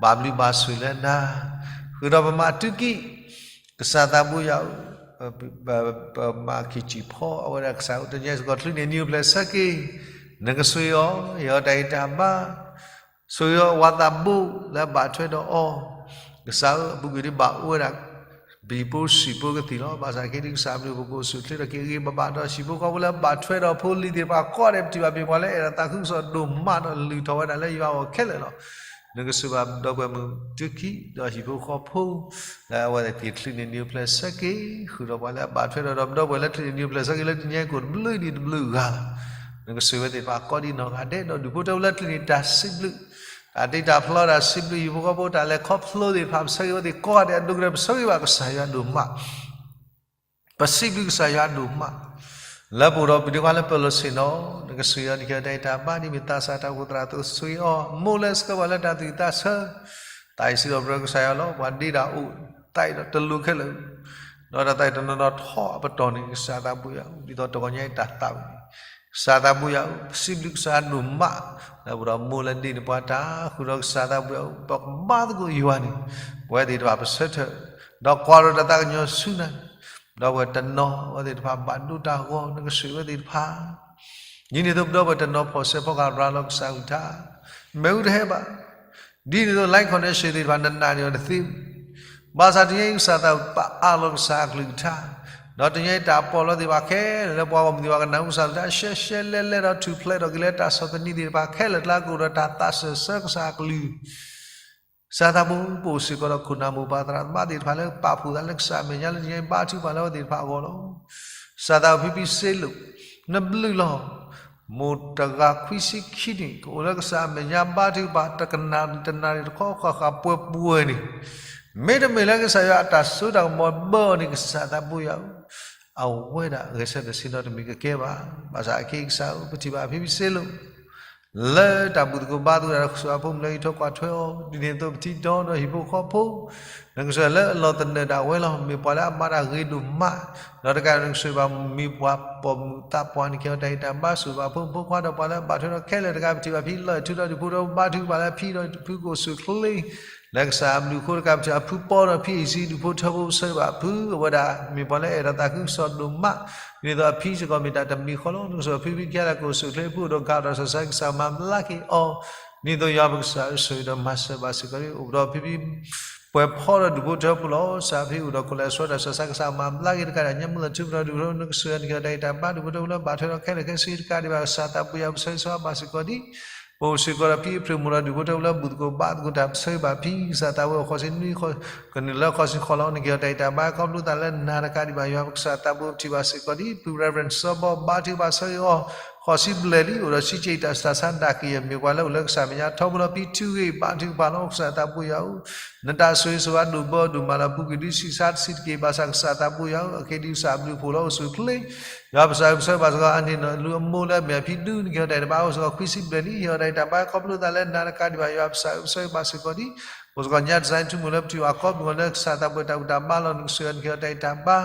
ဘၣ်ဘျုးဘၣ်ဆိၣ်လၢနၤ ဃုာ်ဒီးပမၤတုၤကံၢ် ကစၢ်သးဘိယွၤဧၢ, ပမၤခံးဆံးဖီအဝဲဒၣ်ကစၢ်ဧၢ တနံၤအံၤစ့ၢ်ကီးချုးန့ၢ်နံၤအိၣ်ဖျဲၣ်ဆၢက့ၤ နကဆိၣ်ဂ့ၤအီၤ ဟ့ၣ်အီၤတၢ်ဂံၢ်တၢ်ဘါ ဆိၣ်ဂ့ၤအီၤအဝၤသးဘိလၢအဘၣ်ထွဲဒီးအီၤ, ကစၢ်ဧၢ အပူၤကွံာ်ဒ်ဘၣ်အိၣ်ဝဲဒၣ် ဘံၣ်ဖိဆံးဖိကသံၣ်လီၤ. ဘၣ်ဆၣ်ခဲဒ်ကစၢ်အဘျုး ပကအိၣ်ဆူၣ်ချ့ထီၣ်က့ၤအဂ့ၤဘၣ်ဘၣ်ဒီး ဟံၣ်ဖိဃီဖိလၢအဘၣ်ထွဲဒီးဖိလံၤသ့ၣ်တဖၣ်ကိးဂၤဒဲး ပထံၣ်ဘၣ်ပှၤလၢအဲၣ်ဒိးသးခုကစီၣ်ဒိၣ်မးဒီးလုၢ်ထီၣ်ဝဲဒၣ်လၢယွၤအဂီၢ်ခဲလၢာ်လီၤ. နကဆိၣ်ဂ့ၤဘၣ်ဒီပုၢ်ဝဲၢ်မုၣ်တုၤခံဒီးဟံၣ်ဖိဃီဖိ လၢအဝဲသ့ၣ်ချုးန့ၢ်နံၤအိၣ်ဖျဲၣ်ဆၢက့ၤ ဃုာ်ဒီးပှၤလၢအဘၣ်ထွဲဒီး ဒီပုၢ်ဝဲၢ်လၢချုးန့ၢ်နံၤအိၣ်ဖျဲၣ်ဆၢက့ၤလၢတနံၤအံၤကိၣ်တဘျုးနံၤတဘျုးဂၤလီၤ. နကဆိၣ်ဂ့ၤဝဲသ့ၣ်တဖၣ်ကိးဒံနီၢ်ဂၤဒဲး ဒီးဒုးဖိထၢဝဲလၢချုးန့ၢ်တၢ်စံးဘျုး တၢ်တ့တၢ်ဖျီတၢ်စံးဘျုးဟံၣ်ဖိဃီဖိ တၢ်လဲၤခီဖျိသ့ၣ်တဖၣ် ပဆၢဂ့ၤဝဲသ့ၣ်ကိးဂၤဒဲး အဒိၣ်ကတၢၢ် ပဆၢဂ့ၤဘၣ်ကစၢ်ယွၤဒိၣ်မး ပစံးဘျုးကစၢ်ယွၤဒိၣ်မး လၢပအိၣ်ဒီးပဒ့ခွါလၢပလီၢ်ဆ့ၣ်နီၤ နကဆိၣ်ဂ့ၤအီၤ နကဟ့ၣ်အီၤတၢ်ဂံၢ်တၢ်ဘါဒ်မ့ၢ်သးစၢ်တၢ်အိၣ်ဖှိၣ်သရၣ်အသိး ဆိၣ်ဂ့ၤအီၤ မိၢ်လၢအဆှၢပှၤလၢတၢ်သူၣ်ဝံၣ်သးဆၢ သးအံၤစံးထီၣ်ပတြၢၤကစၢ်ယွၤလီၤ. ပှၤဒ့တၢ်အိၣ်သးအံၤဒီးတလိၤခဲလၢာ် ဒီးတၢ်သးအံၤတနီၤနီၤထီၣ်အပတီၢ်န့ၣ် ကစၢ်သးဘိယွၤဧၢ ဒ်သိးတဂီၤညါအံၤတၢ်သးဝံၣ်န့ၣ် ကစၢ်သးဘိယွၤဧၢ ပစံးဘျုးကစၢ်ယွၤဒိၣ်မး လၢပအိၣ်ဒီးမိၢ်လၢဒ့န့ၢ်ပှၤတၢ် ဃုာ်ဒီးကစၢ်သးဘိယွၤဧၢ ပကဘါသကိးယွၤန့ၣ် ပဝဲသ့ၣ်တဖၣ်ပဆၢထၢၣ် ဒီးကွၢ်ဒီးတၢ်သးကညီၤဆူနၤန့ၣ် ဒီပုၢ်ဝဲၢ်တနီၤဝဲသ့ၣ်တဖၣ်ဘၣ်ဒိတၢ်ဂီၤ နကဆိၣ်ဂ့ၤဝဲသ့ၣ်တဖၣ် ဒ်န့ၣ်အသိးပဒီပုၢ်ဝဲၢ်တနီၤဖီၣ်စဲးဖီကဟၣ်ရၤလီၤကစၢ်အကလုၢ်ကထါ မ့ၣ်အူတဟဲဘၣ် ဒ်န့ၣ်အသိး line connection သ့ၣ်တဖၣ်နနာ်န့ၢ်အီၤတသ့ ဘၣ်ဆၣ်တနံၤအံၤကစၢ်သးပအးလီၤကစၢ်အကလုၢ်ကထါ ဒီးတနံၤအံၤတၢ်ပီးလီသ့ၣ်တဖၣ်ခဲလၢာ်လၢပှၤဂီၢ်မုၢ်သ့ၣ်တဖၣ်ကနၢ်ဟူကစၢ်အကလုၢ်ကထါ ရှဲရှဲလဲလဲဒီးထူၣ်ဖျဲးထီၣ်က့ၤလၢတၢ်ဆီၣ်သနံးသ့ၣ်တဖၣ်ခဲလၢာ် တၢ်ကအိၣ်ဒီးတၢ်သးစၢၢ်ဆၢကစၢ်အကလုၢ် ကစၢ်သးဘိ ပအိၣ်စ့ၢ်ကီးဒီးခိၣ်နၢ်မိၢ်ပၢ်သရၣ်သမါသ့၁းတဖၣ်လၢပာ်ဖှိၣ်သးလၢကစၢ်အမဲာ်ညါလၢတနံၤအံၤဘါထုကဖၣ်လၢအဝဲသ့၁်တဖၣ်အဂီၢ်လီၤ. ကစၢ်သးဘိဖံဖံစ့လိာ် နဘျုးလီၤ. မိၢ်တဂၤခွံဆံခံနံၣ် ကအိၣ်လၢကစၢ်အမဲာ်ညါဘါထုကဖၣ် တကနၣ်တနၣ်ရံၣ်တခီဃၣ်ဃၣ်ပှဲၤပှဲၤန့ၣ် မ့တမ့ၢ်လၢကစၢ်ယွၤအတၢ်စိတၢ်ကမီၤဘၢအီၤန့ၣ် ကစၢ်သးဘိယွၤဧၢ အဝဲဒၣ်ဂဲၤဆၢထၢၣ်ဆ့ၣ်နီၤတမံၤကကဲဘၣ်. ဘၣ်ဆၣ်အခဲအံၤကစၢ်ဧၢ ပထံၣ်ဘၣ်ဖံဖံစ့လိာ် လၢတၢ်ဘူၣ်သကိးဘါသကိးတၢ်ဒီးကစၢ်အဖိမုၣ်လၢအံးထွဲကွၢ်ထွဲအီၤ ဒ်န့ၣ်အသိးပထံၣ်ဒီးဒီးဟံၣ်ဖိဃီဖိ နကစၢ်လၢအလီၢ်သနၢၣ်ဒၣ်ဝဲလီၤ. မ့ၢ်ပှၤလၢအမၤတၢ်ဂ့ၤဒိၣ်မး ဒီးတကးဒီးနကစၢ်ဘၣ် မ့ၢ်ပှၤပိာ်မုၣ်သးပှၢ်န့ၣ် ကဲအီၤတၢ်ဂံၢ်တၢ်ဘါ ဆိၣ်ဂ့ၤဘၣ်ဖိမုၣ်ဖိခွါဒီးပှၤလၢအဘၣ်ထွဲဒီးခဲလၢာ်တကး ပထံၣ်ဘၣ်ဖံလီၢ်ထူဒီးဒုးဖိဒီးဘါထုကဖၣ်လၢဖံဒီးဖုကအိၣ်ဆူၣ်ချ့ လၢကစၢ်အဘျုးအဃိတကး ပထံၣ်အဖုပီဒီးဖံအံၤစံဒူၣ်ဖိထၢဖိ ပဆၢဂ့ၤဘၣ်ဖု အဝဲဒၣ်မ့ၢ်ပှၤလၢအဲၣ်ဒိးသးခုကစီၣ်ဒိၣ်မး, ဒ်သိးအဖံစ့ၢ်ကီးမ့ၢ်တၢ်တမံၤဃီလီၤ. နကစၢ်ဖံဖံခံဂၤလၢကအိၣ်ဆူၣ်အိၣ်ချ့ဖုအိၣ်ဒီးကးဒီး ကစၢ်ကစၢ်မၤဘျါက့ၤအီၤ, ဒ်သိးယွၤပကစၢ်ဆိၣ်ဂ့ၤဒီးမၤစၢၤဘၣ်စ့ၢ်ကီးလံ. အိၣ်ဒီးဖံဖံ ပှဲၤဖီဒီးဒူၣ်ဖိထၢဖိလီၤ. ကစၢ်ဖံအိၣ်ဒီးခိၣ်လဲၤဆှၢတၢ် ကစၢ်ကစၢ်မၤဘျါက့ၤတကးဒံး ညၣ်မုၢ်လီၤထူပဒီးဒူၣ်ဖိထၢဖိ နကစၢ်ယွၤနကဟ့ၣ်တၢ်အံၤတၢ်ဘါ ဒူၣ်ဖိထၢဖိလၢဘၣ်ထွဲဒီးခဲလၢာ်ခဲဆ့တကးဒံးဘၣ် ကစၢ်သးဘိယွၤပဆၢဂ့ၤဆၢဝါဘၣ်စ့ၢ်ကီးလံ. ပအိၣ်စ့ၢ်ကီးဒီးဖံအဖျၢၣ်မိၢ်ဒီးဒူၣ်ဖိထၢဖိလၢဘူၣ်သကိးဘါသကိးတၢ် ပဆၢဂ့ၤဘၣ်ဖံ ကစၢ်သးဘိယွၤဃိးဆံနွံ ကနုာ်လၢဃိးဆံဃိးလီၤ. နကဟ့ၣ်တၢ်အံၤတၢ်ဘါ ခီဖျိသးလၢနၤတကးဒံးဘၣ် ယွၤပကစၢ်သးဘိပထံၣ်ဘၣ်စ့ၢ်ကီးလံ. ဖု Reverend စီၤဘီ ဘါထုကဖၣ်ဆၢဂ့ၤအီၤ ဃိးဆံဘျဲၣ်လံ. အိၣ်ဒီးစံးက့ၤတၢ်ဆူးတၢ်ဆါဒၣ်က့ၤ မ့ၢ်ပှၤလၢအိၣ်လၢကစၢ်မဲာ်ညါထီဘိလီၤ. ဖံထုဂ့ၤ ဘါထုကဖၣ်လီၤ ကစၢ်သးဘိယွၤဧၢ, နတၢ်ဆိၣ်ဂ့ၤဆိၣ်ဝါဒိၣ်ဘၢဒိၣ်မးလီၤ. ပူၤကွံာ်ဒုးဆံးစါတဆံးတက့ၢ် ဘၣ်ဆၣ်ကစၢ်သးဘိယွၤဧၢ, အက့ၤဒုးကစၢ်အဘျုးအဖှိၣ်လၢအိၣ်ဆူၣ်အိၣ်ချ့ ယွၤပကစၢ်ပဆၢဂ့ၤဘၣ်စ့ၢ်ကီး အန့ၣ်နလူၤအမိၢ်လၢအမ့ၢ်အဖံဒု နကဟ့ၣ်တၢ်အံၤတၢ်ဘါအိၣ်စ့ၢ်ကီးခွံဆံဘျဲၣ်လံ. ဟ့ၣ်တၢ်အံၤတၢ်ဘါခီဖျိသးလၢနၤတကးဒံးဘၣ် ယွၤပကစၢ်ပဆၢဂ့ၤဘၣ်စ့ၢ်ကီးလံ. ပအိၣ်စ့ၢ်ကီးညါ design ထူမိၢ်လၢပထံၣ်ဘၣ်ခီပညီလၢကစၢ်သးဘိတၢ်ဘူၣ်တၢ်ဘါလီၤ. နကစၢ်ယွၤနကဟ့ၣ်တၢ်အံၤတၢ်ဘါ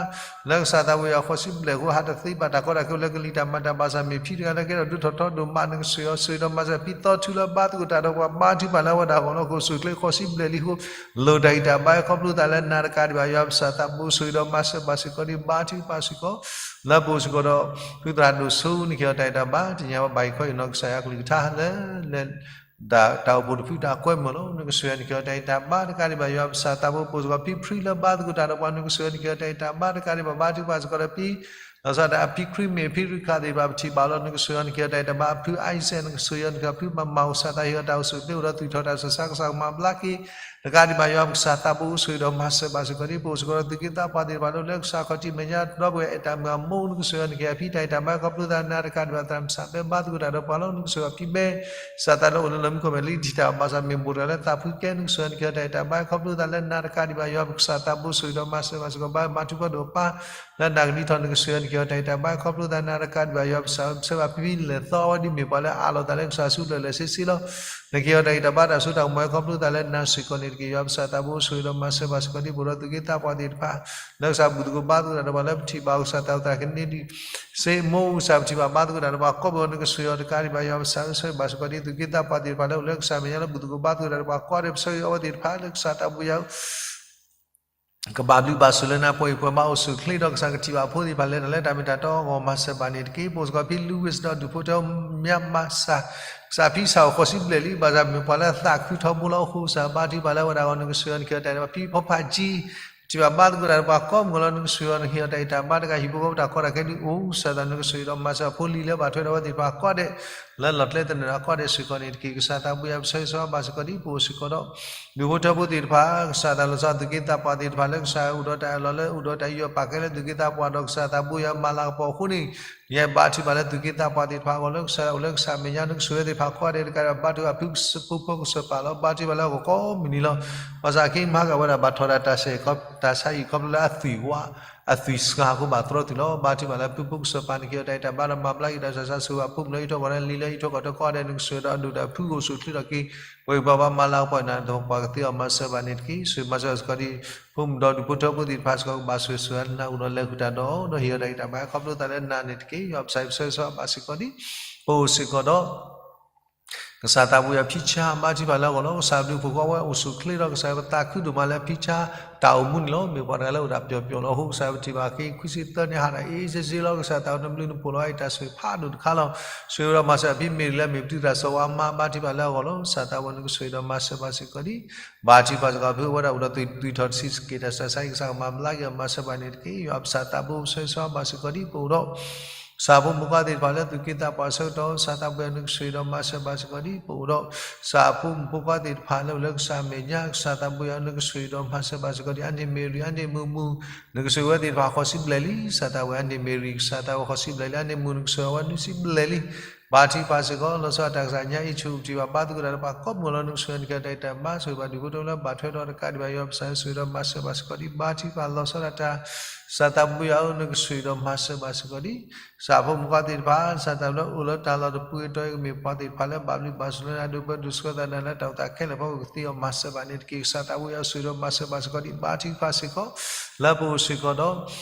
လၢကစၢ်သးဘိယွၤဃိးဆံဘျဲၣ်အဃိ ဟးတသ့ဘၣ်တၢ်ကီတၢ်ခဲလၢကလံၤတၢ်မၤတၢ်ဘၣ်ဆၣ် မ့ၢ်ဖံတဂၤလၢကဲထီၣ်ဒိၣ်ထီၣ်ထီဒိၣ်မး နကစၢ်ယွၤဆိၣ်ဂ့ၤဒီးမၤစၢၤ ဖံသီထူလၢဘါသကိးတၢ်ဒီးပှၤ ဘါထုကဖၣ်လၢအဝဲဒၣ်အဂီၢ်လီၤ. ကအိၣ်ဆူၣ်အိၣ်ချ့ဃိးဆံဘျဲၣ်လံအဃိ လိၣ်တၢ်ဂံၢ်တၢ်ဘါခီဖျိသးလၢနၤတကးဒံးဘၣ် ယွၤပကစၢ်သးဘိဆိၣ်ဂ့ၤဒီးမၤစၢၤဘၣ်စ့ၢ်ကီးလံ. ဘါထုကဖၣ်စ့ၢ်ကီးလံ ဘါထုကဖၣ်စ့ၢ်ကီး လၢပအိၣ်စ့ၢ်ကီးဒီး ဖုသရၣ်ဒိၣ်စိ နကဟ့ၣ်တၢ်အံၤတၢ်ဘါ တနံၤအံၤဘၣ်ယံၤခီအံၤနီၢ်ကစၢ်ယွၤကလုၢ်ကထါလၢ လၢ တၢ်အိၣ်ဖှိၣ်တဖုတၢ်ကွဲမုာ်လီၤ. နကစၢ်ယွၤနကဟ့ၣ်တၢ်အံၤတၢ်ဘါတကးဒံးဘၣ် ယွၤပကစၢ်သးဘိ ပအိၣ်စ့ၢ်ကီးဖံဖရံလၢဘါသကိးတၢ်ဒီးပှၤ နကစၢ်ယွၤနကဟ့ၣ်တၢ်အံၤတၢ်ဘါတကးဒံးဘၣ် ဘါထုကဖၣ်စ့ၢ်ကီးဒီးဖံ လီၤဆီဒၣ်တၢ် အဖံခရံာ်မ့ၢ်ဖံရူၢ်ခးသ့ၣ်တဖၣ် ပထံၣ်ဘၣ်လီၤ. နကစၢ်ယွၤနကဟ့ၣ်တၢ်အံၤတၢ်ဘါ အဖုအံစဲး နကစၢ်ယွၤနကဟ့ၣ်ဖံမၤမၤ ကစၢ်သးဟ့ၣ်အီၤတၢ်အိၣ်ဆူၣ်အိၣ်ချ့ အိၣ်ဒီးသူၣ်ထီၣ်တၢ်ဆူးတၢ်ဆါ ကစၢ်ကမၤဘျါက့ၤ တကးဒံးဘၣ် ယွၤပကစၢ်သးဘိအိၣ်ဆိၣ်ဂ့ၤဒီးမၤစၢၤဘၣ်စ့ၢ်ကီးလံ. ပအိၣ်စ့ၢ်ကီးဒီးသူၣ်က့သးပှၢ်သ့ၣ်တဖၣ် လၢလၢကစၢ်ခီၣ်ထံးမဲာ်ညါ ဒီပုၢ်ဝဲၢ်အဲၣ်တၢ်မုၢ်အမိၢ် နကစၢ်ယွၤနကဟ့ၣ်အဖံတၢ်အံၤတၢ်ဘါ ခီဖျိသးနၤတကးဒံးဘၣ် သရၣ်မုၣ်စၢ်ဘဲ ဘါသကိးတၢ်ဒီးပှၤလီၤ. နကစၢ်ယွၤဖံဘဲ ကစၢ်သးလၢအိၣ်လၢလီၢ်မံခိၣ်မဲာ်လံ ထံၣ်တၢ်ဘၣ်ဆၣ် မ့ၢ်ဘူးတဂၤလၢသးဖှံကဲ နကစၢ်ယွၤနကဟ့ၣ်တၢ်အံၤတၢ်ဘါ ခီဖျိသးလၢနၤတကးဒံးဘၣ် ယွၤပကစၢ်သးဘိဆိၣ်ဂ့ၤဒီးမၤစၢၤဘၣ်စ့ၢ်ကီး ဘါမၤထူၣ်ဖီဒိၣ်ပၢ် လၢနၤကဒံထီၣ် နကစၢ်ယွၤနကဟ့ၣ်တၢ်အံၤတၢ်ဘါ ခီဖျိသးနၤတကးဒံးဘၣ် ယွၤပကစၢ်ဆၢဘၣ်ဖံဖံလဲၤသီ အဝဲဒ်မ့ၢ်ပှၤလၢအးလီၤသးလၢကစၢ်ဆူလဲၣ်လဲၣ်ဆ့ဆ့လီၤ. နကဟ့ၣ်အီၤတၢ်ဂံၢ်တၢ်ဘါတၢ်စိတၢ်ကမီၤ ခီဖျိသးလၢနၤစ့ၢ်ကီးန့ၣ်တက့ၢ်. ယွၤပကစၢ်သးဘိဆိၣ်ဂ့ၤဒီးမၤစၢၤဘၣ်စ့ၢ်ကီး ဒ်ပအိၣ်ဒီးသူၣ်က့သးပှၢ်သ့ၣ်တဖၣ် လၢကစၢ်ဘူၣ်သကိးဘါသကိးတၢ်ဒီးပှၤလၢပထံၣ်ဘၣ် ကစၢ်တၢ်အိၣ်သးကန့ၢ်ဒံး စ့မိၢ် ကစၢ်ပထံၣ်ဘၣ်ဘါသကိးတၢ်ဒီးပှၤကိးဘၣ် နကစၢ်ယွၤတကးဒံးဘၣ် ယွၤပကစၢ်ဆၢဘၣ်စ့ၢ်ကီး ဒ်သူၣ်က့သးပှၢ်သ့ၣ်တဖၣ်လၢအိၣ်လၢကစၢ်မဲာ်ညါလၢဘူၣ်သကိးဘါသကိးတၢ်ဒီးပှၤကိးဂၤဒဲး ပဆၢဂ့ၤအဝဲသ့ၣ်တဖၣ်လၢကစၢ်သးဘိယွၤ ကဘၣ်ဘျုးဘၣ်ဆိၣ်လၢနၤ ပှဲၤအံၤပှဲၤမး အိၣ်ဆူၣ်အိၣ်ချ့ဒီးကစၢ်ကထံၣ်ဘၣ်အဖိသ့ၣ်တဖၣ်လဲၤတၢ်လၢတၢ်မ့ၢ်တၢ်တီအဂီၢ် မၤစၢၤဘၣ်န့ၣ်တက့ၢ်. ပအိၣ်စ့ၢ်ကီးဖံ Louis ဒီးဒူၣ်ဖိထၢ မၠါမၤစၢ် ကစၢ်ဖံစၢ်အိၣ်ဃိးဆံဘျဲၣ်လံ ဘၣ်ဆၣ်မ့ၢ်ပှၤလၢသးခုထီဘိလီၤ. အဃိကစၢ်ဘါထုကဖၣ်လၢအဝဲဒၣ်အဂီၢ် နကစၢ်ယွၤနကဟ့ၣ်အီၤတၢ်အံၤတၢ်ဘါ ဖံဖိဖးကၠံ ပထံၣ်ဘၣ်ဘါသကိးတၢ်ဒီးပှၤကိးမုၢ်လီၤ. နကစၢ်ယွၤနကဟ့ၣ်အီၤတၢ်အံၤတၢ်ဘါတဂၤ ဟံၣ်ဖိဃီဖိတၢ်ကီတၢ်ခဲဒုးအိၣ် ကစၢ်သးနကစၢ်ယွၤဒီးမၤစၢၤအဖိလံၤလၢဘၣ်ထွဲဒီးအဝဲသ့ၣ်တဖၣ်ကိးဂၤဒဲး လၢလီၢ်ကျဲသနၢၣ်ဒီးကိးဂၤဒဲးစ့ၢ်ကီးန့ၣ်တက့ၢ်. ကစၢ်သးဘိယွၤပဆၢဂ့ၤဆၢဝါဘၣ်စ့ၢ်ကီးဒ်ပအိၣ်စ့ၢ်ကီးဒီး ဒူၣ်ဖိထၢဖိသ့ၣ်တဖၣ် ကစၢ်သးလီၤဆီသူၣ်က့သးပှၢ်သ့ၣ်တဖၣ်လၢကစၢ်အိၣ်ဒီးတၢ်အၢၣ်လီၤလၢအိၣ်ဒီးတၢ်ယူးယီၣ်ပာ်ကဲလၢသူၣ်က့သးပှၢ်ဒီးကစၢ်သးဘိယွၤမၤလၤကပီၤအဃိန့ၣ် ယဘါထုကဖၣ်လၢသူၣ်က့သးပှၢ်သ့ၣ်တဖၣ်အဂီၢ် လၢကစၢ်အိၣ်လၢကစၢ်မဲာ်ညါ နကစၢ်ယွၤသ့ၣ်တဖၣ်ကိးဂၤဒဲးတကးဒံးဘၣ် ဘါထုကဖၣ်ဖုကစၢၢ်ဖိဖိကစၢၢ်ပာ်လီၤ ဘါထုကဖၣ်လၢအဂီၢ်ကိးမုၢ်နံၤလီၤ. ဘၣ်ဆၣ်အခဲအံၤမၤဟးဂီၤဝဲဒၣ်ဘၣ်ထီၣ်ဒၣ်တၢ်ဆါဟံၣ်ခီဖျိလၢအသွံၣ်ဝါ အသွံၣ်စှၤအဃိဘၣ်သရီသုးလီၤ. ဘါထုကဖၣ်လၢဖုဖိကစၢၢ်ပာ် နကဟ့ၣ်အီၤတၢ်အံၤတၢ်ဘါဒီးမၤဘျါက့ၤတၢ်ဆူးတၢ်ဆါ ဆိၣ်ဂ့ၤဘၣ်ဖိမုၣ်လၢအံးထွဲကွၢ်ထွဲ လံၤလၢအံးထွဲကွၢ်ထွဲကိးဂၤဒဲး နကစၢ်ယွၤဒီးအဒိၣ်တၢ်ဖုအိၣ်ဆူၣ်အိၣ်ချ့ထီၣ်က့ၤ ပှဲၤပှၤဘၣ်မၤလၤကပီၤ နပှၤကသ့အီၤမၤစၢၤဘၣ်န့ၣ်တက့ၢ်. ဆိၣ်ဂ့ၤမၤစၢၤစ့ၢ်ကီးဒ် ဖိမုၣ်ဒီးဒူၣ်ဖိထၢဖိသ့ၣ်တဖၣ်စ့ၢ်ကီး ကဘၣ်ဆိၣ်ဂ့ၤဆိၣ်ဝါနၤအိၣ်ဒီးလဲၤဃုာ်တၢ်ဒီး ဒီးဟ့ၣ်အီၤတၢ်ဂံၢ်တၢ်ဘါခီဖျိသးလၢနၤန့ၣ်တက့ၢ်. ယွၤပဆၢဂ့ၤဆၢဝါဘၣ်စ့ၢ်ကီးဒ် ပအိၣ်စ့ၢ်ကီးဒီး ကစၢ်သးဘိယွၤဖံဆါ ဘါထုကဖၣ်လၢအဂီၢ်လီၤ. ကစၢ်အဘျုးအဖှိၣ်ကိးဝဲအိၣ်ဆူၣ်အိၣ်ချ့ဒီး ကစၢ်ယွၤပသးခုဒိၣ်မးလၢဖံဆါတၢ်အိၣ်မူန့ၣ်လီၤ. မ့ၢ်ပှၤတဂၤလၢအိၣ်ဒၣ်ပျီၤပျီၤလီၤ. အဃိကစၢ်ယွၤပထံၣ်ဘၣ်က့ၤခွံဆံသၢနံၣ် ဟးဒၣ်အ့ၣ်စ့စ့လီၤ. ကစၢ်သးအိၣ်နဘျုးနဖှိၣ်လီၤ အတၢ်ဆိၣ်ဂ့ၤဖးဒိၣ်တခါလီၤ. ဆိၣ်ဂ့ၤဒီးမၤစၢၤအဖံမ့ၢ်ဒ်လၢမ့ၢ်ပတုၤတၢ်စီၤဝါမါ ဘါထုကဖၣ်လၢအဂီၢ်လီၤ. ကစၢ်သးဘိယွၤနကဆိၣ်ဂ့ၤဒီးမၤစၢၤဘၣ်စ့ၢ်ကီးဒ် ဘါထုကဖၣ်စ့ၢ်ကီးဖု အဝဲဒၣ်အိၣ်ဒီးသွံၣ်ထီၣ်တဆံးစက့ၢ်တၢ်ဆူးတၢ်ဆါအံၤ ကစၢ်ကမၤဘျါက့ၤအီၤမၤစၢၤဘၣ်န့ၣ်တက့ၢ်. ယွၤပကစၢ်သးဘိပဆၢဂ့ၤဆၢဝါဘၣ်စ့ၢ်ကီးဒ် ပအိၣ်ဒီး ကစၢ်ဖိမုၣ်ဖိခွါသ့ၣ်တဖၣ်လၢသူၣ်က့သးပှၢ်အဆၢကတီၢ် ကစၢ်သးဘိယွၤနကဆိၣ်ဂ့ၤဒီးမၤစၢၤဘၣ်စ့ၢ်ကီးဒ် ပအိၣ်ဒီး ကစၢ်ဖိမုၣ်ဖိခွါသ့ၣ်တဖၣ်လၢအိၣ်လၢကစၢ်မဲာ်ညါ ကစၢ်သးဘိယွၤနကဆိၣ်ဂ့ၤဒီးမၤစၢၤဘၣ်စ့ၢ်ကီးဒ် အန့ၣ်မ့ၢ်ရံ အန့ၣ်မုၢ်မုၢ် နကဆိၣ်ဂ့ၤဝဲသ့ၣ်တဖၣ်ဃိးဆံဘျဲၣ်လံ. ကစၢ်သးဝဲအန့ၣ်မ့ၢ်ရံ ကစၢ်သးဝဲဃိးဆံဘျဲၣ်လံ အန့ၣ်မုၢ်နကဆိၣ်ဂ့ၤဝဲနွံဆံဘျဲၣ်လံ. ဘါထုကဖၣ်စ့ၢ်ကီး လီၤဆီဒၣ်တၢ်ကစၢ်ညါအံၤ ဆိၣ်ဂ့ၤပထံၣ်ဘၣ်ဘါသကိးတၢ်ဒီးပှၤကိးမုၢ်လီၤ. နကဆိၣ်ဂ့ၤနကဟ့ၣ်တၢ်အံၤတၢ်ဘါ ဆိၣ်ဂ့ၤဘၣ်ဒူၣ်ဖိထၢဖိလၢဘၣ်ထွဲဒီးတကးဒံးဘၣ် ယွၤပကစၢ်ဆိၣ်ဂ့ၤဒီးမၤစၢၤဘၣ်စ့ၢ်ကီးဒ် ဘါထုကဖၣ်လီၤဆီဒၣ်တၢ် ကစၢ်သးဘိယွၤဧၢ နကဆိၣ်ဂ့ၤဒီးမၤစၢၤဘၣ်စ့ၢ်ကီးဒ် ကစၢ်ဖိမုၣ်ဖိခွါသ့ၣ်တဖၣ် ကစၢ်သးဘိလၢအိၣ်လၢတၢ်လီၢ်တပူၤအတီၤအံၤ ကမ့ၢ်ပှၤသ့ၣ်တဖၣ်လၢဘၣ်ဘျုးဘၣ်ဆိၣ်လၢနၤ ဒိးဘၢဒိးဆှၢသးနၤလၢတၢ်အိၣ်သးခဲလၢာ်အဖီခိၣ် ကသ့အီၤမၤစၢၤဘၣ်န့ၣ်တက့ၢ်. ကစၢ်သးဘိယွၤဆိၣ်ဂ့ၤဒီးမၤစၢၤဘၣ်စ့ၢ်ကီးဒ် ဘါထုကဖၣ်စ့ၢ်ကီး လၢပအိၣ်စ့ၢ်ကီးဒီး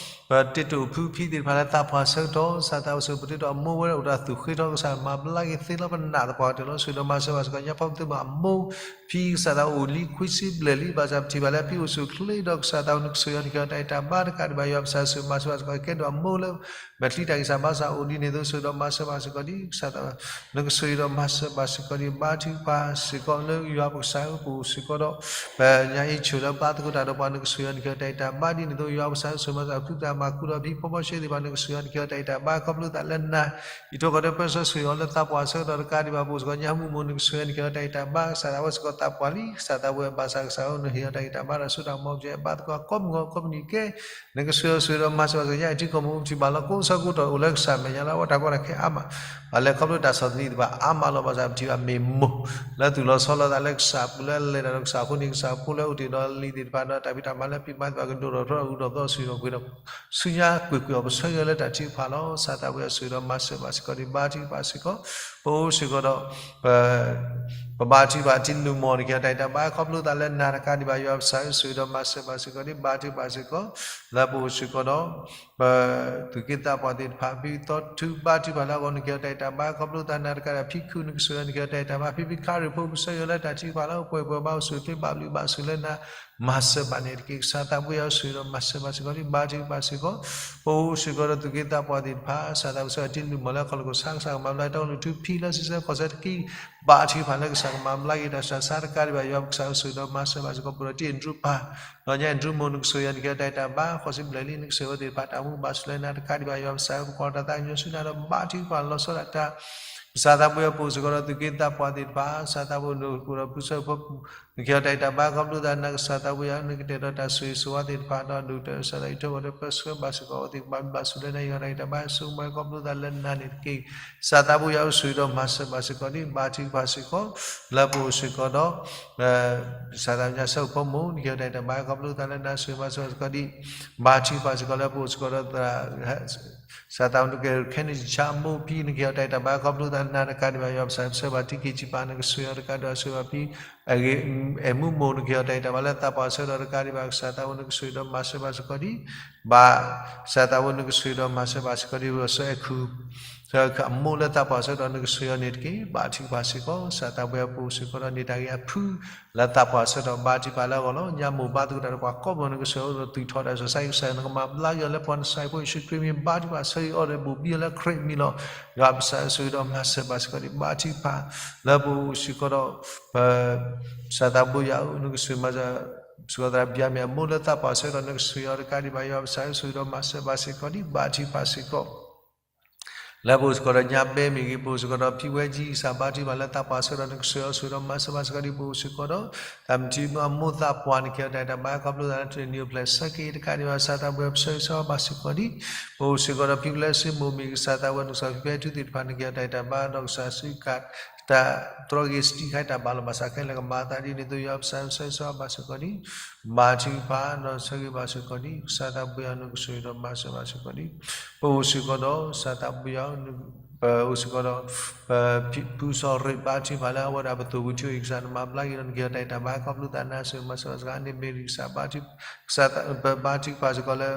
ပတ့တိာ်ဖုဖံသ့ၣ်တဖၣ်လၢသးပှၢ်ဆၢကတီၢ် ကစၢ်သးဝဲစ့ၢ်ကီး ပတ့တိာ်အမိၢ်ဝဲအိၣ်ဒီးသူၣ်ဃ့ထီၣ် ကစၢ်မၤဘျါက့ၤသ့လီၤပနာ်သပှၢ်ကတၢၢ်လီၤ. ဆိၣ်ဂ့ၤဒီးမၤစၢၤဘၣ်စ့ၢ်ကီး ညါဖီပသ့ၣ်မးအမိၢ် ဖံကစၢ်သးအိၣ်လံခွံဆံဘျဲၣ်လံ ဘၣ်ဆၣ်ပထံၣ်ဘၣ်လၢဖံအိၣ်ဆူၣ်ချ့ဒီးကစၢ်သးအိၣ် နကဆိၣ်ဂ့ၤအီၤ နကဟ့ၣ်အီၤတၢ်အဲၣ်တၢ်ဘါတကးဒံးဘၣ် ယွၤပကစၢ်ဆိၣ်ဂ့ၤမၤစၢၤဘၣ်စ့ၢ်ကီး ကဲဒိၣ်အမိၢ်လၢ မဲာ်ချံတၢ်ဂံၢ်စၢ်ဘါစၢ်အိၣ်ဒ်န့ၣ်အသိး ဆိၣ်ဂ့ၤဒီးမၤစၢၤဘၣ်စ့ၢ်ကီးဒ် ကစၢ်သး နကဆိၣ်ဂ့ၤဒီးမၤစၢၤဘၣ်စ့ၢ်ကီးဒ် ဘါထုကဖၣ်စ့ၢ်ကီးလၢယွၤပကစၢ်ဧၢ ပအိၣ်စ့ၢ်ကီးဒီး ပညါအံၤဆိၣ်လၢဘါသကိးတၢ်ဒီးပှၤ နကဆိၣ်ဂ့ၤအီၤ နကဟ့ၣ်အီၤတၢ်အဲၣ်တၢ်ဘါဒ်န့ၣ်အသိး ယွၤပကစၢ်ဧၢ ဆိၣ်မၤစၢၤဖုသးမၤကူဒီးဖံဖိဘီရှဲသ့ၣ်တဖၣ် နကဆိၣ်ဂ့ၤအီၤ နကဟ့ၣ်အီၤတၢ်အဲၣ်တၢ်ဘါ ခီဖျိသးလၢနၤ အံးထွဲကွၢ်ထွဲပၢဆှၢဆိၣ်ဂ့ၤအီၤလၢသးပှၢ်ဆၢကတီၢ်တကးဒံးဘၣ် ပအိၣ်စ့ၢ်ကီးညါမုၢ်မိၢ် နကဆိၣ်ဂ့ၤအီၤ နကဟ့ၣ်အီၤတၢ်အဲၣ်တၢ်ဘါ ကစၢ်သးဝဲစ့ၢ်ကီးသးပှၢ်လံ ကစၢ်သးဝဲဘၣ်ဆၣ်ကစၢ်ဧၢ နဟ့ၣ်အီၤတၢ်ဂံၢ်တၢ်ဘါတၢ်စိတၢ်ကမီၤ ပကဘါသကိးကိးမုၢ်ဂီၤကိးမုၢ်နံၤကဲ နကဆိၣ်ဂ့ၤအီၤဆိၣ်ဂ့ၤဒီးမၤစၢၤဘၣ်စ့ၢ်ကီး ညါအံၤထံကီၢ်မ့ၢ်အိၣ်ပထံၣ်ဘၣ်လီၤ ကိးဆၢကိးတီၢ်အိၣ်လၢကစၢ်မဲာ်ညါလၢ အဝဲတၢ်ကီတၢ်ခဲအါမး ဘၣ်လဲၤခီဖျိတၢ်ဆီၣ်သနံးသ့ၣ်တဖၣ်အါမးလီၤ ဘၣ်ဆၣ်ပထံၣ်ဘၣ်မ့ၢ်မိၢ် လၢသူၣ်လီၤဆီလီၤသးလၢကစၢ်ပူၤလၢလဲၤတၢ်ဒီးကစၢ်အဃိန့ၣ် ကစၢ်ဖိလၢအိၣ်တ့ၢ်ဒီးလံၤသ့ၣ်တဖၣ်ဒီးတၢ်ဖံးတၢ်မၤလၢပံးမၤသ့ၣ်တဖၣ် ကဒိၣ်ထီၣ်ထီထီၣ်အုးထီၣ်သီအုးထီၣ်ကွံာ်ဒီး ဆူညါကွ့ၢ်ကွ့ၢ်အီၤ ပဆၢဂ့ၤလၢတၢ်ထုကဖၣ်လီၤ ကစၢ်သးပှၢ်ဧၢ ဆိၣ်ဂ့ၤဒီးမၤစၢၤဘၣ်စ့ၢ်ကီးဒ် ဘါထုကဖၣ်စ့ၢ်ကီး ပအိၣ်စ့ၢ်ကီးဒီး ပဘါထုကဖၣ်တံလူမီၢ် နကဟ့ၣ်အီၤတၢ်အဲၣ်တၢ်ဘါ ခီဖျိသးလၢနၤတကးဒံးဘၣ် ယွၤပကစၢ်ဧၢ ဆိၣ်ဂ့ၤဒီးမၤစၢၤဘၣ်စ့ၢ်ကီးဒ် ဘါထုကဖၣ်စ့ၢ်ကီး လၢပအိၣ်စ့ၢ်ကီးဒီး ပသူၣ်က့သးပှၢ်သ့ၣ်တဖၣ် ဖံသီထူဘါထုကဖၣ်လၢအဂီၢ် နကဟ့ၣ်အီၤတၢ်အဲၣ်တၢ်ဘါ ခီဖျိသးနၤတကးဒံး ဖံခု နကဆိၣ်ဂ့ၤအီၤ နကဟ့ၣ်အီၤတၢ်အဲၣ်တၢ်ဘါ ဖံဖံခါရ့ၣ်ဖိ ပဆၢဂ့ၤလၢတၢ်ထုကဖၣ်လၢအပှဲၤပှဲၤဘါအိၣ်ဆိၣ်ချ့ဘၣ်ဘျုးဘၣ်ဆိၣ်လၢနၤ မၤစၢၤဘၣ်န့ၣ်တက့ၢ် ကစၢ်သးပှၢ်ဧၢ ဆိၣ်ဂ့ၤဒီးမၤစၢၤဘၣ်စ့ၢ်ကီးဒ် ဘါထုကဖၣ်စ့ၢ်ကီး ပအိၣ်စ့ၢ်ကီးဒီးသူၣ်က့သးပှၢ်သ့ၣ်တဖၣ် ကစၢ်သးပှၢ်စ့ၢ်ကီးတံလူမီၢ်လၢခီၣ်လိာ်ကီၢ်ဆၣ် ကစၢ်ကမၤဘျါတၢ်အိၣ်လုၢ်ထူဖံလၢစံးဆၢကီၢ်ဆၢတက့ၢ် ဘါထုကဖၣ်လၢကစၢ်ကမၤဘျါက့ၤတၢ်ဆူးတၢ်ဆါတကးဒံးဘၣ် ယွၤပကစၢ်ဧၢ ဆိၣ်ဂ့ၤဒီးမၤစၢၤဘၣ်စ့ၢ်ကီး ပဒီးတံၢ်အဲၣ်ဒရူပၢ် ဒီးညါအဲၣ်ဒရူမိၢ် နကဆိၣ်ဂ့ၤအီၤ နကဟ့ၣ်အီၤတၢ်အဲၣ်တၢ်ဘါ ဃိးဆံဘျဲၣ်လံ နကဆိၣ်ဂ့ၤအဝဲသ့ၣ်တဖၣ် တၢ်မူဘၣ်ဆိၣ်လၢနၤတကးဒံးဘၣ် ယွၤပကစၢ်ဧၢ ပကိးတၢ်သးကညီၤဆူနၤဒီး ဘါထုကဖၣ်လီၤဆီဒၣ်တၢ် ကစၢ်သးပှၢ်ဧၢ ပအိၣ်စ့ၢ်ကီးဒီးသူၣ်က့သးပှၢ်သ့ၣ်တဖၣ် ကစၢ်သးပှၢ် နအိၣ်ဒီးဖုစီၤဖိ နကဟ့ၣ်အီၤတၢ်အဲၣ်တၢ်ဘါ ခီဖျိသးနၤ ကစၢ်သးပှၢ်ဧၢ နကတဲာ်ဒီးတၢ်ဆိၣ်ဂ့ၤဆိၣ်ဝါသ့ၣ်တဖၣ်ဒီး ဒုၣ်ကတၢၢ်ကစၢ်သး အံးထွဲကွၢ်ထွဲပၢဆှၢဘၣ်စ့ၢ်ကီး အဝဲသ့ၣ်ကဘၣ်မူဘၣ်ဆိၣ်လၢနၤ ဟ့ၣ်အီၤတၢ်အဲၣ်တၢ်ဘါ ဆိကမိၣ်ခီဖျိသးလၢနၤန့ၣ်တက့ၢ် ကစၢ်သးပှၢ်ဧၢ ဆိၣ်ဂ့ၤဒီးမၤစၢၤဘၣ်စ့ၢ်ကီးဒ် ဘါထုကဖၣ်စ့ၢ်ကီး လၢပအိၣ်စ့ၢ်ကီးဒီး ကစၢ်သးပှၢ်ညါဆၢဖိမိၢ် နကဟ့ၣ်အီၤတၢ်အဲၣ်တၢ်ဘါ ခီဖျိသးလၢနၤ ဆိၣ်ဂ့ၤမၤစၢၤဘၣ်စ့ၢ်ကီးဒ် ဘါထုကဖၣ်စ့ၢ်ကီး လၢပအိၣ်စ့ၢ်ကီးဒီး ကစၢ်သးပှၢ် နကဲခဲန့ၣ်ဆါမိၢ်ဖံ နကဟ့ၣ်အီၤတၢ်အဲၣ်တၢ်ဘါ ခီဖျိသးလၢနၤတကးဒံးဘၣ် ယွၤပကစၢ် ပဆၢဘၣ်တံၢ်က့ၤစံးပာ် နကဆိၣ်ဂ့ၤအီၤတကးဒံးဘၣ် ဆိၣ်ဂ့ၤဘၣ်ဖံ အဲၣ်မူမိၢ် နကဟ့ၣ်အီၤတၢ်အဲၣ်တၢ်ဘါလၢသးပှၢ်ဆၢကတီၢ်တကးဒံးဘၣ် ကစၢ်သးပှၢ် နကဆိၣ်ဂ့ၤဒီးမၤစၢၤဘၣ်စ့ၢ်ကီးဒ် ဘၣ် ကစၢ်သးပှၢ် နကဆိၣ်ဂ့ၤဒီးမၤစၢၤဘၣ်စ့ၢ်ကီးဒ် စီၤအဲၣ်ခူ စီၤအဲၣ်ခူအမိၢ်လၢသးပှၢ်ဆၢကတီၢ် နကဆိၣ်ဂ့ၤအီၤန့ၣ်တက့ၢ် ဘါထုကဖၣ်စ့ၢ်ကီး ကစၢ်သးပှၢ် ပအိၣ်စ့ၢ်ကီးဒီးန့ၢ်တၢ်ဂ့ၢ်အဖု လၢသးပှၢ်ဆၢကတီၢ် ဘါထုကဖၣ်လၢအဂီၢ်လီၤ ညါမိၢ်ဘါသကိးတၢ်ဒီးပှၤကိးဂၤ နကဆိၣ်ဂ့ၤအီၤဒီးသူၣ်ထီၣ်တၢ်ဆူးတၢ်ဆါ ကစၢ်နကမၤဘျါက့ၤအီၤလၢပှၤနစၢ်ဖိယ့ၣ်ၡူးခရံာ်မံၤ ဘါထုကဖၣ်ဆၢဂ့ၤအီၤဒီး ဘူးဘံအီၤလၢခရံာ်မံၤလီၤ ယွၤပကစၢ် ဆိၣ်ဂ့ၤဒီးမၤစၢၤဘၣ်စ့ၢ်ကီးဒ် ဘါထုကဖၣ် လၢပအိၣ်စ့ၢ်ကီးဒီး ပ ကစၢ်သးပှၢ်ယွၤဧၢ နကဆိၣ်ဂ့ၤမၤစၢၤ စ့ၢ်ကီးသရၣ်ဘံယၤမ့ၢ်အမိၢ်လၢသးပှၢ်ဆၢကတီၢ် နကဆိၣ်ဂ့ၤအီၤတကးဒံးဘၣ် ယွၤပကစၢ် ဆိၣ်ဂ့ၤဒီးမၤစၢၤဘၣ်စ့ၢ်ကီးဒ် ဘါထုကဖၣ်စ့ၢ်ကီး လၢပအိၣ်စ့ၢ်ကီးဒီးညါဘဲမ့ၢ်ဂ့ၤ ပအိၣ်စ့ၢ်ကီးဒီးဖံဝဲကၠံ ကစၢ်ဘါထုကဖၣ်လၢသးပှၢ်ဆၢကတီၢ် နကဆိၣ်ဂ့ၤအီၤ ဆိၣ်ဂ့ၤဒီးမၤစၢၤဘၣ်စ့ၢ်ကီးဒ် ပအိၣ်စ့ၢ်ကီးဒီး သးမံထံမ့ၢ်အမိၢ်သးပှၢ် နကဟ့ၣ်အီၤတၢ်အဲၣ်တၢ်ဘါ ခီဖျိသးလၢတနံၤအပျဲၢ်ဆၢက့ၤတကးဒံးဘၣ် ကစၢ်သးပှၢ် ပဆၢဂ့ၤဆၢဝါဘၣ်စ့ၢ်ကီးဒ် ပအိၣ်စ့ၢ်ကီးဒီးဖံပျဲၢ်စ့မိၢ်မ့ၢ်ဂ့ၤ ကစၢ်သးပှၢ် နကစၢ်ဖံဖဲထူသ့ၣ်တဖၣ် နကဟ့ၣ်အီၤတၢ်အဲၣ်တၢ်ဘါ ဒီးကစၢ်စုက တၢ်တြီက့ၤစတံခါတၢ်ဘၣ်လီၤ ဘၣ်ဆၣ်ခဲလၢာ်ကမၤအသးဒ်န့ၣ်အသိး ယွၤပကစၢ် ပဆၢဂ့ၤဆၢဝါဘၣ်စ့ၢ်ကီးဒ် ဘါထုကဖၣ် ဒီးဆၢဂ့ၤဘၣ်စ့ၢ်ကီးဒ် ကစၢ်သးပှၢ်ယွၤ နကဆိၣ်ဂ့ၤဒီးမၤစၢၤဘၣ်စ့ၢ်ကီးဒ် ပအိၣ်စ့ၢ်ကီးဒီး ကစၢ်သးပှၢ်ယွၤ ပအိၣ်စ့ၢ်ကီးဒီး ပဖံဖုစီၤရ့း ဘါထုကဖၣ်လၢအဝဲဒၣ်ပသိၣ်ပူၤထံအိၣ်အံၤ ကစၢ် နမၤဘျါက့ၤဒီး နကဟ့ၣ်အီၤတၢ်အဲၣ်တၢ်ဘါ ခီဖျိသးနၤ ဆိၣ်ဂ့ၤမၤစၢၤဘၣ်စ့ၢ်ကီး အန့ၣ်မ့ၢ်ဒ်ကစၢ် ဘါထု ကစၢ် ပဘါထုကဖၣ်စ့ၢ်ကီးလၢ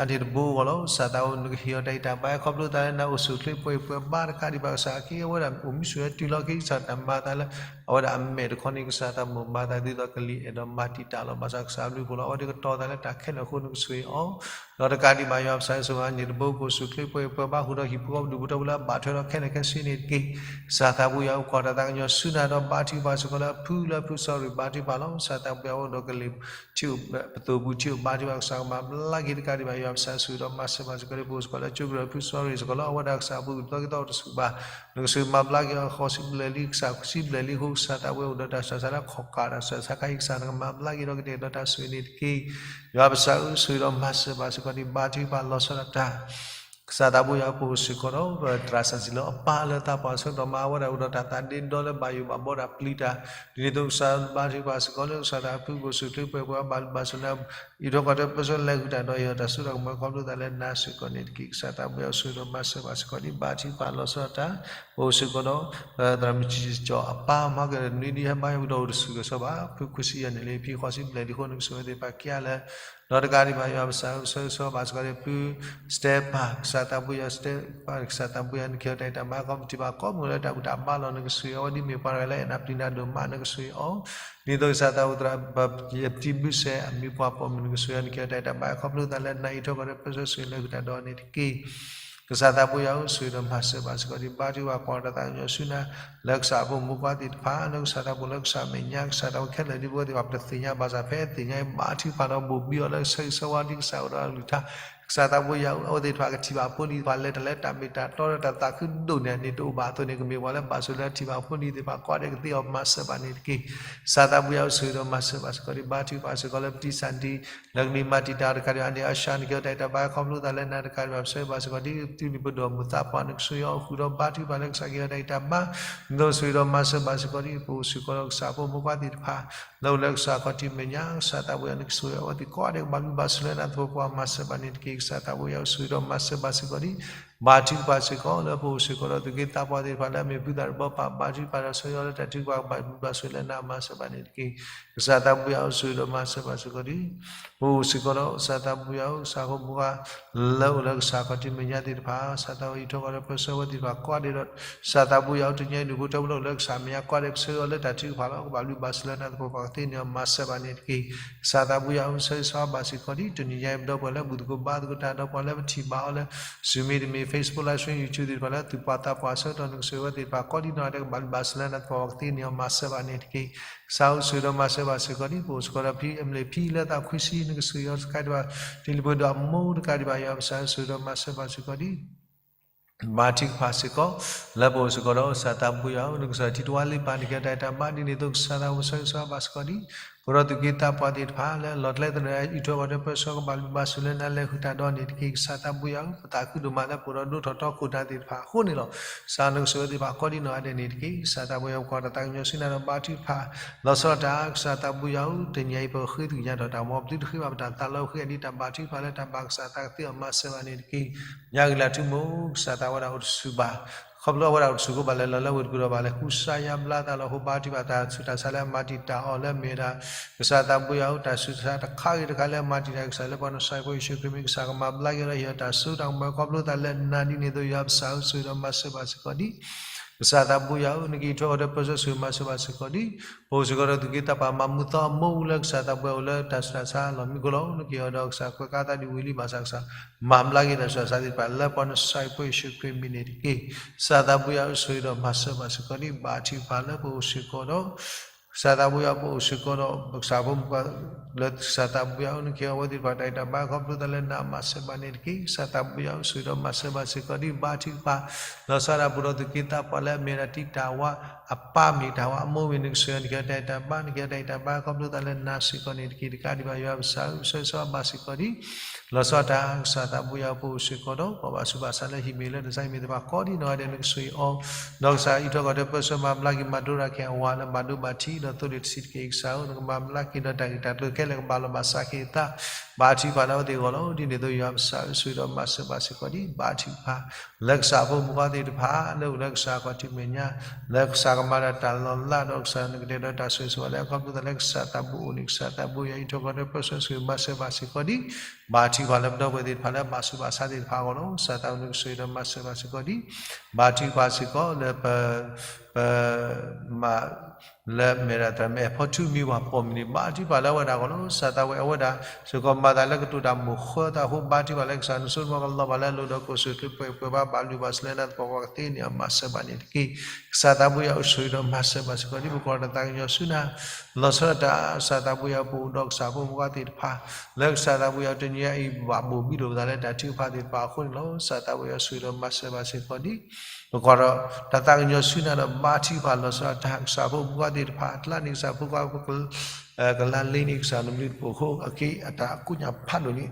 အန့ၣ်တဘိအဂီၢ်လီၤ ကစၢ်သးပှၢ် နကဟ့ၣ်အီၤတၢ်အဲၣ်တၢ်ဘါ ခီဖျိသးလၢနၤ အိၣ်ဆူၣ်ချ့ပှဲၤပှဲၤဘါတကးဒံးဘၣ် ကစၢ်က့ အဝဲဒၣ်အိၣ်မံဆိၣ်ဂ့ၤတုၤလီၤက့ၤ ကစၢ်တၢ်မၤအသးလၢ အဝဲဒၣ်အမဲာ်တခီန့ၣ် ကစၢ်သးမိၢ်မၤအသးဒ်သိးကလံၤအဲၣ်ဒိးမၤတံာ်တာ်လီၤ ဘၣ်ဆၣ်ကစၢ်အဘျုးအဖှိၣ်လီၤ အဝဲသ့ၣ်ကတီၤသးလၢတၢ်ခဲလၢာ်အဃိ နကဆိၣ်ဂ့ၤအီၤ ဒီးတကးဒံးဘၣ် ယွၤပကစၢ် ဆိၣ်ဂ့ၤအန့ၣ်တဘိ ကအိၣ်ဆူၣ်ချ့ပှဲၤပှဲၤဘါ ဃုာ်ဒီးဟံၣ်ဖိဃီဖိ ဒူၣ်ဖိထၢဖိလၢအဘၣ်ထွဲဒီးခဲလၢာ်ခဲဆ့န့ၣ်တက့ၢ် ကစၢ်သးပှၢ်ယွၤ အိၣ်ခိးတၢ်သးကညီၤဆူနၤဒီး ဘါထုကဖၣ်စ့ၢ်ကီးလၢအဖုလၢအဖု စီၤရ့း ဘါထုကဖၣ်လီၤ ကစၢ်သးပှၢ်ယွၤ အိၣ်ဒီးကလံၤ ထံ ပသိၣ်ပူၤထံအိၣ်ဘါထုကဖၣ် ကစၢ်ကမၤဘျါက့ၤတကးဒံးဘၣ် ယွၤပကစၢ် ဆိၣ်ဂ့ၤဒီးမၤစၢၤဘၣ်စ့ၢ်ကီး ပအိၣ်စ့ၢ်ကီးလၢကၠိကရၢၢ်ဖုစီၤရ့းစ့ၢ်ကီးလီၤ အဝဲဒၣ်ကစၢ်အပူၤအုၣ်သီက့ၤသီတစူၢ်ဘၣ် နကဆိၣ်ဂ့ၤမၤဘျါက့ၤအီၤ ဃိးဆံဘျဲၣ်လံ ကစၢ်ဃိးဆံဘျဲၣ်လံအဃိ ကစၢ်သးပှၢ်ယွၤ အိၣ်ဒီးတၢ်ဆူးတၢ်ဆါလၢခီၣ်ကးတၢ်ဆူးတၢ်ဆါခါအံၤ ကစၢ်နကမၤဘျါက့ၤဒီးကတဲာ်ဒီးတၢ်ဆိၣ်ဂ့ၤန့ၣ်တက့ၢ် ယွၤပကစၢ်ဧၢ ဆိၣ်ဂ့ၤဒီးမၤစၢၤဘၣ်စ့ၢ်ကီးဒ် ဘါထုကဖၣ်လီၤဆီဒၣ်တၢ် ကစၢ်သးပှၢ်ယွၤ ပအိၣ်စ့ၢ်ကီးဒီး ပသရၣ်စီဆှံလၢအပၢ်လၢသးပှၢ်ဆၢကတီၢ်မး အဝဲဒၣ်အိၣ်ဒီးတၢ်သးဒ့ဒီလၢဘၣ်ယိၣ်ဘၣ်ဘီတၢ်ပျံၤတၢ် ဒ်န့ၣ်အသိးကစၢ်ဘါထုကဖၣ်စ့ၢ်ကီးလၢကစၢ်တၢ်ဖုကအိၣ်ဆူၣ်ချ့ပှဲၤပှဲၤဘၣ်လုၢ်ဘၣ်စၢၤနၤ အံးထွဲကွၢ်ထွဲပၢဆှၢလဲၤဃုာ်တၢ်ဒီးဟ့ၣ်အီၤတၢ်စိတၢ်ကမီၤခီဖျိသးလၢနၤစ့ၢ်ကီးန့ၣ်တက့ၢ် ကစၢ်သးပှၢ်ယွၤ ဆိၣ်ဂ့ၤဒီးမၤစၢၤဘၣ်စ့ၢ်ကီးဒ် ဘါထုကဖၣ်လီၤဆီဒၣ်တၢ် ပအိၣ်စ့ၢ်ကီးဒီး သရၣ်မုၣ်စံၣ်ကၠီၤအပၢ်မၤကဒီးနွံဒ်ဟဲမၤယၤဝံၤဒီးအိၣ်တစူၢ်ကစီဘၣ် ဖုခွံဆံယဲၢ်နံၣ်လံ ဖံဃိးဆံဘျဲၣ်လံအဃိ နကဆိၣ်ဂ့ၤသ့ၣ်တဖၣ်ခံဂၤလၢ ဒီးတကးဒံးဘၣ် ယွၤပစံးဆၢဂ့ၤဆၢဝါဘၣ်စ့ၢ်ကီးဒီး ဖုစတဲပၢ်, ကစၢ်သးပူၤယွၤ စတဲပၢ်, ကစၢ်သးပူၤယွၤ နကဟ့ၣ်အီၤတၢ်ဂံၢ်တၢ်ဘါ ခီပနံၣ်တံၢ်ဘၣ် ကိးမုၢ်လၢတၢ်ဘူၣ်တၢ်ဘါလီၤ နကဆိၣ်ဂ့ၤအီၤဝဲဒ်မ့ၢ်ပှၤတဂၤလၢ အဲၣ်နၤပျံၤနၤဒိၣ်မး နကဆိၣ်ဂ့ၤအီၤ, ဒ်သိးကစၢ်သးပူၤသရၣ် ပယပတံဘုစဲး အမံၤပှၢ်ပိာ်မုၣ် နကဆိၣ်ဂ့ၤအီၤ နကဟ့ၣ်အီၤတၢ်ဂံၢ်တၢ်ဘါ ခီဖျိသးလၢနၤအံၤ ထီၣ်ကီၢ်ဒီးပၢဆှၢဆိၣ်ဂ့ၤလၢဟုၣ်တၢ်ဒီးန့ၣ်တက့ၢ်. ကစၢ်သးပူၤယွၤဧၢ ဆိၣ်ဂ့ၤဒီးမၤစၢၤဘၣ်စ့ၢ်ကီးဒံး ဘါထုကဖၣ် ပှၤတၢ်သးကညီၤဆူနၤ လၢကစၢ်ဖိမုၣ်ဖိခွါသ့ၣ်တဖၣ် လၢကစၢ်သးပူၤ လၢကစၢ်မဲာ်ညါ ကစၢ်သးပူၤခဲလၢာ် ဒ်ပဝဲသ့ၣ်တဖၣ်ပတသ့ၣ်ညါဘၣ်ဆၣ် ဖဲသ့ၣ်ညါအံၤ ဘါထုကဖၣ်ဒီး ဘူးဘံအီၤလၢဆၢဂ့ၤဆၢဝါဒ်ကစၢ်အိၣ်ဒီးအကလုၢ်ကထါ ကစၢ်သးပူၤယွၤဧၢ အဝဲသ့ၣ်တဖၣ်ကထံၣ်ဘၣ်ဖိနံၤသ့ၣ်တဖၣ် လဲၤတၢ်လၢတၢ်မ့ၢ်တၢ်တီလၢတၢ်သးခုဒိၣ်န့ၢ်န့ၣ်တအိၣ်ဘၣ်အသိးန့ၣ် ကမ့ၢ်ပှၤလၢဘၣ်ဆိၣ်လၢထံၣ်ဘၣ်ဖိနံၤသ့ၣ်တဖၣ် ကိးဂၤဒဲးကသ့အီၤမၤစၢၤဘၣ်န့ၣ်တက့ၢ်. ကစၢ်သးပူၤယွၤဧၢ ဆိၣ်ဂ့ၤဒီးမၤစၢၤဘၣ်စ့ၢ်ကီးဒံး ဘါထုကဖၣ်စ့ၢ်ကီးလၢပတံၢ်စၢ်ဒံး လၢကလံၤမၤတံာ်တာ်တကးဒံးဘၣ် အန့ၣ်အါရှါ နကဟ့ၣ်အီၤတၢ်ဂံၢ်တၢ်ဘါ ခီဖျိသးလၢနၤတကးဒံးဘၣ် ပဆၢဂ့ၤဘၣ်စ့ၢ်ကီးဒံး သုးမုၢ်ပဒိၣ်မုၢ်သးပှၢ် နကဆိၣ်ဂ့ၤအီၤဃုာ်ဒီး ဘါထုကဖၣ်လၢကစၢ်ကဟ့ၣ်အီၤတၢ်ဂံၢ်တၢ်ဘါ ဒ်သိးဆိၣ်ဂ့ၤဒီးမၤစၢၤဘၣ်စ့ၢ်ကီးဒံး ပအိၣ်စ့ၢ်ကီးဒီးကစၢ်ဖိမုၣ်ဖိခွါသ့ၣ်တဖၣ် လၢအိၣ်လၢကစၢ်ခီၣ်ထံးမဲာ်ညါ ကစၢ်သးပူၤယွၤ နကဆိၣ်ဂ့ၤအဝဲသ့ၣ်ကိးဂၤဒဲး ကဘၣ်ဘျုးဘၣ်ဆိၣ်လၢနၤသပှၢ်ပှၢ် မၤစၢၤဘၣ်န့ၣ်တက့ၢ်. ကစၢ်သးပူၤယွၤ ဆိၣ်ဂ့ၤဒီးမၤစၢၤဘၣ်စ့ၢ်ကီးဒံး ဘါထုကဖၣ်စ့ၢ်ကီး လၢပအိၣ်စ့ၢ်ကီးဒီးသူၣ်က့သးပှၢ်သ့ၣ်တဖၣ်လၢအမ့ၢ်ဖုသးတဘီပၢ် ဘါထုကဖၣ်ဒီးဆၢဂ့ၤအီၤလၢတၢ်ထုကဖၣ် ကဘၣ်ဘျုးဘၣ်ဆိၣ်လၢနၤ မၤစၢၤဘၣ်န့ၣ်တက့ၢ်. ကစၢ်သးပူၤယွၤ ဆိၣ်ဂ့ၤဒီးမၤစၢၤဘၣ်စ့ၢ်ကီးဒံး ပအိၣ်စ့ၢ်ကီးဒီးကစၢ်သးပူၤယွၤ ကစၢ်ဖိမုၣ်ဖိခွါ လၢအိၣ်လၢကစၢ်ခီၣ်ထံးမဲာ်ညါသ့ၣ်တဖၣ် ကစၢ်သးပူၤယွၤ အံးထွဲကွၢ်ထွဲပၢဆှၢဝဲသ့ၣ်တဖၣ်ကိးဂၤဒဲးဒီး ကစၢ်သးပူၤယွၤ တနံၤအံၤဒုးဖိထၢဖိလၢအိၣ်လၢကစၢ်မဲာ်ညါကိးဂၤဒဲး ကဆၢဂ့ၤအီၤလၢတၢ်ထုကဖၣ်လီၤ ကဘၣ်ဘျုးဘၣ်ဆိၣ်လၢနၤသပှၢ်ပှၢ် ကသ့န့ၢ်အီၤ မၤစၢၤဘၣ်န့ၣ်တက့ၢ်. ကစၢ်သးပူၤယွၤ ဆိၣ်ဂ့ၤဆၢဝါဘၣ်စ့ၢ်ကီးဒံး တနံၤညါအံၤ ပဒီပုၢ်ဝဲၢ်လၢဘူၣ်သကိးဘါသကိးတၢ်ဒီးပှၤလၢပထံၣ်ဘၣ်အီၤလၢ Zoom မ့တမ့ၢ် Facebook Live Stream YouTube သ့ၣ်တဖၣ်လၢသူၣ်ပှၢ်သးပှၢ်အဆၢကတီၢ် နကဆိၣ်ဂ့ၤဝဲသ့ၣ်တဖၣ်ကိးဒံနီၢ်ဂၤဒဲး ကဘၣ်ဘျုးဘၣ်ဆိၣ်လၢနၤသပှၢ်ပှၢ် ကသ့န့ၢ်အီၤ မၤစၢၤဘၣ်န့ၣ်တက့ၢ်. ကစၢ်ဧၢ ဆိၣ်ဂ့ၤဒီးမၤစၢၤဘၣ်စ့ၢ်ကီးဒံး ပအိၣ်စ့ၢ်ကီးဒီးဖံ အမ့ၢ်ဖံလၢသးခွံဆံ နကဆိၣ်ဂ့ၤအီၤတကးဒံးဘၣ် တံၤလံၤပှဲၤဒီးအမိၢ်တကးဒံးဘၣ် ယွၤပကစၢ်ဧၢ ဆိၣ်ဂ့ၤဒီးမၤစၢၤဘၣ်စ့ၢ်ကီးဒံး ဘါထုကဖၣ်စ့ၢ်ကီး လၢပအိၣ်စ့ၢ်ကီးဒီးကစၢ်သးပူၤယွၤဧၢ နကစၢ်ထံတဝါလံပၢ် နကဟ့ၣ်အီၤတၢ်ဂံၢ်တၢ်ဘါဒ်န့ၣ်အသိး ကစၢ်သးပူၤ ဆိၣ်ဂ့ၤဆၢဝါဘၣ်စ့ၢ်ကီးဒံး ပဒီပုၢ်ဝဲၢ်သူၣ်က့သးပှၢ်သ့ၣ်တဖၣ်လၢအလီၤကျဲသနၢၣ် အံးထွဲကွၢ်ထွဲပၢဆှၢ ကဘၣ်ဘျုးဘၣ်ဆိၣ်လၢနၤလၢဟုၣ်တၢ်ဒီးန့ၣ်တက့ၢ်. ကစၢ်သးပူၤယွၤဧၢ ပသးခုဒိၣ်မးလၢပအိၣ်ဒီးဒိၣ်ထီၣ်ထီခိၣ်နၢ်သ့ၣ်တဖၣ်အဃိန့ၣ်လီၤ. ကစၢ်နကဆိၣ်ဂ့ၤသ့ၣ်တဖၣ်ကိးဒံနီၢ်ဂၤဒဲးန့ၣ်တက့ၢ်. ကစၢ်သးပူၤယွၤ ပကွၢ်တၢ်သးကညီၤဆူနၤဒီးဘါထုကဖၣ် လီၤဆီဒၣ်တၢ် ကစၢ်သးပူၤယွၤဧၢ တနံၤအံၤ ပဃ့သကွံၢ်ညါထီၣ်တၢ်မၤ ပသုတဃ့ဘၣ်ပတၢ်သးလၢအဃ့အဒံးတၢ်ဘါထုကဖၣ်လၢတၢ်ဘၣ်ကစၢ်သးကသ့အီၤ မၤစၢၤဘၣ်န့ၣ်တက့ၢ်. ညါဂ့ၤလၢထူမိၢ် ကစၢ်သးဝဲဒၣ်အိၣ်တဆူၣ်ဘၣ် ခီဖျိအဝဲဒၣ်အိၣ်တဆူၣ်ကိးဘၣ်လဲၣ် လီၤလၢဝ့ၢ်တကူၣ်ဒီးဘၣ်လဲၣ် ကူစါယါဘျါသးလီၤ ဟိဘါထုကဖၣ်တၢ်ဆူးတၢ်ဆါလၢအမၤတံာ်တာ်အီၤလၢမ့ၢ်ဝဲဒၣ် ကစၢ်သးပူၤယွၤဧၢ တၢ်ဆူးတၢ်ဆါတခါဂ့ၤတခါလၢအမၤတံာ်တာ်ကစၢ်လၢပှၤနဆှဲဖိယ့ၣ်ၡူးခရံာ်မ့ၢ်ကစၢ်ကမၤဘျါက့ၤဒီးဟ့ၣ်အီၤတၢ်စိတၢ်ကမီၤခီဖျိသးလၢနၤဒ်န့ၣ်အသိး ယွၤပကစၢ်ဧၢ ဆိၣ်ဂ့ၤဒီးမၤစၢၤဘၣ်စ့ၢ်ကီးဒံး ကစၢ်သးပူၤယွၤဧၢ နကအံးထွဲကွၢ်ထွဲပၢဆှၢ ဆိၣ်ဂ့ၤမၤစၢၤဘၣ်စ့ၢ်ကီးဒံး ပအိၣ်စ့ၢ်ကီးဒီးသူၣ်က့သးပှၢ်မၤမုာ်သီအမူလၢကစၢ်သးပူၤအိၣ်လၢတၢ်ဆူးတၢ်ဆါလီၢ်မံခိၣ်လီၤ. နကဟ့ၣ်အီၤဒီးကစၢ်ကွဲးကါသးဒ်ဝံၤလံဘၣ်ဆၣ်ကစၢ် မၤဘျါက့ၤတၢ်ဆူးတၢ်ဆါသ့ၣ်တဖၣ်လၢပှၤနဆှဲဖိယ့ၣ်ၡူးခရံာ်မံၤန့ၣ်တက့ၢ်. ကစၢ်သးပူၤယွၤဧၢ ဆိၣ်ဂ့ၤဒီးမၤစၢၤဘၣ်စ့ၢ်ကီးဒံး ဘါထုကဖၣ်လၢပအိၣ်စ့ၢ်ကီးဒီး ကစၢ်သးပူၤယွၤ ပအိၣ်စ့ၢ်ကီးဒီး ပကစၢ်ဖိမုၣ်ပှၢ်လၢကစၢ်သးပူၤယွၤဧၢ နကဟ့ၣ်အဝဲသ့ၣ်တဖၣ်တၢ်ဂံၢ်တၢ်ဘါခီဖျိသးလၢနၤမၤစၢၤဘၣ်န့ၣ်တက့ၢ်. ကစၢ်သးပူၤယွၤဧၢ ဆိၣ်ဂ့ၤဒီးမၤစၢၤဘၣ်စ့ၢ်ကီးဒံး ဘါထုကဖၣ် လီၤဆီဒၣ်တၢ် ပဒီပုၢ်ဝဲၢ်သူၣ်က့သးပှၢ်လၢအမ့ၢ်ဝဲဒၣ်တံာ်တာ်ဝဲ အပၢ်မ့ၢ်တၢ်ဝဲ အမိၢ်မ့ၢ် နကဆိၣ်ဂ့ၤအီၤ နကဟ့ၣ်အီၤတၢ်ဂံၢ်တၢ်ဘါ နကဟ့ၣ်အီၤတၢ်ဂံၢ်တၢ်ဘါခီဖျိသးလၢနၤစ့ၢ်ကီးန့ၣ်တက့ၢ်. တကးဒံးဘၣ် ယွၤပကစၢ်ဧၢ ပဆၢဂ့ၤဆၢဝါဘၣ်စ့ၢ်ကီးဒံး လီၤဆီဒၣ်တၢ် ကစၢ်သးပူၤယွၤ ပအိၣ်စ့ၢ်ကီးဒီး ပှၤဘၣ်ဆူးဘၣ်ဆါလၢဟံၣ်မ့ၢ်လၢတၢ်ဆါဟံၣ်မ့ၢ်သ့ၣ်တဖၣ်ကိးဒံနီၢ်ဂၤဒဲး နကဆိၣ်ဂ့ၤအီၤ ဒီးကစၢ်အံးထွဲကွၢ်ထွဲပၢဆှၢ မၤဘျါက့ၤ မၤဒိတၢ်ခဲအံၤအဝၤလၢဘၣ်ဒိဘၣ်ထံးဒီးသိလ့ၣ်တဆံးတက့ၢ်. ကစၢ်ဧၢ နကမၤဘျါက့ၤဒီးတၢ်ဂ့ၢ်တၢ်ကျိၤခဲလၢာ် ကဘၣ်လီၤဘၣ်စးက့ၤအသး ဘါထုကဖၣ်လၢအဝဲသ့ၣ်အဂီၢ်လီၤ. ဒ်န့ၣ်အသိး ယွၤပကစၢ်ဧၢ ဆိၣ်ဂ့ၤဒီးမၤစၢၤဘၣ်စ့ၢ်ကီးဒံး ဘါထုကဖၣ် လၢကစၢ်ဖိမုၣ်ဖိခွါသ့ၣ်တဖၣ် လၢအိၣ်လၢကစၢ်ခီၣ်ထံးမဲာ်ညါ လၢကစၢ်ကမၤဒီးတၢ်လီၤလးဒီးကစၢ်နကတဲာ်ဒီးတၢ်ဆိၣ်ဂ့ၤဆိၣ်ဝါလၢအခီဖျိသးလၢကစၢ်သးပူၤအိၣ်န့ၣ် ကစၢ်သးပူၤယွၤအံးထွဲကွၢ်ထွဲပၢဆှၢ ဆိၣ်ဂ့ၤမၤစၢၤဘၣ်စ့ၢ်ကီးဒံး ဘါထုကဖၣ်လၢပဒီပုၢ်ဝဲၢ်သ့ၣ်တဖၣ်လၢဘၣ်ဆူးဘၣ်ဆါသ့ၣ်တဖၣ်အဂီၢ်လီၤ. ကစၢ်သးပူၤနကဆိၣ်ဂ့ၤဒီးမၤစၢၤဘၣ်စ့ၢ်ကီးဒံး ဘါထုကဖၣ်စ့ၢ်ကီးလၢပ ပ မၤ လၢမဲာ်ဒၣ်တၢ်မဲာ်ဖီထူမံၤပှၤပိာ်မုၣ်န့ၣ် ဘါထုကဖၣ်လၢအဝဲဒၣ်အဂီၢ်လီၤ. ကစၢ်သးဝဲအဝဲဒၣ်စ့ၢ်ကီးမၤသးလၢကတိၤတၢ်မိၣ်ဃၢသးအဃိ ဘါထုကဖၣ်လၢကစၢ်နစိတမီၤကလီၤဘၣ်လၢအလိၤဒီးကအိၣ်ဆူၣ်အိၣ်ချ့ပှဲၤပှဲၤဘၣ် ဘၣ်လုၢ်ဘၣ်စၢၤလၢနၤသပှၢ်ပှၢ် ကသ့န့ၢ်အီၤမၤစၢၤဘၣ်န့ၣ်တက့ၢ်. ကစၢ်သးပူၤယွၤ ဆိၣ်ဂ့ၤဒီးမၤစၢၤဘၣ်စ့ၢ်ကီးဒံး ပကွၢ်တၢ်သးကညီၤဆူနၤ လီၤဆီဒၣ်တၢ် ကစၢ်သးပူၤယွၤ ပအိၣ်ဒီးကစၢ်ဖိမုၣ်ဖိခွါသ့ၣ်တဖၣ် လၢကစၢ်သးပူၤယွၤတနံၤအံၤ ဘၣ်ဘိၣ်ဘံလိာ်ပသးလၢတၢ်ထုကဖၣ်သ့ၣ်တဖၣ်အဃိန့ၣ်လီၤ. ကစၢ်သးပူၤယွၤဆိၣ်ဂ့ၤဒီးမၤစၢၤဘၣ်စ့ၢ်ကီးဒံး ပကွၢ်ဒီးတၢ်သးကညီၤဆူနၤဒီးဘါထုကဖၣ်လီၤဆီဒၣ်တၢ် ကစၢ်ဖိမုၣ်ဖိခွါသ့ၣ်တဖၣ် အကျါန့ၣ်ကစၢ်ဖိခွါ ကလါလ့န့ၣ်ကစၢ်နဘျုးတပိာ်ခိၣ် အက့အတၢ်ကူၣ်ညါဖးဒိၣ်န့ၣ်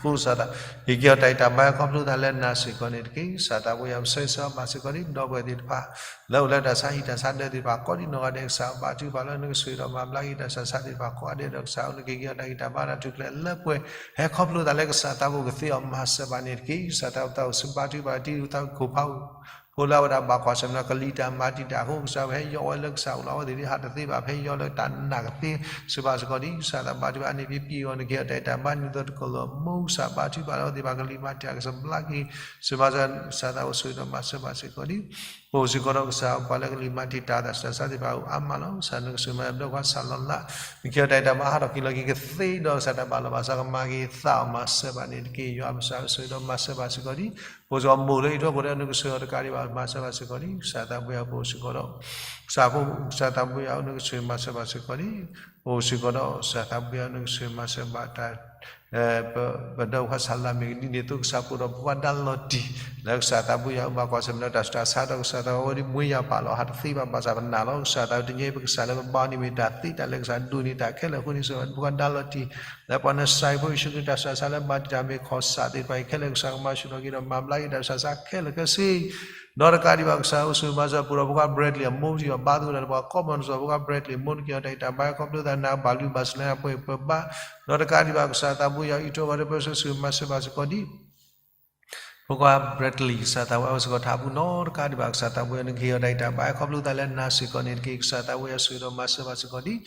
ဃိကစၢ်သး ဟ့ၣ်က့ၤအီၤတၢ်ဂံၢ်တၢ်ဘါခီဖျိသးလၢနၤစ့ၢ်ကီးန့ၣ်တက့ၢ်. ကစၢ်သးပူၤယွၤ ပဆၢဂ့ၤဆၢဝါဘၣ်စ့ၢ်ကီးဒံး ပဒီပုၢ်ဝဲၢ်သ့ၣ်တဖၣ် လၢအိၣ်လၢတၢ်ဆါဟံၣ်တၢ်ဆါဒၢးသ့ၣ်တဖၣ် ကိးဒံနီၢ်ဂၤဒဲးကစၢ် ဘါထုကဖၣ်လၢနကဆိၣ်ဂ့ၤဒီးမၤဘျါက့ၤတၢ်ဆါဆါသ့ၣ်တဖၣ်ကိးဂၤဒဲးဒီးကစၢ် နကဟ့ၣ်က့ၤအီၤတၢ်ဂံၢ်တၢ်ဘါတၢ်ထူၣ်ဖျဲးလၢပှဲၤ ဟဲခီဖျိသးလၢကစၢ်သးဘိကသ့အီၤမၤစၢၤဘၣ်န့ၣ်တက့ၢ်. ကစၢ်သးဘိသးအိၣ်ဆူၣ်ဘါထုကဖၣ်တံၤသးခိၣ်ဖးအူၣ် ဖိလၢအဝဲဒၣ်ဘၣ်ကွၢ်ဆၢၣ်မဲာ်ဒီးကလံၤတၢ်မၤတံာ်တာ်အဃိ ကစၢ်ဝဲဟဲယီၢ်ဝဲလၢကစၢ်အိၣ်လီၤ အဝဲသ့ၣ်ဒ်ဟးတသ့ဘၣ် ဖဲယီၢ်လၢတၢ်နာ်ကသ့ စံးဘၣ်စ့ၢ်ကီးဒ် ကစၢ်သးဘါထုကဖၣ်န့ၣ် ဖံဖံအဂီၢ် နကဟ့ၣ်အီၤတၢ်တ့ၢ်တၢ်ဘါနံၤသီတကီၢ်လၢအမိၢ် ကစၢ်ဘါထုကဖၣ်လၢအဝဲသ့ၣ်တဖၣ်ကလံၤမၤတံာ်တာ်ကစၢ်ဘျါက့ၤ စံးဘၣ်စ့ၢ်ကီး ကစၢ်သးအိၣ်ဆိၣ်ဂ့ၤဒီးမၤစၢၤဘၣ်စ့ၢ်ကီးဒ် ပအိၣ်စ့ၢ်ကီးဒီးကစၢ်ပှၤလၢကလံၤမၤတံာ်တာ်သးစူၤတၢ်ဆါသ့ၣ်တဖၣ်အအိၣ်အါမးလီၤ. ကစၢ်နကဆိၣ်ဂ့ၤမၤစၢၤဘျုးဖှိၣ်ဆၣ်လီၤလး နကဟ့ၣ်အီၤတၢ်တ့ၢ်တၢ်ဘါဟးထီၣ်က့ၤလီၤက့ၤကသ့ဒီး ကစၢ်တၢ်ဘၣ်လီၤဘၣ်စးကမၤက့ၤသးအီၤမၤစၢၤဘၣ်န့ၣ်တက့ၢ်. ယွၤကစၢ်ဆိၣ်ဂ့ၤဒီးမၤစၢၤဘၣ်စ့ၢ်ကီးဒ် ပအိၣ်စ့ၢ်ကီးမိၢ်လၢအံးထွဲပူၤဒီး နကဆိၣ်ဂ့ၤအီၤတကးဒံးဘၣ် မၤစၢၤဘၣ်စ့ၢ်ကီးဒ် ကစၢ်သးဘိယွၤပအိၣ်စ့ၢ်ကီးဒီး ကစၢ်ဖိ ကစၢ်သးဘိယွၤ နကဆိၣ်ဂ့ၤမၤစၢၤဘၣ်စ့ၢ်ကီးဒ် ပအိၣ်စ့ၢ်ကီးဒီး ကစၢ်သးဘိယွၤ နကဆိၣ်ဂ့ၤမၤစၢၤဘၣ်တၢ် ပဒီးဖှါဆၣ်လၢ်မ့ၢ်ဂ့ၤ ဒ်န့ၣ်အသိး ကစၢ်ပအိၣ်ဒီးပှၤဒါလီၤတံၢ် လၢကစၢ်သးဘိယွၤအအိၣ် ဘၣ်ကွၢ်ဆၢၣ်မဲာ်ဒီးတၢ်ဆူးတၢ်ဆါဒီး ကစၢ်သးဝဲဒ်မွေးရာပါ လီၤ ဟးတသ့ဘၣ် ဘၣ်ဆၣ်ပနာ်လီၤ. ကစၢ်သးတနံၤအံၤပကစၢ်လၢပဘါန့ၢ်မ့ၢ်တၢ်သ့တၢ်လၢကစၢ်ဒိးန့ၢ်တၢ်ခဲလၢာ်အဃိန့ၣ် ဆိၣ်ဂ့ၤပှၤဒါလီၤတံၢ် လၢပှၤနစၤရ့းဖိယ့ၣ်ၡူးခရံာ်တၢ်ဆူးတၢ်ဆါလၢဘၣ်တံာ်တာ်မ့ၢ်ခီၣ်စးသ့ၣ်တဖၣ်အံၤခဲလၢာ် ကစၢ်ကမၤဆူၣ်ထီၣ်က့ၤဒီးမၤဘျါက့ၤတၢ်ဆူးတၢ်ဆါခဲလၢာ်ခဲဆ့ ဒီးတကးဒံးဘၣ် ကစၢ်အိၣ်ဆိၣ်ဂ့ၤမၤစၢၤ ပအိၣ်ဒီးဖိခွါ Bradley အမိၢ် ထံၣ်အီၤဘါသကိးတၢ်ဒီးပှၤကိးမုၢ်နံၤ ဖိခွါ Bradley အမိၢ် နကဟ့ၣ်အီၤတၢ်တ့ၢ်တၢ်ဘါ ခီဖျိသးနၤဘၣ်လုၢ်ဘၣ်စၢၤလၢအပှဲၤပှဲၤဘၣ် ဒီးတကးဒံးဘၣ် ကစၢ်သးဘိယွၤ အံးထွဲပှၤဒီးပၢဆှၢ ဆိၣ်ဂ့ၤမၤစၢၤဘၣ်စ့ၢ်ကီးဒ် ဖိခွါ Bradley ကစၢ်သးဝဲအအိၣ်စ့ၢ်ကီးထးပူၤနီတကးဒံးဘၣ် ကစၢ်သးဘိယွၤ နကဟ့ၣ်အီၤတၢ်တ့ၢ်တၢ်ဘါ ခီဖျိသးလၢနၤစ့ၢ်ကီးန့ၣ်တက့ၢ်. ကစၢ်သးဘိယွၤ ဆိၣ်ဂ့ၤဒီးမၤစၢၤဘၣ်စ့ၢ်ကီးဒ်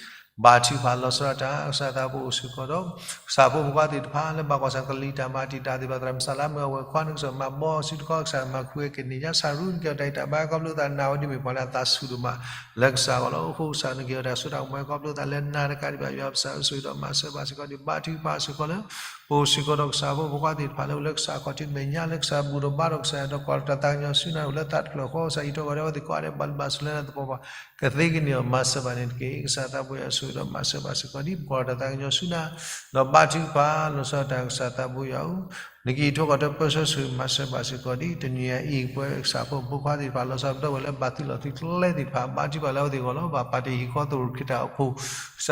ဘါထုကဖၣ်လီၤဆီဒၣ်တၢ် ကစၢ်သးဘိအိၣ်စ့ၢ်ကီးဒီး ကစၢ်ဖိမုၣ်ဖိခွါသ့ၣ်တဖၣ်လၢဘၣ်ကွၢ်ဆၢၣ်မဲာ်ကလံၤတၢ်မၤတံာ်တာ်သ့ၣ်တဖၣ် သရၣ်မုၣ်စးလါမုၣ် အဝဲၢ်ခွါ နကစၢ်မၤဘီအစုတခီ ကစၢ်မၤခုဝဲက့ၤန့ၣ် ညါစၢ်ရူ နကဟ့ၣ်အီၤတၢ်တ့ၢ်တၢ်ဘါ ခီဖျိသးနၤဝဲဒ်မ့ၢ်ပှၤလၢအသးဆူၣ်ဒိၣ်မး လၢကစၢ်အဂီၢ်လီၤ. အဃိကစၢ်နကဟ့ၣ်အီၤတၢ်စိတၢ်ကမီၤ ခီဖျိသးလၢနၤတကးဒံးဘၣ် ယွၤကစၢ်ဆိၣ်ဂ့ၤဒီးမၤစၢၤဘၣ်စ့ၢ်ကီးဒ် ဘါထုကဖၣ်စ့ၢ်ကီးလၢ ပအိၣ်စ့ၢ်ကီးဒီးကစၢ်ဖိမုၣ်ဖိခွါသ့ၣ်တဖၣ်လၢအိၣ်လၢကစၢ်ခီၣ်ထံးမဲာ်ညါ လၢကစၢ်ဘူၣ်ဒီးဘါဒီးကစၢ်ဒီးကွၢ်တၢ်သးကညီၤဆူနၤ အိၣ်လၢသးတဖျၢၣ်ဃီ ကစၢ်အံးထွဲပှၤဒီးအဝဲသ့ၣ်ကိးဂၤဒဲး ဘၣ်လုၢ်ဘၣ်စၢၤလၢနၤသပှၢ်ပှၢ် ကသ့ကန့ၢ်အီၤ မၤစၢၤဘၣ်န့ၣ်တက့ၢ်. ကစၢ်သးဘိယွၤဆိၣ်ဂ့ၤဒီးမၤစၢၤဘၣ်စ့ၢ်ကီးဒ် ပကွၢ်တၢ်သးကညီၤဆူနၤ ဒီးဘါထုကဖၣ်လီၤဆီဒၣ်တၢ် ကစၢ်သးဘိယွၤဧၢ နကအံးထွဲကွၢ်ထွဲပၢဆှၢဆိၣ်ဂ့ၤမၤစၢၤဘၣ်စ့ၢ်ကီးဒ် တနံၤအံၤပဝဲကစၢ်ဖိမုၣ်ဖိခွါသ့ၣ်တဖၣ် လီၤဆီဒၣ်ပဒီပုၢ်ဝဲၢ်လၢဘၣ်သုးလီၢ်သုးကျဲသ့ၣ်တဖၣ် ဘါထုကဖၣ်လၢအဝဲသ့ၣ်အဂီၢ်လီၤ. ဘၣ်ပာ်တ့ၢ်ဟံၣ်ဃီသရိာ်ခ့တ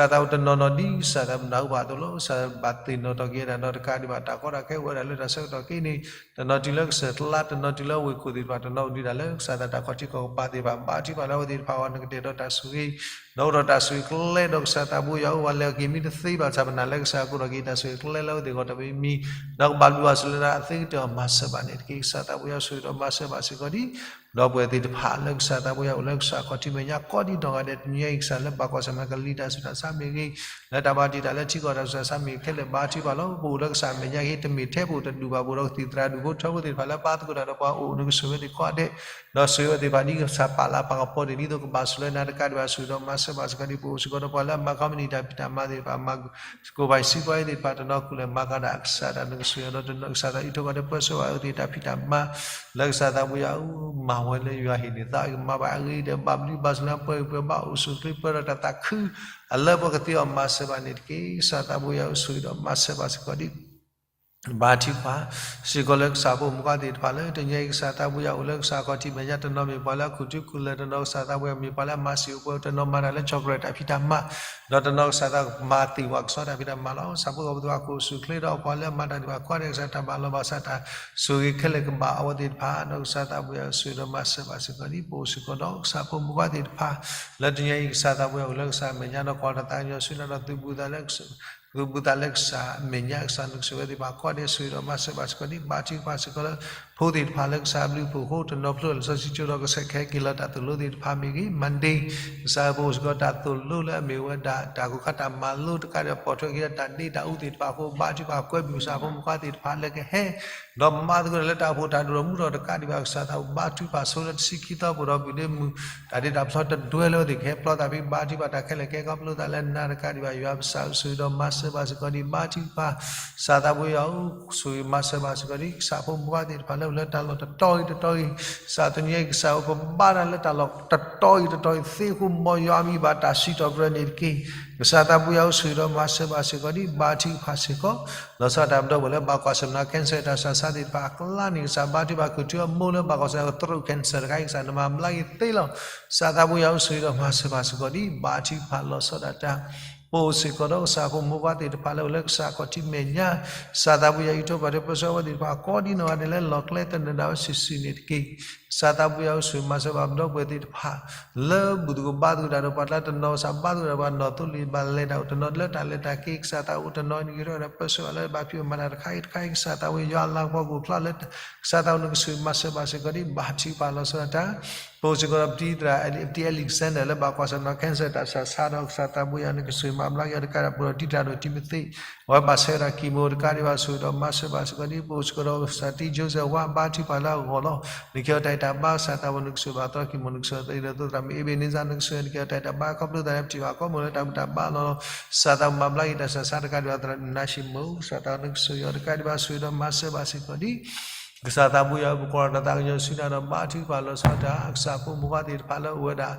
ၢ်အိၣ်ဖှိၣ် ကစၢ်သးဝဲတနီၤနီၤဒ် ကစၢ်သးပနၢ်ဟူဘၣ်အသိးလီၤ. ကစၢ်ဘၣ်သ့ၣ်နီၣ်ထီၣ်က့ၤဝဲဒၣ်ဒီးတကးဒံးဘၣ် တၢ်ကီတၢ်ခဲအိၣ်ဝဲဒၣ်လၢတၢ်ဆၢကတီၢ်ခဲအံၤန့ၣ် တနီၤတုၤလၢကစၢၢ်ကျါ တနီၤတုၤလၢဝ့ၢ်ခိၣ်သ့ၣ်တဖၣ် တနီၤအိၣ်ဒံးဒၣ်လၢကစၢ်သးတၢ်ခီၣ်ထံးကီၢ်ကပၤသ့ၣ်တဖၣ် ဘါထုကဖၣ်လၢအဝဲသ့ၣ်တဖၣ်အဂီၢ် နကတဲာ်ဒီးတၢ်ဆိၣ်ဂ့ၤ ဒီးအိၣ်ဒီးတၢ်ဆိၣ်ဂ့ၤကျဲဒီး ကစၢ်သးဘိယွၤဧၢ ပှၤလဲၤက့ၤမ့ၢ်တသ့ဘၣ်ဆၣ် ပနာ်လၢကစၢ်ကအိၣ်ဒီးက့ၤတၢ်ဆိၣ်ဂ့ၤကျဲလၢအဝဲသ့ၣ်အဂီၢ်တမံၤမံၤ ဒီးကဘၣ်လုၢ်ဘၣ်စၢၤလၢနၤအသ့ကတၢၢ်အီၤ မၤစၢၤဘၣ်န့ၣ်တက့ၢ်. ကစၢ်သးဘိယွၤဆိၣ်ဂ့ၤဒီးမၤစၢၤဘၣ်စ့ၢ်ကီးဒ် ဒီပုၢ်ဝဲၢ်သ့ၣ်တဖၣ်လၢကစၢ်သးဘိယွၤအိၣ်လၢကစၢ်ခီၣ်ထံးမဲာ်ညါကိးဒ်နီၢ်ဂၤဒဲး တနံၤအံၤ ကစၢ်လၢဘၣ်ကွၢ်ဆၢၣ်မဲာ်ကလံၤတၢ်ဆူးတၢ်ဆါမ့ၢ်ဂ့ၤ လၢတၢ်မၤတံာ်တာ်လၢထံကီၢ်တၢ်ဆူးတၢ်ဆါမ့ၢ်ဂ့ၤခဲလၢာ် ဘါထုကဖၣ်လီၤ. ပအိၣ်လၢကစၢ်မဲာ်ညါက့ၤ တမ့ၢ်ထဲပအိၣ်တဒူၣ်ဘၣ် ပအိၣ်ဒီးကသံၣ်သရၣ်ဒူၣ်ဖိထၢဖိသ့ၣ်တဖၣ်လၢဘါသကိးတၢ်ဒီးပှၤအိၣ် နကဆိၣ်ဂ့ၤအဝဲသ့ၣ်ကိးဂၤဒဲး ဒီးဆိၣ်ဂ့ၤအဝဲသ့ၣ်တဖၣ်ဒ်ကစၢ်ပာ်လၢပှၤကပီၤန့ၣ် ဒ်သိးကဘၣ်ဆိၣ်လၢနၤတကးဒံးဘၣ် ဆိၣ်ဂ့ၤဒီးမၤစၢၤဘၣ်စ့ၢ်ကီးဒ် ပအိၣ်စ့ၢ်ကီးဒီးပှၤလၢအမၤ company တၢ်ဖံးတၢ်မၤသ့ၣ်တဖၣ် မၤ ကိၢ်ဘၣ်စံးပှၤအံၤသ့ၣ်တဖၣ် တနီၤခိၣ်လဲၣ် မၤကဒီးကစၢ်တၢ် နကဆိၣ်ဂ့ၤဒီးတနီၤ ကစၢ်သးအံးထွဲကွၢ်ထွဲပၢဆှၢဝဲအဝဲသ့ၣ်တၢ်ဖံးတၢ်မၤ လၢကစၢ်သးဘိယွၤဧၢ မၤဝဲလၢယွၤဟ့ၣ်န့ၢ်သးအံၤ ကမၤဘၣ်အဂ့ၤဒီး ဘၣ်ဘျုးဘၣ်စၢၤလၢပှဲၤဂံၢ်ပှဲၤဘါ အိၣ်ဆူၣ်အိၣ်ချ့ပၢဒီးတၢ်သးခု အလၢပှဲၤကသ့အီၤ မၤစၢၤဘၣ်န့ၣ်တက့ၢ်. ကစၢ်သးဘိယွၤဧၢ ဆိၣ်ဂ့ၤဒီးမၤစၢၤဘၣ်စ့ၢ်ကီးဒ် ဘါထုကဖၣ် စ့ၢ်ကီးလၢကစၢ်ဖိမုၣ်ဖိခွါသ့ၣ်တဖၣ်လၢ တနံၤအံၤ ကစၢ်သးဘိယွၤအိၣ်လၢကစၢ်ခီၣ်ထံးမဲာ်ညါ တနီၤမ့ၢ်ပှၤလၢအခိၣ်ထူခိၣ်လၢာ် တနီၤကစၢ်သးဘိယွၤမ့ၢ်ပှၤလၢအမၤစံာ်အိၣ်ပှဲၤ တနီၤမၤတၢ်လၢ chocolate တၢ်ဖံးတၢ်မၤ ဒီးတနီၤကစၢ်သးမၤသ့ၣ်ဝဲကဆီတၢ်ဖံးတၢ်မၤလီၤ. ကစၢ်ဖိဂီၢ်ဖိသ့ၣ်တဖၣ် ကအိၣ်ဆူၣ်အိၣ်ချ့ဒီးပှၤလၢအမၤတၢ်သ့ၣ်တဖၣ် ကိးဂၤဒဲး ကစၢ်တၢ်ဘၣ်လီၤဘၣ်စးတၢ်ဆိၣ်ဂ့ၤခဲလၢာ်ကဘၣ်အဝဲသ့ၣ်တဖၣ် ဒီးကစၢ်သးဘိယွၤ ဆိၣ်ဂ့ၤဒီးမၤစၢၤဘၣ်စ့ၢ်ကီးဒ် ပအိၣ်စ့ၢ်ကီးဒီးကစၢ်ဖိမုၣ်ဖိခွါသ့ၣ်တဖၣ် လၢတနံၤအံၤ ကစၢ်သးဘိယွၤအိၣ်လၢကစၢ်မဲာ်ညါ ဒီးကွၢ်တၢ်သးကညီၤဆူနၤဒီး သုးဘူးသးလၢကစၢ် သုးဘူးသးလၢကစၢ်အမဲာ်ညါ ကစၢ်နကဆိၣ်ဂ့ၤသ့ၣ်တဖၣ်ကိးဂၤဒဲး ဆိၣ်ဂ့ၤဒီးမၤစၢၤဘၣ်စ့ၢ်ကီးဒ် ဘါထုကဖၣ်စ့ၢ်ကီးလၢ ဖိသ့ၣ်တဖၣ်လၢကစၢ်အဘျုးအဖှိၣ်အဃိ တနီၤဖျိလၢလံာ်စီဆှံကၠိဒီး ကဆဲးကဟဲက့ၤလီၤတၢ်သိၣ်လိသ့ၣ်တဖၣ်မ့ၢ်ဂ့ၤ Monday ကစၢ်ဖိအိၣ်စ့ၢ်ကီးတၢ်သိၣ်လိလၢအမ့ၢ်ဝဲဒၣ် တၢ်ကိၢ်ခါတၢ်မၤလိတကးဒံး ပိာ်ထွဲက့ၤဒီးတၢ်ဒ့တၢ်အူသ့ၣ်တဖၣ်အဃိ ဘါထုကဖၣ်ကွဲမုာ်ကစၢ်ဖိမုၣ်ဖိခွါသ့ၣ်တဖၣ်လၢကဟဲ ဒီးမၤသကိးတၢ်လၢတၢ်အိၣ်ဖှိၣ်တၢ်ဒိၣ်ထီၣ်မုၢ်ထီၣ်တကးဒံးဘၣ် ကစၢ်သးဘါထုကဖၣ်ဆိလၢတဆံခံသီ ပှဲၤဒီးပုၢ်ဒ့မုၢ် တၢ်ဒ့တၢ်ဖျီတဒွဲလၢအဝဲသ့ၣ်ကဟဲပျီသးဖဲ ဘါထုကဖၣ်တၢ်ခဲလၢာ်ခဲဆ့ ခီဖျိသးလၢနၤတကးဒံးဘၣ် ယွၤပစၢ်ဆိၣ်ဂ့ၤဒီးမၤစၢၤဘၣ်စ့ၢ်ကီးဒ် ဘါထုကဖၣ် ကစၢ်သးဘိယွၤဧၢ ဆိၣ်ဂ့ၤမၤစၢၤဘၣ်စ့ၢ်ကီးဒ် ကစၢ်ဖိမုၣ်ဖိခွါသ့ၣ်တဖၣ်လၢအိၣ်လၢတၢ်လီၢ်တတီၤဂ့ၤတတီၤဂ့ၤ ကစၢ်တနံၤအံၤ ကစၢ်အိၣ်ပဘါတၢ်လၢတၢ်လီၢ်တတီၤဂ့ၤတတီၤဂ့ၤသ့အဃိ မ်ယွၤမံၤဘၣ်တၢ်စံးထီၣ်ပတြၢၤန့ၣ်တက့ၢ်. ကစၢ်သးဘိယွၤဧၢ ဆိၣ်ဂ့ၤဒီးမၤစၢၤဘၣ်စ့ၢ်ကီးဒ် ဘါထုကဖၣ်စ့ၢ်ကီး လီၤဆီဒၣ်တၢ် ပဒီပုၢ်ဝဲၢ်လၢဘၣ်ကွၢ်ဆၢၣ်မဲာ် cancer တၢ်ဆူးတၢ်ဆါသ့ၣ်တဖၣ်အကျါန့ၣ် ကစၢ်ဘါထုကဖၣ် ခူၣ်ထူအမိၢ်လၢဘၣ်ကွၢ်ဆၢၣ်မဲာ် throat cancer တခါအံၤ ကစၢ်နမၤဘျါက့ၤသ့လီၤ. ကစၢ်သးဘိယွၤဧၢ ဆိၣ်ဂ့ၤဒီးမၤစၢၤဘၣ်စ့ၢ်ကီးဒ် ဘါထုကဖၣ်လီၤဆီဒၣ်တၢ် ပအိၣ်စ့ၢ်ကီးဒီးကစၢ်ဖိမုၣ်ဖိခွါသ့ၣ်တဖၣ်လၢအိၣ်လၢကစၢ်ခီၣ်ထံးမဲာ်ညါ ကစၢ်သးဘိယွၤအံးထွဲကွၢ်ထွဲပၢဆှၢဝဲသ့ၣ်တဖၣ်ကိးဒ်နီၢ်ဂၤဒဲးလၢလီၢ်ကျဲသနၢၣ်ဒၣ်ဝဲစုာ်စုာ်န့ၣ်တက့ၢ်. ကစၢ်သးပူၤယွၤအိၣ်ဆိၣ်ဂ့ၤမၤစၢၤဘၣ်ပဒီပုၢ်ဝဲၢ်သ့ၣ်တဖၣ် လၢဘူၣ်သကိးဘါသကိးတၢ်ဒီးပှၤတၢ်တနီၤ ကစၢ်ဘါသကိးတၢ်ဒီးပှၤနီၢ်သိလ့ၣ် ဘၣ်လဲၤတၢ်အိၣ်တနီၤလၢတၢ်လဲၤတၢ်က့ၤ ကစၢ်သးအိၣ်တနီၤ နကဟ့ၣ်ထီၣ်ကဒီးပၢဆှၢဘၣ်လၢဘၣ်ဖံးမၤတၢ်တခါအံၤတခါအံၤ ကစၢ်သးပူၤယွၤလၤကပီၤကအိၣ်ဖျါလၢ ကစၢ်သးပူၤနကဆိၣ်ဂ့ၤမၤစၢၤဘၣ်စ့ၢ်ကီးဒ် ဘါထုကဖၣ်လီၤဆီဒၣ်တၢ် ပအိၣ်စ့ၢ်ကီးဒီးပတံၤသရၣ် ပတံၤ Alexander လၢဘၣ်ကွၢ်ဆၢၣ်မဲာ် cancer တၢ်ဆူးတၢ်ဆါဒီး ကစၢ်သးပူၤယွၤနကဆိၣ်ဂ့ၤမၤဘျါက့ၤအီၤတကးဒံး ပအိၣ်ဒီးတံၤသရၣ်ဒိၣ် Timothy အဝဲဘၣ်ဆၢဝဲဒၣ် chemo တကးဒံးဘၣ် ဆိၣ်ဂ့ၤဒီးမၤစၢၤဘၣ်စ့ၢ်ကီးဒ် ပအိၣ်စ့ၢ်ကီးဒီးကစၢ်တံၤ Joseph ဝါ ဘါထုကဖၣ်လၢအဂီၢ်လီၤ. နကဟ့ၣ်အီၤတၢ်အံၤတၢ်ဘါ ကစၢ်သးပူၤနကဆိၣ်ဂ့ၤဘၣ်သီ chemo နကဆိၣ်ဂ့ၤသီ ဒ်သိးသရၣ်မုၣ် Ebenezer နကဆိၣ်ဂ့ၤ နကဟ့ၣ်အီၤတၢ်အံၤတၢ်ဘါ ခီဖျိသးန့ၣ် ပထံၣ်ဘၣ်ကီၢ်မိၢ်လၢတၢ်ဘူၣ်တၢ်ဘါလီၤ. ကစၢ်သးပူၤမၤဘျါက့ၤတၢ်ဆူးတၢ်ဆါတကးဒံးဘၣ် သရၣ်မုၣ် နၤၡံမိၣ် ကစၢ်သးပူၤနကဆိၣ်ဂ့ၤအီၤတကးဒံးဘၣ် ဆိၣ်ဂ့ၤဒီးမၤစၢၤဘၣ်စ့ၢ်ကီးဒ် ကစၢ်သးပူၤယွၤဧၢ ပကွၢ်တၢ်သးကညီၤဆူနၤဒီး ဘါထုကဖၣ်လီၤဆီဒၣ်တၢ် ကစၢ်ဖိမုၣ်ခွါသ့ၣ်တဖၣ်လၢအအိၣ်ဝဲဒၣ်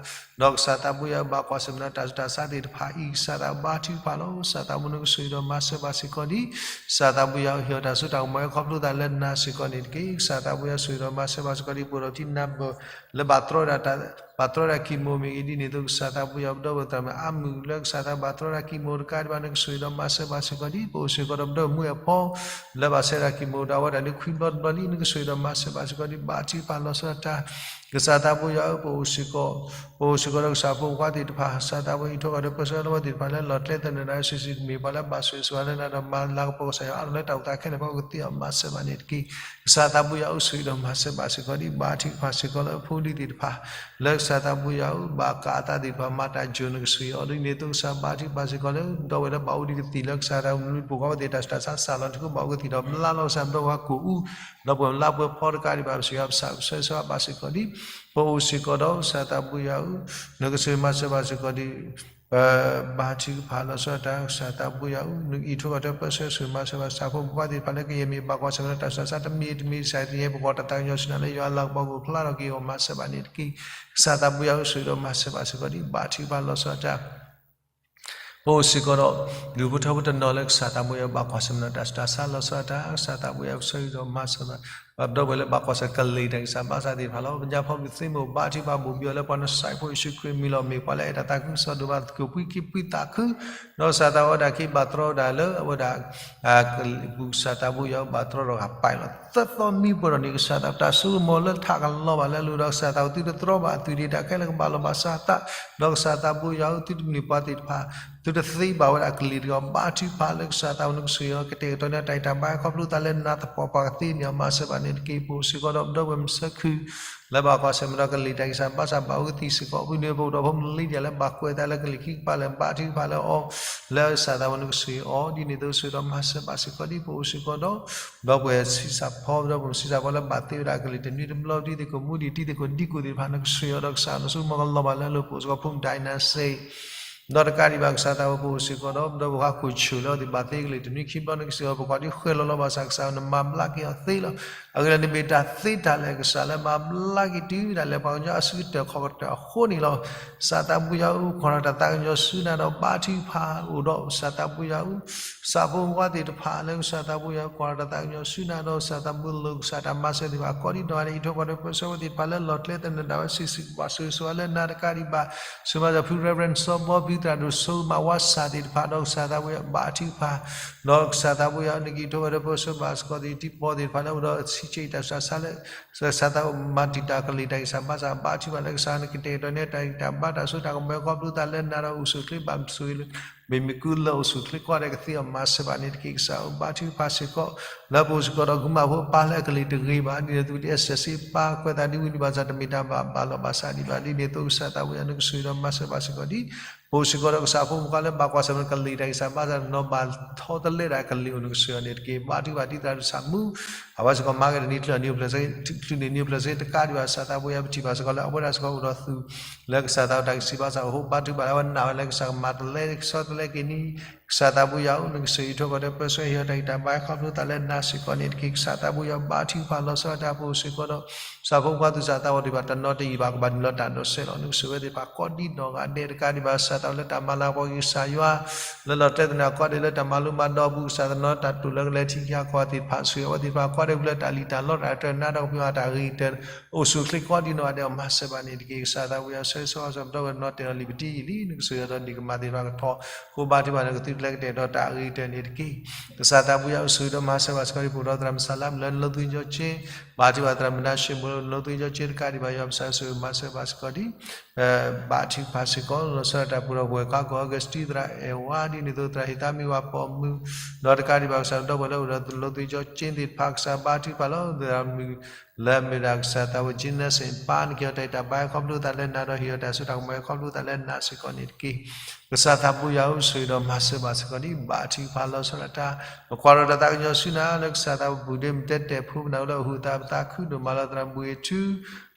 ဒီးကစၢ်သးပူၤယွၤဧၢ ဘၣ်ကွၢ်ဆၢၣ်မဲာ်ဒီးတၢ်ဆူးတၢ်ဆါသ့ၣ်တဖၣ်အံၤ ကစၢ်သးဘါထုကဖၣ်လီၤ. ကစၢ်သးပူၤနကဆိၣ်ဂ့ၤဒီးမၤစၢၤဘၣ်စ့ၢ်ကီးဒ် ကစၢ်သးပူၤယွၤဧၢ ဟ့ၣ်အီၤတၢ်စိတၢ်ကမီၤ ခီဖျိသးလၢနၤစ့ၢ်ကီးန့ၣ်တက့ၢ်. ကစၢ်သးပူၤယွၤဆိၣ်ဂ့ၤဒီးမၤစၢၤဘၣ်စ့ၢ်ကီးဒ် ပအိၣ်ဒီးပတံၤနၢ်ပၢၢ် လၢဘၣ်တြီဒၣ်တၢ် ဘၣ်တြီဒၣ် chemo မ့ၢ်ဂ့ၤ ဒ်န့ၣ်အသိး ကစၢ်သးပူၤယွၤ ပဒီပုၢ်ဝဲၢ်သရၣ်မုၣ်အါမုၢ်လၢကစၢ်သးဘၣ်တြီဒၣ် chemo တကးဒံးဘၣ် နကဆိၣ်ဂ့ၤဒီးမၤစၢၤဘၣ်စ့ၢ်ကီးဒ် ပအိၣ်စ့ၢ်ကီးဒီးပဒီပုၢ်ဝဲၢ်မုၣ်အဖီ လၢဘၣ်ဆၢဒၣ် chemo ဒီးအဝဲဒၣ်လၢခွံဘျီတဘျီလံ နကဆိၣ်ဂ့ၤဒီးမၤစၢၤဘၣ်စ့ၢ်ကီးဒ် ဘါထုကဖၣ်လီၤဆီဒၣ်တၢ် ကစၢ်သးပူၤယွၤဧၢ ပအိၣ်စ့ၢ်ကီး ပအိၣ်စ့ၢ်ကီးဒီးကစၢ်ဖိမုၣ်ခွါသ့ၣ်တဖၣ် ကစၢ်သးပူၤအံးထွဲကွၢ်ဒီးပၢဆှၢလၢဝဲသ့ၣ်တဖၣ်လၢလီၤကျဲသနၢၣ်ဒၣ် စုာ်စုာ်ကမ့ၢ်ပှၤလၢဘၣ်ဆိၣ်ဂ့ၤဆိၣ်ဝါလၢနၤဒီးမၤလၤကပီၤကစၢ်ယွၤအါထီၣ်လၢတၢ်အိၣ်သးခဲလၢာ် ပှၤကသ့အီၤမၤစၢၤဘၣ်န့ၣ်တက့ၢ်. ကစၢ်သးပူၤယွၤအိၣ်ဆိၣ်ဂ့ၤဒီးမၤစၢၤဘၣ်စ့ၢ်ကီးဒ် ဘါထုကဖၣ်စ့ၢ်ကီးလၢအဖိအလံၤသ့ၣ်တဖၣ် လၢကစၢ်သးပူၤယွၤဧၢ ဘၣ်ကးအသးသ့ၣ်တဖၣ် မၤတၢ်ယိာ် နကဆိၣ်ဂ့ၤအီၤဒ်န့ၣ်အသိး ကစၢ်ဘါထုကဖၣ်စ့ၢ်ကီးလၢ ဒီပုၢ်ဝဲၢ်လၢဘၣ်အိၣ်ဒံးကသံၣ်လၢကစၢ်တၢ်မနုၤပူၤ ကီၢ်ဝဲသ့ၣ်တၢ်ဆူးတၢ်ဆါစၢ်လီၤ နကဘၣ်အိၣ်ကသံၣ်ဒီးဘျါလီၤ ကစၢ်ဒီပုၢ်ဝဲၢ်ကိးအူ ဒီပုၢ်ဝဲၢ်လါပှဲၤဖီတကးဒံးဘၣ် ပစံးယွၤပစံးဆၢဘၣ်စ့ၢ်ကီးဒ် ပအိၣ်စ့ၢ်ကီးဒီးကစၢ်သးပူၤယွၤဧၢ နကဆိၣ်ဂ့ၤမၤစၢၤဘၣ်စ့ၢ်ကီးဒ် ဘါထုကဖၣ်လီၤဆီဒၣ်တၢ် ကစၢ်သးပူၤယွၤဧၢ နကအံးထွဲကွၢ်ထွဲပၢဆှၢဆိၣ်ဂ့ၤမၤစၢၤဘၣ် ကစၢ်ဖိမုၣ်ခွါသ့ၣ်တဖၣ်လၢကယဲၢ်မ့ၢ်ဘၣ်ကွၢ်ဆၢၣ်မဲာ်ဒီးတၢ်ဆူးတၢ်ဆါတမံၤတမံၤ ကစၢ်ယွၤ ပကွၢ်တၢ်သးကညီၤဆူနၤလၢယွၤလၤကပီၤကအိၣ်ဖျါထီၣ်က့ၤအီၤမၤစၢၤဘၣ်န့ၣ်တက့ၢ်. ကစၢ်သးပူၤယွၤဧၢ ဆိၣ်ဂ့ၤဒီးမၤစၢၤဘၣ်စ့ၢ်ကီးဒ် ဘါထုကဖၣ်လီၤဆီဒၣ်တၢ် ပအိၣ်စ့ၢ်ကီးဒီး ဒူၣ်ဖိထၢဖိတနီၤလၢကစၢ်သးပူၤယွၤ ဘၣ်ကွၢ်ဆၢၣ်မဲာ်ဒီးတၢ်ဆူးတၢ်ဆါလီၤဆီဒၣ်တၢ် ကစၢ်သးပူၤယွၤ ဆိၣ်ဂ့ၤဒီးမၤစၢၤဘၣ် ပှၤဒီပုၢ်ဝဲၢ်လၢဘၣ်ကွၢ်ဆၢၣ်ကလံၤတၢ်ဂံၢ်စၢ်ဘါစၢ်သ့ၣ်တဖၣ်လီၤ. ပညါဖီမုၢ်သ့မုၢ် ဘါထုကဖၣ်ဘိၣ်ဘံအီၤလၢပှၤနစဲးဖိယ့ၣ်ၡူးခရံာ်မံၤလီၤ. မ့ၢ်ပှၤလၢအအဲၣ်တၢ်သးခုကစီၣ်ဒိၣ်မး သကိးပှံခံပှံသးခု ဒီးကစၢ်သးဝဲဒၣ်က့ၤဘၣ်တြီဒၣ်လၢအဝဲဒၣ် ကစၢ်သးပူၤယွၤဘၣ်တြီဒီးဂၤပာ်လီၤ သၢသီမံပှဲၤဒီးန့ၣ် ကစၢ်သးတၢ်စိကမီၤလၢထးကလီၤဘၣ်လၢအလိၤဒီး ကစၢ်သးဝဲသုတတြီဘၣ်အသွံၣ်ဒံး တၢ်ခဲလၢာ်ကဘၣ်လီၤဘၣ်စးအသး ဒီးကစၢ်သးပူၤယွၤဧၢ သုတမ့ၢ်ပှၤသ့ၣ်တဖၣ် သုတသ့ဘၣ်ဝဲဒၣ်ကလံၤတဂ့ၤ ဘါထုကဖၣ်လၢကစၢ်သးဝဲနကဆိၣ်ဂ့ၤအီၤ ကတဲာ်ကတီၤန့ၢ်တၢ်ဂံၢ်တၢ်ဘါခီဖျိသးလၢနၤသပှၢ်ပှၢ်ကသ့န့ၢ်အီၤ မၤစၢၤဘၣ်န့ၣ်တက့ၢ်. ပအိၣ်စ့ၢ်ကီးဒီးပဒီပုၢ်ဝဲၢ်မုၣ်ဆၢခု လၢဘၣ်ကွၢ်ဆၢၣ်မဲာ်ဒီးကလံၤတၢ်ဂံၢ်စၢ်ဘါစၢ်ဘၣ်အိၣ်ကသံၣ်စ့ၢ်ကီး ဖုန့ၢ်ပအိၣ်ဒီးဖိမုၣ်လံဒၣ်လၢဘၣ်ကွဲးသးလၢကလံၤခံကပၤလၢာ် ဘါထုကဖၣ်လၢအီၤ လၢကစၢ်သးဝဲနကဆိၣ်ဂ့ၤအီၤ ဒ်န့ၣ်အသိးဆိၣ်ဂ့ၤဒီးမၤစၢၤဘၣ်စ့ၢ်ကီးဒ် ပအိၣ်စ့ၢ်ကီးဒီး ဒီပုၢ်ဝဲၢ်ဆံးစၢ်ဖီ ဒီပုၢ်ဝဲၢ်ဆံးစၢ်ဖီလၢဘၣ်သ့ဝဲဒၣ်ကလံၤတနွံတဘျီ ဒ်သ့ၣ်ခိၣ်မူဒံး ဒ်သ့ၣ်ခိၣ်ဒံကိၣ်သ့ၣ်တဖၣ် နကဆိၣ်ဂ့ၤအီၤဒီးကစၢ်နစိကမီၤကလီၤဘၣ်လၢအလိၤ ပအိၣ်စ့ၢ်ကီးဖိမုၣ်ဒိၣ်နၤစ့ ဒီးတကးဒံးဘၣ်ကစၢ်သးဝဲပအိၣ်စ့ၢ်ကီးဒီး ဒီပုၢ်ဝဲၢ်ခွါခိၣ်ဆၢၣ်လၢအဝဲသ့ၣ်ဘၣ်သ့ကလံၤတနွံခံဘျီ နကဆိၣ်ဂ့ၤအီၤ ပကွၢ်ဒ်ဃဲလီၤလီၤဘၣ်ဆၣ် ကစၢ်နမၤဘျါက့ၤအီၤသ့လီၤ. အဂ့ၢ်ဒ်အံၤ နမ့ၢ်တၢ်သ့တၢ်လၢာ်ကစၢ်လၢမၤဘျါက့ၤတုၤဒၣ်လဲာ်ပှၤကညီအစုကတၢၢ်ခီၣ်ကတၢၢ်အဃိန့ၣ်လီၤ. ကစၢ်သးပူၤယွၤဧၢ ကွၢ်ထီၣ်တၢ်သးကညီၤဆူနၤဒီးဘါထုကဖၣ်အိၣ်ဒီး ကစၢ်သးပူၤယွၤဧၢ ကစၢ်ဖိမုၣ်ခွါသ့ၣ်တဖၣ်လၢကစၢ်သးပူၤယွၤ ကွၢ်ထီၣ်တၢ်သးကညီၤဆူနၤဒီး ကစၢ်သးပူၤလိာ်ကစၢ်တၢ်မၤစၢၤသ့ၣ်တဖၣ် ကိးဒံနီၢ်ဂၤဒဲး အံးထွဲကွၢ်ထွဲပၢဆှၢဝဲသ့ၣ်တဖၣ်လၢလီၤကျဲသနၢၣ်ဒၣ်ဝဲ စုာ်စုာ်ကဘၣ်ဆိၣ်ဂ့ၤဆိၣ်ဝါလၢနၤတကးဒံးဘၣ် ဆိၣ်ဂ့ၤမၤစၢၤဖု Reverend စီၤဘီ ဖုသရၣ်ဒိၣ် ဆိၣ်ဂ့ၤမၤဝါစၢ်သ့ၣ်တဖၣ်ဒီး ကစၢ်သးပူၤယွၤဘါထုကဖၣ် ဒီးကစၢ်သးပူၤယွၤ နကံးထီၣ်ဝဲဒီးပၢဆှၢဘၣ်စ့ၢ်ကီးသ့ၣ်တံၤသကိးသ့ၣ်တဖၣ်လၢအိၣ်ဒီးဆံးဆံးတၢ်ဆူးတၢ်ဆါလၢ ကစၢ်သးမၤတံာ်တာ်ကလံၤတၢ်ဂံၢ်စၢ်ဘါစၢ် ဘါထုကဖၣ်လၢကစၢ်နကတဲာ်ကတီၤန့ၢ်တၢ်ဂံၢ်တၢ်ဘါတၢ်စိတၢ်ကမီၤ ခီဖျိသးလၢနၤဒီးအိၣ်ဆူၣ်ချ့ဘၣ်ဆိၣ်ဂ့ၤလၢ မ့မ့ၢ်ကုလၢအိၣ်ဆူၣ်ချ့ကိးဂၤဒဲးကသ့အီၤမၤစၢၤဘၣ်န့ၣ်တက့ၢ်. ကစၢ်ဧၢ ဘါထုကဖၣ်စ့ၢ်ကီး လၢပအိၣ်စ့ၢ်ကီးဒီး ဂုၤမၤဖိပၢ်လၢအကလံၤတဂ့ၤဘၣ် ဒ်န့ၣ်အသိး ဒ်အစၢၤစ့ပၢ်ကွဲးသးဒ်ဝံၤန့ၣ်ဘၣ်ဆၣ် တမ့ၢ်တၢ်ဘၣ်ဘၣ်လီၤဘၣ်စးဒံးဘၣ် ဒ်န့ၣ်အသိး ကစၢ်သးဝဲယွၤ နကဆိၣ်ဂ့ၤဒီးမၤစၢၤဘၣ်စ့ၢ်ကီးဒ် ပအိၣ်စ့ၢ်ကီးဒီးကစၢ်ဖိမုၣ်ခွါလၢဘၣ်ကွၢ်ဆၢၣ်မဲာ်ကလံၤတၢ်ဂံၢ်စၢ်ဘါစၢ် နီၢ်ဘၣ်ထီတလဲဒၣ်ကလံၤအိၣ်နကဆိၣ်ဂ့ၤအီၤန့ၣ်တက့ၢ်. ဘါထုကဖၣ်ဒ်သရၣ်ဒိၣ်ဆၣ်မူ အဝဲစ့ၢ်ကီးမၤက့ၤတနံၤချုးအနံၤအိၣ်ဖျဲၣ်ဆၢ ချုးန့ၣ်နံၤအိၣ်ဖျဲၣ်ဆၢတကးဒံးဘၣ် ကစၢ်သးဝဲယွၤ ပထံၣ်ဘၣ်စ့ၢ်ကီးလၢအဝဲဒၣ်စ့ၢ်ကီးအိၣ်ဒီးသူ လၢကစၢ်သးဝဲတၢ်ဂံၢ်စၢ်ဘါစၢ် အဟိဘါထုကဖၣ်လၢအဝဲနာ်ဝဲလၢကစၢ်ကမၤတလဲကဆီတလဲက့ၤန့ၣ် ကစၢ်သးပူၤယွၤဧၢ နကဆိၣ်ဂ့ၤအံးထွဲကွၢ်ထွဲပၢဆှၢ ဟ့ၣ်အီၤတၢ်ဂံၢ်တၢ်ဘါခီဖျိသးလၢနၤစ့ၢ်ကီးန့ၣ်တက့ၢ်. ကစၢ်သးပူၤယွၤဘါထုကဖၣ်လီၤဆီဒၣ်တၢ် ပအိၣ်စ့ၢ်ကီးဒီး ကစၢ်ဖိခွါသူၣ်စၢ်သးဝီသ့ၣ်တဖၣ် တနီၤတယံာ်ဘၣ်ကဘၣ်နုာ်လီၤတၢ်ဒိးစဲးလီၤ နကဆိၣ်ဂ့ၤဝဲသ့ၣ်တဖၣ်ကိးဒံနီၢ်ဂၤဒဲးတကးဒံးဘၣ် ကစၢ်သးဝဲလၢတၢ်မၤလၤကပီၤက့ၤကစၢ်ယွၤ လၢလီၤတဲာ်သနၢၣ်ကိးဂၤဒဲးလၢတၢ်မၤလိမၤဒိးအပူၤ ကစၢ်သနီတၢ်တိာ်လၢကလဲၤထံၣ်က့ၤဟးကီၤသ့ၣ်တဖၣ် ဆိၣ်ဂ့ၤဝဲသ့ၣ်တဖၣ်ကိးဂၤဒဲးလၢတၢ်လံၣ်တၢ်လီတၢ်တၢၢ်နးတၢ်ကပံၤအတၢ်ဂ့ၤကတၢၢ် အိၣ်ဆူၣ်ချ့ကိးဒံနီၢ်ဂၤဒဲးအီၤမၤစၢၤဘၣ်န့ၣ်တက့ၢ်. ကစၢ်သးဝဲယွၤ ဆၢဂ့ၤဆၢဝါစီၤပဒီပုၢ်ဝဲၢ်နီၣ်တဲာ်နီၣ်လံၤပတံၤယံာ်လံ နကဆိၣ်ဂ့ၤဒီးန့ၢ်ကမၣ်သ့ၣ်တဖၣ်ကထီၣ် ဃိဘါထုကဖၣ်န့ၣ်ကသု လၢကတဲာ်ဒီးတၢ်အဂ့ၤကတၢၢ်န့ၣ်တက့ၢ်. ကစၢ်သးဘိယွၤအိၣ်ဆိၣ်ဂ့ၤဒီးမၤစၢၤဘၣ်စ့ၢ်ကီးဒံး ပအိၣ်ဒီးသရၣ်မုၣ်စၢ်လါမုၣ်လၢ နီၢ်သွံကၠီကၠ့, ဘၣ်ထံးဘၣ်သရၣ်မုၣ်နါၡ့ၣ်မိၣ်လၢ နီၢ်သွံကၠီကၠ့တကးဒံးဘၣ် ယွၤပစၢ်ဆိၣ်ဂ့ၤမၤစၢၤဘၣ်စ့ၢ်ကီးဒံး ဘၣ်ထံးဖးစ့ၢ်ကီး လီၤဆီဒၣ်တၢ်ပူၤဒီးပဝဲၢ်ခါကီၢ် အီကူးစတံသရၣ်အဲၣ်ဝါဒ်န့ၣ်အသိး သရၣ်ဟ့ၣ်သးမံဝၤပိာ်မုၣ်, ဒီးတကးဒံးဘၣ်ကစၢ်ဒီပုၢ်ဝဲၢ်လၢအိၣ်ဒီးနီၢ်သွံကၠီကၠ့သ့ၣ်တဖၣ် ကစၢ်ဘါထုကဖၣ်လီၤ သရၣ်မုၣ် လၢအမ့ၢ်ဒၣ်ကစၢ်သးဝဲ ကၠ့နၢ်စ့ၣ် ပၢ်န့ၣ်က့ၤအီၤတၢ်အံၤတၢ်ဘါ ခီဖျိသးလၢနၤဒီးဟ့ၣ်အီၤတၢ်စိတၢ်ကမီၤ ခီဖျိသးလၢနၤစ့ၢ်ကီးန့ၣ်တက့ၢ်. ကစၢ်သးဘိယွၤအိၣ်ဆိၣ်ဂ့ၤဒီးမၤစၢၤဘၣ်စ့ၢ်ကီးဒံး ဘၣ်ထံးဖးလီၤဆီဒၣ်တၢ် ပကွၢ်ဒီးတၢ်သးကညီၤဆူနၤလၢကစၢ်သးဝဲ ပူၤဒ့မုၣ်တဲတဲာ်ဖိပနၢ်ဝဲလၢအဟူးသး ပသးခုဒိၣ်မးလီၤ သရၣ်မုၣ်ဘှံးထူ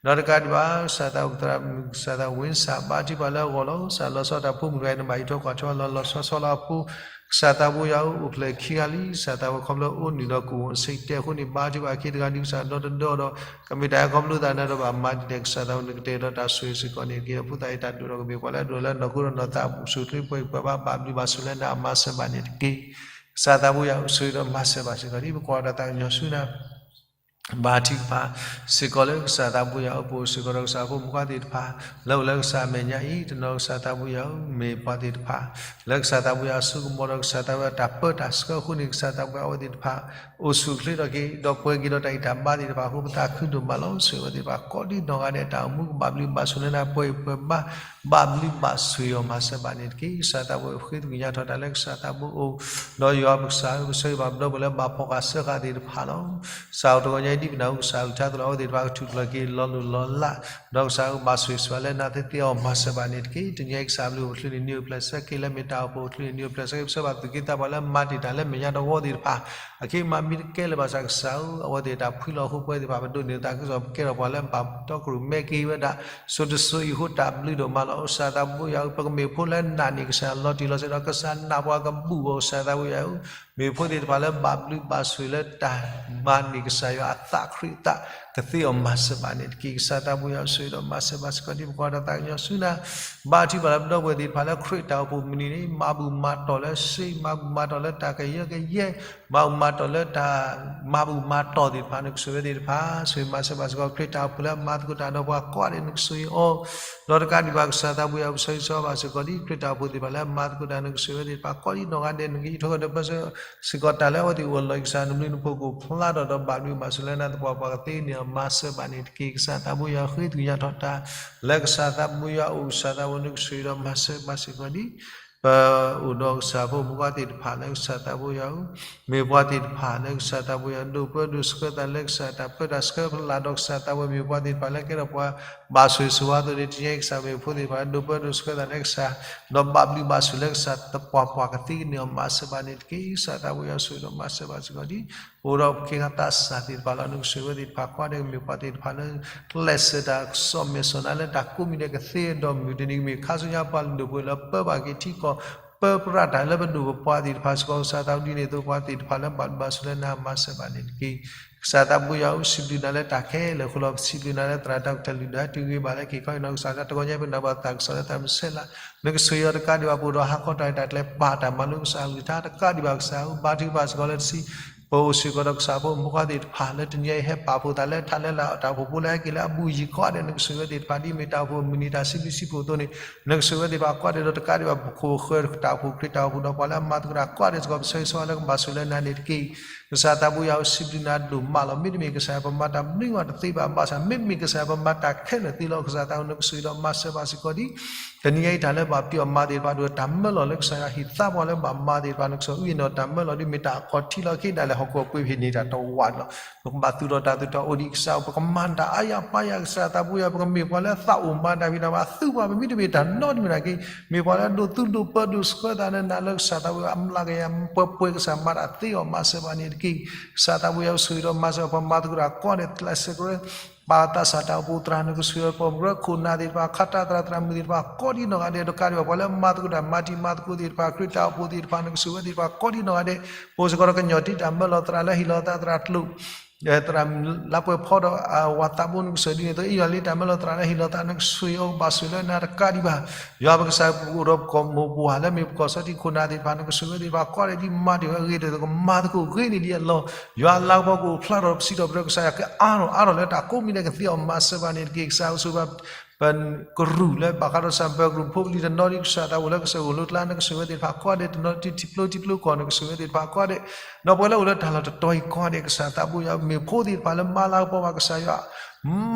ဒီးတကးဒံးဘၣ် ကစၢ်သးဝဲသရၣ်မုၣ် ကစၢ်သးဝဲ ဝ့စၢ် ဘါထုကဖၣ်လၢအဂီၢ်လီၤ ကစၢ်လီၤဆီတၢ်ဖိမုၣ်တဂၤအံၤ နဘၣ်အံးထွဲကွၢ်ထွဲလီၤ လီၤဆီဆီလၢအဖိ ကစၢ်သးဘိယွၤအိၣ်ဖျဲၣ်ခံဂၤလံ ကစၢ်သးဝဲခီဖျိအိၣ်နုာ်လီၤကအိၣ်စ့ၢ်ကီးတဲာ်အဃိန့ၣ် ဘါထုကဖၣ်အခ့တဂၤဒံး ကစၢ်ဒီတဒီဒီး ကမ့ၢ်တၢ်အဲၣ်ခီဖျိသးနၤဒီးဘၣ်မၤဒ်လဲၣ် ကစၢ်သးဝဲနကတဲာ်ဒီးတၢ်ဆိၣ်ဂ့ၤစ့ၢ်ကီးန့ၣ်တက့ၢ်. ဒီးဖိသၣ်အံၤတၢ်ဒိၣ်ထီၣ်ကမ့ၢ်ပှၤလၢအဒိၣ်လၢနီၢ်ခိဒီးနီၢ်သး ပူၤစူၣ်ချ့ပှဲၤပှဲၤဘၣ် ဘၣ်ဘျုးဘၣ်ဆိၣ်လၢနၤအမၤစၢၤဘၣ်န့ၣ်တက့ၢ်. ကစၢ်သးဘိယွၤအိၣ်ဆိၣ်ဂ့ၤဒီးမၤစၢၤဘၣ်စ့ၢ်ကီးဒံး ပကွၢ်ဒီးတၢ်သးကညီၤဆူနၤ ဘါထုကဖၣ်စ့ၢ်ကီးလၢကစၢ်သးဘိယွၤအိၣ် ပအိၣ်စ့ၢ်ကီးဒီးကစၢ်ဖိမုၣ်ခွါသ့ၣ်တဖၣ် လၢအိၣ်လၢကစၢ်အမဲာ်ညါအံၤ တနီၤကစၢ်သးဘိယွၤဧၢ မ့ၢ်ပှၤသ့ၣ်တဖၣ် လၢကစၢ်သးဘိယွၤအစိကမီၤဒီးကစၢ်သးဘိယွၤတၢ်ပၢတၢ်ဆှၢအဃိန့ၣ် ကစၢ်သးဘိယွၤအဝဲသ့ၣ်တဖၣ် အိၣ်ဆူၣ်အိၣ်ချ့ထီၣ်က့ၤ ဒီးပှဲၤက့ၤဒီးတၢ်အံးတၢ်ဘါသ့ၣ်တဖၣ်အဃိ ပသးခုဒိၣ်မးလီၤ. ဆိၣ်ဂ့ၤအဝဲသ့ၣ်တဖၣ်ကိးဒံနီၢ်ဂၤဒဲး တၢ်အိၣ်မူကဘၣ်ဘျုးဘၣ်ဆိၣ်လၢနၤ ပှဲၤပှဲၤဘၣ် ဘၣ်ဘျုးဘၣ်ဆိၣ်ဂ့ၤအီၤမၤစၢၤဘၣ်န့ၣ်တက့ၢ်. ကစၢ်သးဘိယွၤဃ့သကွံၢ်ညါထီၣ်တၢ်လၢကစၢ်သးဘိအိၣ် ဒီးယွၤပကစၢ်ဧၢ ပဆၢဂ့ၤဘၣ်ပဒီပုၢ်ဝဲၢ်လၢဘၣ်ဖီၣ်ဃာ်စၢဃာ်သ့ၣ်တဖၣ်လီၤ. ကစၢ်ဧၢ တဂီၤညါအံၤဒ်ပနၢ်ဟူကစၢ်အကလုၢ်ကထါအသိးလီၤ အဝဲသ့ၣ်တဖၣ်ကထူၣ်ဖျဲးက့ၤလီၤလိၢ်လီၤလး ဒီးကစၢ်ဧၢ ဘၣ်ဆိၣ်ဂ့ၤဆိၣ်ဝါလၢနၤသ့သ့အီၤမၤစၢၤဘၣ်န့ၣ်တက့ၢ်. တနံၤအံၤကစၢ်ဘျုးအိၣ်ချုးန့ၢ်နံၤအိၣ်ဖျဲၣ်ဆၢက့ၤ လၢမ့ၢ်တၢ်အိၣ်ဖှိၣ်အိၣ်ချုးန့ၢ်နံၤအိၣ်ဖျဲၣ်ဆၢက့ၤ ပဆၢဘၣ်သူၣ်က့သးပှၢ်လၢမၤတ့ၢ်တၢ်လၢမဲာ်ညါတဝီသ့ၣ်တဖၣ် အက့မၤမံတကဲလၢၤဘၣ်ဆၣ်ကစၢ်ဧၢ အဝဲသ့ၣ်တၢ်ဖှံလီၤအဃိ ပဝဲသ့ၣ်တဖၣ်ပဒိးန့ၢ်သးခုကစီၣ် ပကဲထီၣ်ပှၤလၢဘၣ်တီကရူၢ်မဲက့ၤဝဲဒၣ် စိၤတစိၤအံၤအဃိ တၢ်ဘျုးဒိၣ်မးလီၤ. ကစၢ်သးဘိယွၤဧၢ ပကမ့ၢ်ဖိလၢနာ်န့ၢ်ကစၢ်လီၤတံၢ်လီၤဆဲးဒီး ကစၢ်နာ်ပှၤကဘူၣ်အီၤ ကစၢ်သးဘိယွၤဧၢ မ့ၢ်ဖိသ့ၣ်တဖၣ်လၢဘၣ်ဘျုးဘၣ်ဆိၣ်ဂ့ၤလၢတၢ်မၤန့ၢ်ကစၢ်ယွၤအသးခရံာ်အသး ကသ့အီၤမၤစၢၤဘၣ်န့ၣ်တက့ၢ်. ကစၢ်သးဘိယွၤဆိၣ်ဂ့ၤဒီးမၤစၢၤဘၣ်စ့ၢ်ကီးဒ်ပကွၢ်ဒီးတၢ်သးကညီၤဆူနၤ ဘါထုကဖၣ်လၢပဒီပုၢ်ဝဲၢ်သ့ၣ်တဖၣ်လၢခရံာ်တၢ်အိၣ်ဖှိၣ်မုၢ်နံၤန့ၣ် မၤဘူၣ်မၤတီၢ်လၢစ့ မၤဘူၣ်မၤတီၢ်လၢတၢ်ကယၢကယဲ မၤဘူၣ်မၤတီၢ်လၢတၢ် မၤဘူၣ်မၤတီၢ်သ့ၣ်တဖၣ် နကဆိၣ်ဂ့ၤဝဲသ့ၣ်တဖၣ် ဆိၣ်ဂ့ၤမၤစၢၤဘၣ်စ့ၢ်ကီး ခရံာ်တၢ်အိၣ်ဖှိၣ်လၢအမၤသကိးတၢ်ဒီးပှၤကိးဂၤဒဲး နကဆိၣ်ဂ့ၤအီၤ ဒီးတကးဒံးဘၣ်ကစၢ်သးဘိယွၤ ပဆၢဂ့ၤဆၢဝါဘၣ်စ့ၢ်ကီးဒ်ခရံာ်တၢ်အိၣ်ဖှိၣ်သ့ၣ်တဖၣ်လၢအမၤသကိးတၢ် နကဆိၣ်ဂ့ၤဝဲသ့ၣ်တဖၣ်ကိးဒ်နီၢ်ဂၤဒဲး နကအံးထွဲဒီးပၢဆှၢစ့ၢ်ကီးတၢ်လၢအဝဲသ့ၣ်အိၣ်အလီၢ် ကစၢ်နဘျုးနဖှိၣ်ကအိၣ်ဖျါထီၣ်ဒီးဘၣ်ဘျုးဘၣ်ဆိၣ်လၢနၤသပှၢ်ပှၢ်ကသ့န့ၢ်အီၤမၤစၢၤဘၣ်န့ၣ်တက့ၢ်. ကစၢ်သးဘိယွၤဃ့သကွံၢ်ညါထီၣ်တၢ် လၢကစၢ်သးဘိယွၤအိၣ် ကစၢ်သးဘိနကဆိၣ်ဂ့ၤဒီးမၤစၢၤဘၣ်စ့ၢ်ကီးဒ် ပအိၣ်ဒီးကစၢ်ဖိမုၣ်ခွါသ့ၣ်တဖၣ်လၢကစၢ်သးဘိယွၤဧၢ မ့ၢ်ပှၤသ့ၣ်တဖၣ်လၢကစၢ်သးဘိယွၤ ဒိးပၢဒိးဆှၢသးလၢကစၢ်တၢ်ပၢတၢ်ဆှၢဖျါဒီးကစၢ်သးဘိ မ့ၢ်ပှၤသ့ၣ်တဖၣ်လၢကဲထီၣ်ပှၤဘၣ်ဆိၣ်ဂ့ၤဆိၣ်ဝါအသိးန့ၣ် တနံၤအံၤကစၢ်မ့ၢ်ဖိသ့ၣ်တဖၣ်လၢဒိးပၢဒိးဆှၢသးလၢကစၢ် ဒီးဘၣ်ဘျုးဘၣ်ဆိၣ်လၢကစၢ်သပှၢ်ပှၢ်ကသ့န့ၢ်အီၤမၤစၢၤဘၣ်န့ၣ်တက့ၢ်. ကစၢ်သးဘိယွၤဆိၣ်ဂ့ၤဒီးမၤစၢၤဘၣ်စ့ၢ်ကီးဒ် ပအိၣ်ဒီးပခ့ခါသးစၢ်သ့ၣ်တဖၣ်လီၤ နကဆိၣ်ဂ့ၤဝဲသ့ၣ်တဖၣ်ကိးဂၤဒဲး မ့ၢ်ပှၤသ့ၣ်တဖၣ်လၢ ကျဲးစၢးတၢ်ကစီၣ်မဲာ်စီၣ်နၤလၢတၢ်ကိးမံၤဒဲးကသ့ဒီးမုၢ်တနံၤကမ့ၢ်ခါဆူညါပှၤလုၢ်ဒိၣ်ပှ့ၤလၢပၢဘၣ်က့ၤထံကီၢ် ပၢပြးတၢ်လၢပဒိၣ်ပပှၢ်သ့ၣ်တဖၣ်စ့ၢ်ကီး ကစၢ်သးဘိဒ်န့ၣ်အသိးပှၤသ့ၣ်တဖၣ်လၢဘၣ်ဘျုးဘၣ်ဆိၣ်လၢနၤမၤစၢၤဘၣ်န့ၣ်တက့ၢ်. ကစၢ်သးဘိယွၤဧၢ စံးဘျုးနၤလၢတၢ်ခဲလၢာ်အဃိလီၤ ပစံးဘျုးနၤလၢသရၣ်ဒီကထၢၣ်လုၢ်ဒိၣ်တုၤဂ့ၤဘၣ်လၢက့ၤခီအံၤနီၢ်ကစၢ်ဒၣ်တဂီၤညါ ပနၢ်ပၢၢ်သးကစီၣ်လၢတၢ်မုၢ်ဆဲးလၢ နကဆိၣ်ဂ့ၤအီၤတကးဒံးဘၣ် ပအိၣ်ဒီးဟါခီတၢ်အံၤတၢ်ကျဲၤပာ်တၢ်မၤလိကစၢ်အကလုၢ်ကထါတကးဒံးဘၣ် ကစၢ်ဧၢ ဘါထုကဖၣ်စ့ၢ်ကီးလၢတဆံ ပအိၣ်စ့ၢ်ကီးဒီးကစၢ်ဖိမုၣ်ခွါသ့ၣ်တဖၣ်လၢတနံၤအံၤဟဲပာ်ဖှိၣ်သးလၢထးလၢလာ်တၢ်အိၣ်ဖှိၣ်ဖိလၢဟဲက့ၤလၢအဘူးအယံၤကိးဂၤဒဲး နကဆိၣ်ဂ့ၤဝဲသ့ၣ်တဖၣ် ဒ်မ့ၢ်တၢ်အိၣ်ဖှိၣ်အမုၢ်နံၤတၢ်စံးဘျုးစံးဖှိၣ်အသိးန့ၣ် နကဆိၣ်ဂ့ၤဝဲသ့ၣ်တဖၣ်ကိးဂၤဒဲးဒီးတကးဒံးဘၣ် ပခိၣ်ပဃၢၤတၢ်အိၣ်ဖှိၣ်ခရံာ်တၢ်အိၣ်ဖှိၣ်ဒီးပှၤလၢအမၤသကိးတၢ်ကိးဂၤဒဲးစ့ၢ်ကီး ပဆၢဂ့ၤဆၢဝါလၢကဘၣ်ဆိၣ်လၢနၤန့ၣ်တက့ၢ်. ကစၢ်သးဘိယွၤဧၢစံးဘျုးနၤဒိၣ်မးလီၤ. မ့တမ့ၢ်ကစၢ်ယွၤပမၤတၢ်မနုၤမးတသ့ဘၣ်ဘၣ်ဆၣ် မ့မ့ၢ်ကစၢ်ယွၤပမၤတၢ်ခဲလၢာ်သ့လီၤ. ကစၢ်သးဘိနကဆိၣ်ဂ့ၤဒီးမၤစၢၤဘၣ်စ့ၢ်ကီးဒ် တနံၤအံၤတၢ်လၢဘၣ်ပျံၤအီၤမၤသ့ၣ်တဖၣ်ဒိၣ် တၢ်မၢလီၤလၢကစၢ်ယွၤဟံၣ်သးပှၢ်လၢဘၣ်မၤသ့ၣ်တဖၣ် နကဆိၣ်ဂ့ၤအံၤန့ၣ် တၢ်မၢလီၤဒ်မ့ၢ်တၢ်အခီၣ်ထံးလီၤ က့ဒၣ်လဲာ်ဟီၣ်ခိၣ်ပှ့ၤဖံးန့ၢ်တၢ်တဝးလီၤ. ပကဘၣ်သူၣ်ထီၣ်တၢ်သူၣ်ထီၣ်အိၣ်ဒံးကစၢ်ဧၢ ပကမၤတၢ်အါယၤပါယၤ ကစၢ်သးဘိယွၤ ပကမ့ၢ်ပှၤလၢသးအိၣ်မၤတၢ်ဖံးတၢ်မၤ သုပှၤပမ့တမ့ၢ်တၢ်နီတမံၤနာ်က့ မ့ၢ်ပှၤလၢဒိးသူဒိးပၢဒိးဆှၢသးလၢနၤလၢကစၢ်သးဘိယွၤအမျးကယၤ ပှဲၤပှဲၤကစၢ်မၤတၢ်သ့အီၤမၤစၢၤဘၣ်န့ၣ်တက့ၢ်. ကစၢ်သးဘိယွၤဆိၣ်ဂ့ၤဒီးမၤစၢၤပှၤမၤသကိးတၢ်ကိးဂၤဒဲး ကျဲးစၢးကရၢ ပာ်သးစၢ်တၢ်အိၣ်ဖှိၣ်သရၣ် နကဆိၣ်ဂ့ၤပှၤမၤသကိးတၢ်ခိၣ်နၢ်သ့ၣ်တဖၣ် ခးတၢ်သရၣ်သရၣ်မုၣ်သ့ၣ်တဖၣ် ကိးဒ်နီၢ်ဂၤဒဲး တကးဒံးဘၣ် ပှၤလၢမၤသကိးတၢ်မၤတံၤမၤသကိးသ့ၣ်တဖၣ် ခရံာ်တၢ်အိၣ်ဖှိၣ်သ့ၣ်တဖၣ် နကဆိၣ်ဂ့ၤဝဲသ့ၣ်တဖၣ် ကိးဒ်နီၢ်ဂၤဒဲး ပအိၣ်စ့ၢ်ကီးဒီးကညီၤတံၢ်တၢ်မၢလီၤသရၣ်လၢဟ့ၣ်လီၤသးသရၣ်ကျိာ် သရၣ်လါပှဲၤဖီဒီး ဝၤသးဘိနကဆိၣ်ဂ့ၤဒ်န့ၣ်အသိး အ့ၣ်ယွၤလံတၢ်မၢလီၤသရၣ်လၢဟ့ၣ်လီၤသး နကဆိၣ်ဂ့ၤအီၤကဘၣ်ဆိၣ်လၢနၤတကးဒံးဘၣ် ယွၤပကစၢ်ပအိၣ်ဒီးပကီၢ်မိၢ်ပှၢ်လၢမ့ၢ်ပကီၢ်စီထံခိၣ်နၢ်သ့ၣ်တဖၣ် နကဆိၣ်ဂ့ၤသ့ၣ်တဖၣ် ကိးဂၤဒဲးဒ်မၤတ့ၢ်ဝဲအဂ့ၤဒီး ကမၤသကိးဂ့ၤန့ၢ်ဒံးအလီၢ် ယွၤအလၤကပီၤကအိၣ်ဖျါထီၣ်ပစံးထီၣ်ပတြၢၤ ကစၢ်ယွၤကအါထီၣ်အါထီၣ်လၢတၢ်ကိးမံၤဒဲးကသ့အီၤမၤစၢၤဘၣ်န့ၣ်တက့ၢ်. ကစၢ်ဧၢဆိၣ်ဂ့ၤဘၣ် ပကရူၢ်လၢဘၣ်ဃးဒီးကစၢ် ပကရူၢ်ဖိပလံၤတနီၤဒ်ကစၢ်သးအိၣ်လၢကစၢၢ်အိၣ်လၢကျါ နကဆိၣ်ဝဲသ့ၣ်တဖၣ်ကိးဂၤဒဲး, တနီၤထံဖျိထံဖျိကီၢ် နကဆိၣ်ဝဲသ့ၣ်တဖၣ်ကိးဂၤဒဲး, ဒီးပှၤလၢအိၣ်လၢတၢ်လီၢ်တတီၤအံၤကိးဂၤဒဲး ကစၢ်သးဘိယွၤ မ့ၢ်ဖိသ့ၣ်တဖၣ်လၢမၤလၤကပီၤဘၣ်ကစၢ်ယွၤ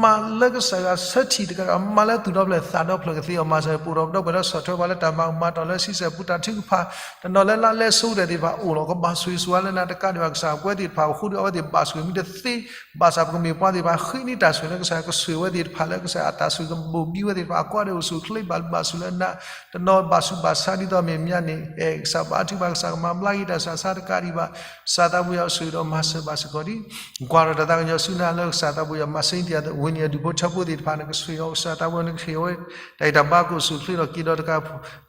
မၤလၢကစၢ်ယွၤဆၢထံၣ်တကးဒီး မၤလၢသူၣ်ဒီဖျၢၣ်သးဒီဖျၢၣ်ကသ့အီၤ မၤစၢၤပအိၣ်ဒီးပဒီပုၢ်ဝဲၢ်လၢဆီၣ်ထွဲပှၤလၢတၢ်မၤမၤတီၢ်လၢ ဆံဆဲၣ်ပူၤတၢ်ထုကဖၣ် တနီၤလၢလါလဲဆိကတၢၢ်သ့ၣ်တဖၣ်အိၣ်လီၤ ကဘၣ်ဆိၣ်ဂ့ၤဆိၣ်ဝါလၢနၤတကးဒံးဘၣ် ကစၢ်ပဝဲသ့ၣ်တဖၣ် ပဃုဒုးအဝဲသ့ၣ်ဘၣ်ဆိၣ်ဂ့ၤမ့ၢ်တသ့ ဘၣ်ဆၣ်ပကမ့ၢ်ပှၤသ့ၣ်တဖၣ် ဃ့န့ၢ်တၢ်ဆိၣ်ဂ့ၤလၢကစၢ်ယွၤ ကဆိၣ်ဂ့ၤဝဲသ့ၣ်တဖၣ်လၢကစၢ်ယွၤ အတၢ်ဆိၣ်ဂ့ၤကဘိၣ်ဘံဝဲသ့ၣ်တဖၣ် အကိးဂၤဒဲးအိၣ်ဆူၣ်အိၣ်ချ့ဘၣ်လုၢ်ဘၣ်စူၣ်လၢနၤ တနီၤဘၣ်ဆူးဘၣ်ဆါဒ်သိးမ့ၢ်မၠါန့ၣ် အဲၣ်ကစၢ်ဘါထုကဖၣ် ကစၢ်ကမၤဘျါက့ၤတၢ်ဆူးတၢ်ဆါတကးဒံးဘၣ် ကစၢ်သးဘိယွၤ ဆိၣ်ဂ့ၤဒီးမၤစၢၤဘၣ်စ့ၢ်ကီးဒံး ကွၢ်ဒီးတၢ်သးကညီၤဆူနၤလၢကစၢ်သးဘိယွၤ မၤစ့ၢ်ကီး ဝိညာဉ်အဒူၣ်ဖိထၢဖိသ့ၣ်တဖၣ် နကဆိၣ်ဂ့ၤအီၤ ကစၢ်သးဘိယွၤ နကဟ့ၣ်အဝဲ တၢ်ဂံၢ်တၢ်ဘါကအိၣ်ဆူၣ်အိၣ်ချ့ဒီးက့ၤဒီးတကး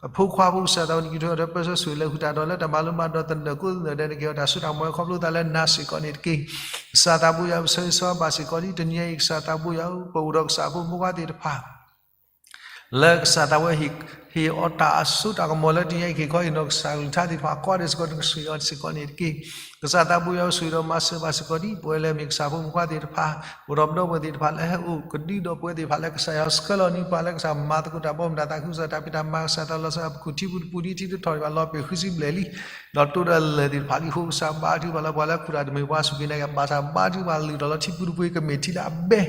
အဖိခွါဖိ ကစၢ်သးဘိယွၤ နကထုးထီၣ်ဒီးပၢဆှၢဆိၣ်ဂ့ၤလၢာ်ဃုာ်တၢ်ဒီးလၢတၢ်မၤလိမၤဒိးသနၢၣ်ကိးသနၢၣ်ဒဲး နကဟ့ၣ်အီၤတၢ်စိတၢ်ကမီၤခီဖျိသးလၢနၤစ့ၢ်ကီးန့ၣ်တက့ၢ်. ကစၢ်သးဘိယွၤ ပဆၢဂ့ၤဆၢဝါဘၣ်စ့ၢ်ကီးဒံး တနံၤအံၤ ကစၢ်သးဘိယွၤဧၢ ပအိၣ်ဒီးကစၢ်ဖိမုၣ်ခွါသ့ၣ်တဖၣ် လၢကစၢ်သးဘိယွၤ ဟ့ၣ်အီၤတၢ်အစိတၢ်ကမီၤလၢတနံၤအံၤ ကဟ့ၣ်ခီဟ့ၣ်နီၤကစၢ်ကလုၢ်ကထါသ့ၣ်တဖၣ် ကိးဂၤဒဲးစ့ၢ်ကီး နကဆိၣ်ဂ့ၤအီၤစ့ၢ်ကီးန့ၣ်တက့ၢ်. ကစၢ်သးဘိယွၤ ဆိၣ်ဂ့ၤဒီးမၤစၢၤဘၣ်စ့ၢ်ကီးဒံး ပဝဲလၢမ့ၢ်ကစၢ်ဖိမုၣ်ခွါသ့ၣ်တဖၣ် အိၣ်ဒီးပဒီပုၢ်ဝဲၢ်သ့ၣ်တဖၣ်လၢဟဲအိၣ်ကဒုဒီးပဝဲသ့ၣ်တဖၣ်လၢကစၢ်ယွၤဆှၢလီၤန့ၢ်ပှၤလၢကစၢ်မၤသကိးတၢ်ဘီမုၢ်တၢ်သးခုကစီၣ်တၢ်ဖံးတၢ်မၤ ကစၢ်တၢ်လီၤဆီ ပခိၣ်ထံပူၤတပူၤဒ်ထံတထီၣ်ဒံးဘၣ်လီၤပ့ၢ်ဃုဆံဘျဲၣ်လံ ဒီးတိဒီးလၢၢ်သ့ၣ်တဖၣ်လံအဃိ ကစၢ်ဘါထုကဖၣ်လၢပှၤလၢခူၣ်တၢ်တမ့ၢ်ပှၤစူၢ်က့ၤနာ်က့ၤ ဘၣ်ဆၣ်ဘါထုကဖၣ်လုၢ်ထီၣ်လၢထံပူၤတပူၤ ကမ့ၢ်ထံလၢအဘဲ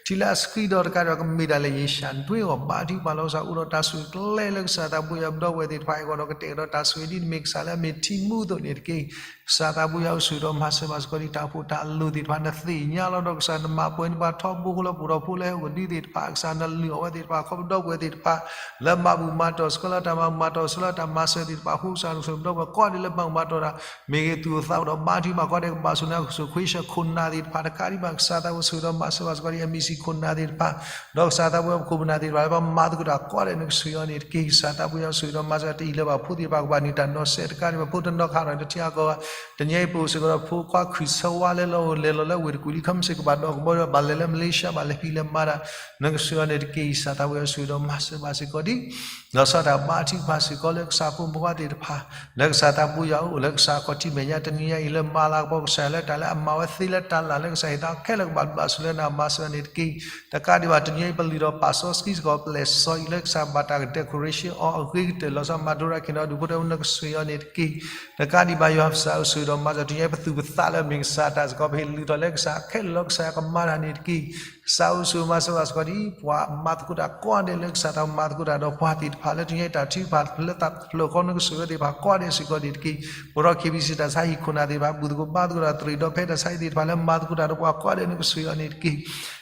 ထံလၢအဆှံဒီးတကးဒံးဘၣ် ကမ့ၢ်ဒၣ်လဲာ်ယ့ၣ်ၡၢၣ်ဒွဲအီၤ ဘါထုကဖၣ်လီၤ ကစၢ်အိၣ်ဒီးတၢ်ဆိၣ်ဂ့ၤကျဲလၢကစၢ်သးဘိယွၤ ပဒီပုၢ်ဝဲၢ်သ့ၣ်တဖၣ်အဂီၢ်ဒီး ကတဲာ်ကတီၤတၢ်ဆိၣ်ဂ့ၤဒ်နမ့ၢ်ကစၢ်လၢအမ့ၢ်ထံမူအသိးန့ၣ်တက့ၢ်. ကစၢ်သးဘိယွၤ အိၣ်ဆိၣ်ဂ့ၤဒီးမၤစၢၤဘၣ်စ့ၢ်ကီးဒံး တၢ်အိၣ်ဖှိၣ်တၢ်အလိၤသ့ၣ်တဖၣ် နသ့ၣ်ညါလီၤဒီးကစၢ် နမၤပှဲၤန့ၢ်ပှၤထီဘိဃိလၢပအိၣ်ဒီးဖိလၢဟဲအိၣ်ကဒုသ့ၣ်တဖၣ် ကစၢ်နလုၢ်အီၣ်ဝဲသ့ၣ်တဖၣ် ခီဖျိပဒီပုၢ်ဝဲၢ်သ့ၣ်တဖၣ် လၢမၤဘူၣ်မၤတီၢ်ဆှၢလီၤတၢ်မၤဘူၣ်မၤတီၢ်ဆှၢလီၤတၢ်မၤစၢၤသ့ၣ်တဖၣ် အဃိကစၢ်နကဆိၣ်ဂ့ၤပဒီပုၢ်ဝဲၢ်ကိးဂၤဒဲးလၢမၤဘူၣ်မၤတီၢ်တၢ် မ့ၢ်ဂ့ၤသူၣ်အိၣ်သးအိၣ်ဒီးဘါထုကဖၣ်ကိးဂၤဒဲး ကဘၣ်ဆိၣ်ဂ့ၤနၤ ကဆိၣ်ဂ့ၤခွ့ဆၢခိၣ်နၢ်သ့ၣ်တဖၣ် တကးဒံးဘၣ် ကစၢ်သးဘိယွၤ ဆိၣ်ဂ့ၤဒီးမၤစၢၤဘၣ်စ့ၢ်ကီးဒံး အမံၤဆံးခိၣ်နၢ်သ့ၣ်တဖၣ် ဒီးကစၢ်သးဘိယွၤ ပခိၣ်ပနၢ်သ့ၣ်တဖၣ်လၢပမၤသကိးတၢ်ကိးဂၤဒဲး နကဆိၣ်ဂ့ၤအီၤန့ၣ်တက့ၢ်. ကစၢ်သးဘိယွၤ ဆိၣ်ဂ့ၤဒီးမၤစၢၤ တအံၤလၢၤဘၣ်ဖိသ့ၣ်တဖၣ် ကဘၣ်နုာ်တၢ်နီၣ်စဲးတကးဒံးဘၣ် ဖိတနီၤခးဒီးတထံအကီၢ်ဘၣ် တနံၤအံၤပအိၣ်စ့ၢ်ကီးဒီး ဖိခွါခုၣ်ဆၢဝါလၢလီၤအိၣ်လဲၤလီၤလၢဝ့ၢ်တကူၣ်လံ ခီမ့ၢ်စ့ၢ်ကီး ကဘၣ်ဒီးကဘီဒီး ဘၣ်လဲၤလၢမလ့ၡါ ဘၣ်လဲၤဖံးလဲၤမၤတၢ် နကဆိၣ်ဂ့ၤအီၤန့ၣ်တက့ၢ်. ကစၢ်သးဘိယွၤ ဆိၣ်ဂ့ၤဒီးမၤစၢၤဘၣ်စ့ၢ်ကီးဒံး လီၤဆီဒၣ်တၢ်ဘါထုကဖၣ်စ့ၢ်ကီးလၢ ကစၢ်ဖိမုၣ်ဖိခွါသ့ၣ်တဖၣ် လၢကစၢ်သးဘိယွၤအိၣ်လၢကစၢ်အခီၣ်ထံးမဲာ်ညါ တနံၤညါအံၤ လၢမၤလၤကပီၤကစၢ်ယွၤလၢတၢ်လၢအမၤဝဲသ့လၢတၢ်လၢ်လၢကစၢ်ဟ့ၣ်သးခဲလၢာ် ကဘၣ်ဘျုးဘၣ်ဆိၣ်ဂ့ၤလၢနၤ မၤစၢၤအီၤန့ၣ်တက့ၢ်. တကးဒံးဘၣ် တနံၤအံၤ ပလုၢ်ထီၣ်ပာ်စီဆှံစ့ၢ်ကီး ပလဲၤစီအံၤလၢကစၢ်ဘၣ်တၢ် decoration အီၤအဂ့ၤကတၢၢ် လီၤဆီမၤဒိရၣ်က့ၤဒီး ဒူၣ်ဖိထၢဖိ နကဆိၣ်ဂ့ၤအီၤန့ၣ်တက့ၢ်. တကးဒံးဘၣ် ယွၤပကစၢ်ဧၢ ဆိၣ်ဂ့ၤဒီးမၤစၢၤ တနံၤအံၤ ပသူၣ်ပသးလၢအမ့ၢ်ကစၢ်တၢ်စ့ၢ်ကီး ပဟ့ၣ်လုၢ်ထီၣ်လၢကစၢ်ခဲလၢာ်လီၤ ကစၢ်ယွၤကမၤတၢ်န့ၣ်တက့ၢ်. ကစၢ်ဧၢ ဆိၣ်ဂ့ၤမၤစၢၤဘၣ်စ့ၢ်ကီးဒံး ပှၤမၤသကိးတၢ်ကိးဂၤဒဲးလၢကစၢ်သး မၤသကိးတၢ်ဒီးပှၤသ့ၣ်တဖၣ်လၢတနံၤအံၤ တၢ်ထုကဖၣ်လၢတၢ်ဖျၢၣ်ဃီ နကဆိၣ်ဂ့ၤဝဲသ့ၣ်တဖၣ်ကိးဂၤဒဲးစ့ၢ်ကီးန့ၣ်တက့ၢ်. ပအိၣ်ဒီး KBC တၢ်ဆါဟံၣ်ခိၣ်နၢ်သ့ၣ်တဖၣ် ဘူၣ်သကိးဘါသကိးတၢ် သရ့ၣ်ဒီဖဲတၢ်ဆါဟံၣ်သ့ၣ်တဖၣ်လၢမၤသကိးတၢ်ဒီးပှၤကိးဂၤဒဲး နကဆိၣ်ဂ့ၤအီၤန့ၣ်တက့ၢ်.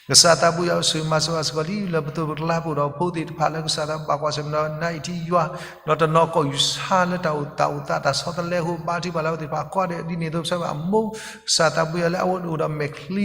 ကစၢ်သးဘိယွၤ ဆိၣ်ဂ့ၤမၤစၢၤဘၣ်စ့ၢ်ကီးဒံး လၢပသိးပကျါ ပအိၣ်ဒီးဖိသ့ၣ်တဖၣ်လၢကစၢ်သးဘၣ်ကွၢ်ဆၢၣ်မဲာ်ဒီးနၤအံၤထံယွၤ ဒီးတနီၤကိးယူၢ်ဆါလၢတၢ်အိၣ်သး တၢ်အိၣ်သးတၢ်ဆီတလဲအဃိ ဘါထုကဖၣ်လၢအဝဲသ့ၣ်တဖၣ်ကိးဂၤဒဲး ဒ်န့ၣ်အသိး ပဆၢဘၣ်အမိၢ် ကစၢ်သးဘိယွၤလၢအဝဲအိၣ်ဒီးမဲာ်ချံ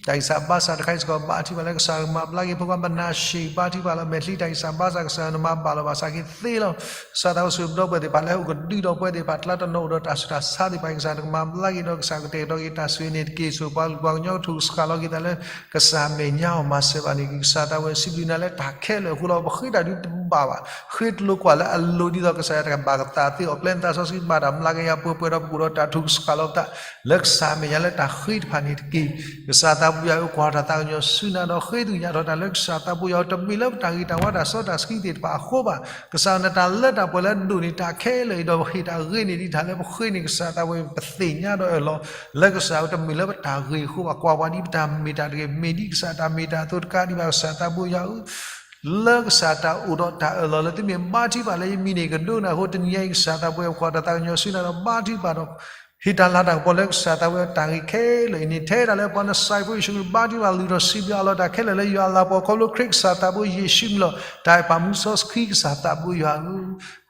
တၢ်ဂံၢ်စၢ်ဘါစၢ်တခါအံၤစ့ၢ်ကီး ဘါထုကဖၣ်လၢကစၢ်ကမၤဘျါက့ၤ ဖိခွါမနၤၡ့ ဘါထုကဖၣ်လၢမဲာ်ချံတၢ်ဂံၢ်စၢ်ဘါစၢ် ကစၢ်နမၤဘၣ်လီၤဘၣ်စးက့ၤသ့လီၤ. ကစၢ်သးဘိယွၤ ဆိၣ်ဂ့ၤပဒီပုၢ်ဝဲၢ်သ့ၣ်တဖၣ် တလါတနီၤအိၣ်ဒီးတၢ်ဆူးတၢ်ဆါသ့ၣ်တဖၣ် ကစၢ်နကမၤဘျါက့ၤဒီး ကစၢ်ကတဲာ်ကတီၤက့ၤတၢ်ဆိၣ်ဂ့ၤန့ၣ်တက့ၢ်. ဆိၣ်ပှၤကလုာ်ပှၤကညီကထူၣ်ကစှၤလီၤက့ၤသးလၢ ကစၢ်မဲာ်ညါအီၤ မၤစၢၤဘၣ်န့ၣ်တက့ၢ်. ကစၢ်သးဘိယွၤစံးဘျုးနၤလၢတၢ်ခဲလၢာ်အဃိလီၤ. ပဃ့တၢ်ဒုးတဘၣ်ဘၣ် ဃ့တလိာ်ကွၢ်လၢအလိၤဒ်သိး ကစၢ်ယွၤတက့ၢ် ဘၣ်ကသးသ့အီၤ ကျဲနသးစီဆှံဘၣ်တၢ်မျးကယၤပှဲၤပှဲၤဒီး ပကအိၣ်ဒီးတၢ်ထူၣ်ကစှၤလီၤပသး လၢကစၢ်မဲာ်ညါလၢတၢ်ဃ့တဖၣ်န့ၣ်တက့ၢ်. ကစၢ်သးဘိယွၤဧၢ ကွၢ်တၢ်သးကညီၤဆူနၤဒီး ဃ့သ့ၣ်ညါထီၣ်တၢ်လၢကစၢ်သးဘိယွၤ တမ့ၢ်လၢပတၢ်ဂ့ၤတၢ်ဝါတၢ်စီတၢ်ဆှံသ့ၣ်တဖၣ်အဃိဘၣ်. ကစၢ်နတၢ်လၢတၢ်ပှဲၤလၢအဒိၣ်န့ၣ် တၢ်ခဲလၢာ်အံၤဒီးပဟ့ၣ်တၢ်ဂ့ၤန့ၣ်ဒ်တၢ်လၢပဃ့န့ၣ် ကစၢ်သးဘိယွၤ ပသ့ၣ်ညါဒီးအၢၣ်လီၤ လၢကစၢ်ဧၢ တမ့ၢ်လၢပတၢ်ဂ့ၤအဃိဘၣ် ကွၢ်ပှၤဒ်ပတၢ်မ့ၢ်တၢ်တဂ့ၤ မ့ၢ်ဒ်ကစၢ်တၢ်မ့ၢ်တၢ်အသိးတကးဒံးဘၣ် ကစၢ်သးဘိယွၤဧၢ လၢကစၢ်တၢ်အိၣ်ဒီးတၢ်အၢၣ်လီၤလၢသုမ့ၢ်ဘါထုကဖၣ်လၢယမံၤန့ၣ် ကဒိကနၣ်အဃိ တနံၤညါအံၤ ကစၢ်သးဘိယွၤ ကွၢ်တၢ်သးကညီၤဆူနၤဒီးဘါထုကဖၣ်ဒီး ဟ့ၣ်တၢ်လၤတၢ်ကပီၤလၢကစၢ်သးဘိယွၤ တၢ်ဂ့ၤခဲလၢာ်အံၤန့ၣ် ထဲဒၣ်လၢပှၤနစၢ်ဖိယ့ၣ်ၡူးခရံာ်ဘါထုကဖၣ် လုၢ်ထီၣ်စံးဘျုးအလီၤတၢ်ခဲလၢာ်လၢယွၤအလၤကပီၤ ခီဖျိခရံာ်ကစၢ်သးဘိယ့ၣ်ၡူးမံၤလီၤ. တၢ်အဲၣ်ပၢ်မူစီဆှံကစၢ်သးဘိယွၤဧၢ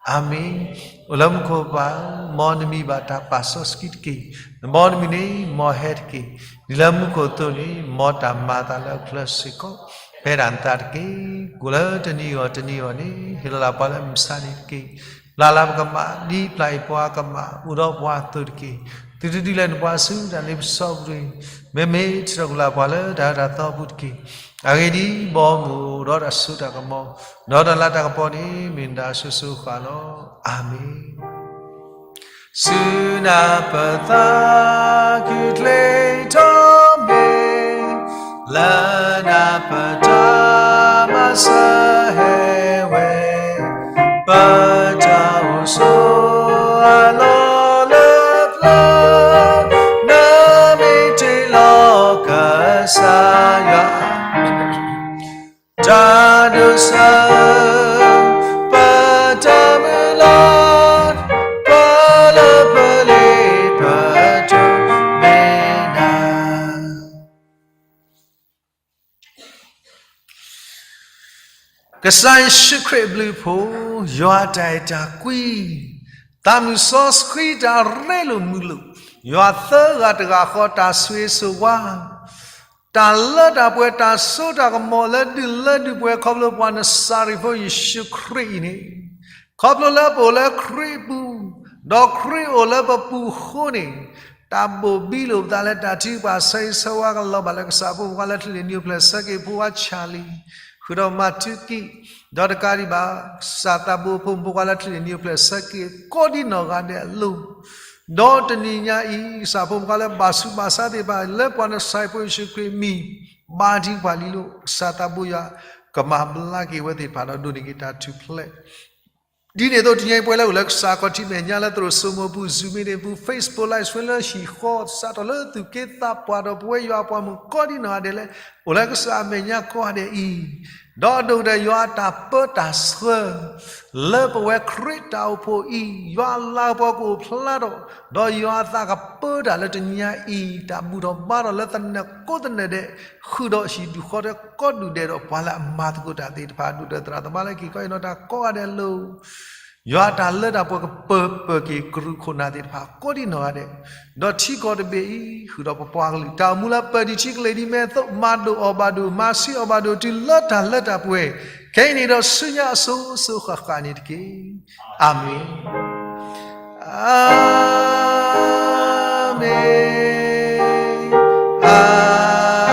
အၤမ့ၣ်. အိၣ်လၢမူခိၣ်ပၢ်ဧၢ, မ်နမံၤဘၣ်တၢ်ပာ်စီဆှံတက့ၢ်. မ်နမံၤန့ၣ် မ်ဟဲတက့ၢ်. ဒ်လၢမူခိၣ်အသိးန့ၣ် မ်တၢ်မၤအသးလၢအချၢစ့ၢ်ကီး ဖဲဒၣ်နသးတက့ၢ်. ကိၣ်လၢတနံၤအဂီၢ်တနံၤအဂီၢ်န့ၣ် ဟ့ၣ်လီၤလၢပှၤလၢမုၢ်မဆါန့ၣ်တက့ၢ်. ပျၢ်လၢပကမၣ် ဒ်ပျၢ်အံၤပှၤကမၣ် အိၣ်ဒီးပှၤအသိးတက့ၢ်. သုတဒုးလဲၤနပှၤဆူတၢ်လ့ပစီပူၤတဂ့ၤ. မ့မ့ၢ်ထုးထီၣ်ကွံာ်လၢပှၤလၢတၢ်အၢတၢ်သီအပူၤတက့ၢ်. အဂ့ၢ်ဒ်အံၤ, မ်အမိၢ်အိၣ်ဒီးတၢ်စိတၢ်ကမီၤ, ဒီးတၢ်လၤတၢ်ကပီၤန့ၣ် မ့ၢ်နတၢ်အစိၤစိၤအဃၣ်လီၤ. အၤမ့ၣ်. ဆူနၢ်ပၢၢ်သးခုချ့ထီၣ်မ့ၢ်, လၢနၢ်ပၢၢ်တၢ်မၤစၢၤ ကစၢ်ယ့ၣ်ၡူးခရံာ်အဘျုးအဖှိၣ်, ယွၤအတၢ်အဲၣ်တၢ်ကွံ, သးမုၢ်စီဆှံတၢ်ရ့လိာ်မုာ်လိာ်, ယွၤသၢဂၤတဂၤဃီတၢ်ဆိၣ်ဂ့ၤဆိၣ်ဝါ တၢ်လၢတၢ်ပှဲၤ တၢ်စိတၢ်ကမီၤလၢဒုးလၢဒုးပှဲၤ ခီဖျိပှၤနစၤရ့းဖိယ့ၣ်ၡူးခရံာ်အံၤန့ၣ်, ခီဖျိလၢပအိၣ်လၢခရံာ်အပူၤ, ဒီးခရံာ်အိၣ်လၢပပူၤအဃိန့ၣ်, တၢ်ဘိၣ်ဘံလိာ်ပသးလၢတၢ်ထုကဖၣ် ဆၢဂ့ၤဆၢဝါကလီၤဘၣ်လၢကစၢ်ဖိမုၣ်ဖိခွါလၢချံၣ်န့ၣ် နံၣ်အိၣ်ဖျဲၣ် ဆၢက့ၤဖိခွါဆၣ်လံၣ်, ဃုာ်ဒီးမၤထူကံၣ်, ဒီးတကးဒံးဘၣ် ကစၢ်သးဘိဖိမုၣ်ဖိခွါလၢချံၣ်န့ၣ် နံၣ်အိၣ်ဖျဲၣ် ဆၢက့ၤကိးဒံနီၢ်ဂၤဒဲးအလိၤ ဒီးတနံၤညါအံၤ ကစၢ်ဖိမုၣ်ဖိခွါလၢဘၣ်ဆူးဘၣ်ဆါသ့ၣ်တဖၣ် လၢပှၤနစၤရ့းဖိယ့ၣ်ၡူးခရံာ်အမံၤ ဘါထုကဖၣ်လံလိာ် ကစၢ်သးဘိယွၤ ကမၤဘျါက့ၤဝဲသ့ၣ်တဖၣ်ဒီးဒိးန့ၢ်က့ၤတၢ်ထူၣ်ဖျဲး ဒ်န့ၣ်အသိး တနံၤညါအံၤ ပဝဲလၢအိၣ်လၢကစၢ်ခီၣ်ထံးမဲာ်ညါလၢသရိာ်စိမိးပူၤ Zoom meeting ပူၤ Facebook Live stream လၢဟံၣ်ဃီ စးထီၣ်လၢသူၣ်က့သးပှၢ်ဒီးပဝဲယွၤအပှၤမုၣ်ကိးဒံနီၢ်ဂၤဒဲးလၢ အိၣ်လၢကစၢ်အမဲာ်ညါကိးဂၤဒဲးအံၤ, ဒီးဒိၣ်ကတၢၢ်ယွၤအတၢ်ပၢတၢ်ဆှၢ လၢပဝဲခရံာ်တၢ်အိၣ်ဖှိၣ်အံၤ ယွၤအလၤကပီၤကအိၣ်ဖျါထီၣ်, ဒီးယွၤအသးကပၢတၢ်လၢတနံၤညါအံၤ တၢ်ဘူၣ်ထီၣ်ဘါထီၣ်လၢသနၢၣ်ကိးသနၢၣ်ဒဲး ဃုာ်ဒီးဟံၣ်ဒူၣ်ဃီတၢကိးဒူၣ်ဒဲးဒီးပှၤလၢအမၤသကိးတၢ်သ့ၣ်တဖၣ် ဒိၣ်ကတၢၢ်သရၣ်သမါလၢက့ၤကီအ့ၣ်နီၣ်တၢ်ကိးဂၤဒဲးအလိၤ ယွၤအတၢ်လၢတၢ်ပှဲၤကပၢၤပၢၢ်က့ၤကရူၢ်ခိၣ်နၢ်သ့ၣ်တဖၣ်ကိးဒံနီၢ်ဂၤဒဲး, ဒီးထံကီၢ်တဘ့ၣ်အံၤ ဃုာ်ဒီးပပှၤကလုာ် တၢ်အိၣ်မူလၢပၢၢ်ဒံးထံကလ့ၤဒံးမဲာ်အသိး မၤဒိၣ်အီၣ်ဘၣ်ဒိၣ် မၤဆံးအီၣ်ဘၣ်ဒိၣ် တုၤလၢတၢ်လၢတၢ်ပှဲၤ ခဲအံၤန့ၣ်ဒီးဆူညါအစိၤစိၤဃၣ်ဃၣ်န့ၣ်တက့ၢ်. အၤမ့ၣ်, အၤမ့ၣ်, အၤမ့ၣ်, အၤမ့ၣ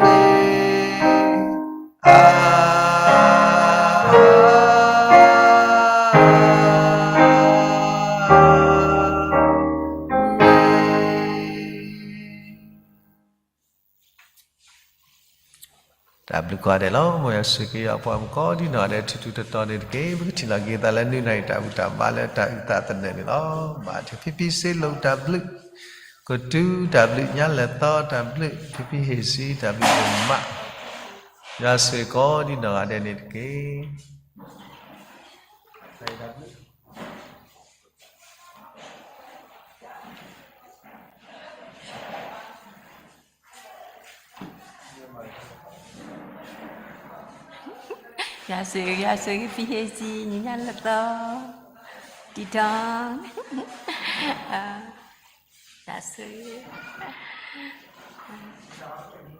်. တၢ်ဘျုးကိးဂၤဒဲးလီၤ. မ်ယွၤဆိၣ်ဂ့ၤယွၤအပှၤမုၣ်ကိးဒံနီၢ်ဂၤဒဲး ထူထူတီတီန့ၣ်တက့ၢ်. ပကထံၣ်လီၤက့ၤသးလၢနုၢ်နၤအံၤ တၢ်ဘူၣ်တၢ်ဘါလၢတၢ်အုၣ်သးသနၢၣ်န့ၣ်လီၤ. ဘၣ်တဖံဖံစ့လိာ်တၢ်ဘျုး, ကတူၢ်တၢ်ဘျုး ညါလဲၤသီတၢ်ဘျုး ဖံဖံဟ့ၣ်စံတၢ်ဘျုးဒိၣ်မး, ယွၤဆိၣ်ဂ့ၤကိးဒံနီၢ်ဂၤဒဲးန့ၣ်တက့ၢ်. ယွၤဆိၣ်ဂ့ၤ ယွၤဆိၣ်ဂ့ၤ ဖံဟ့ၣ်စံ နံၤညါလၢသီ, တံၤထီ, တၢ်ဆိၣ်ဂ့ၤ.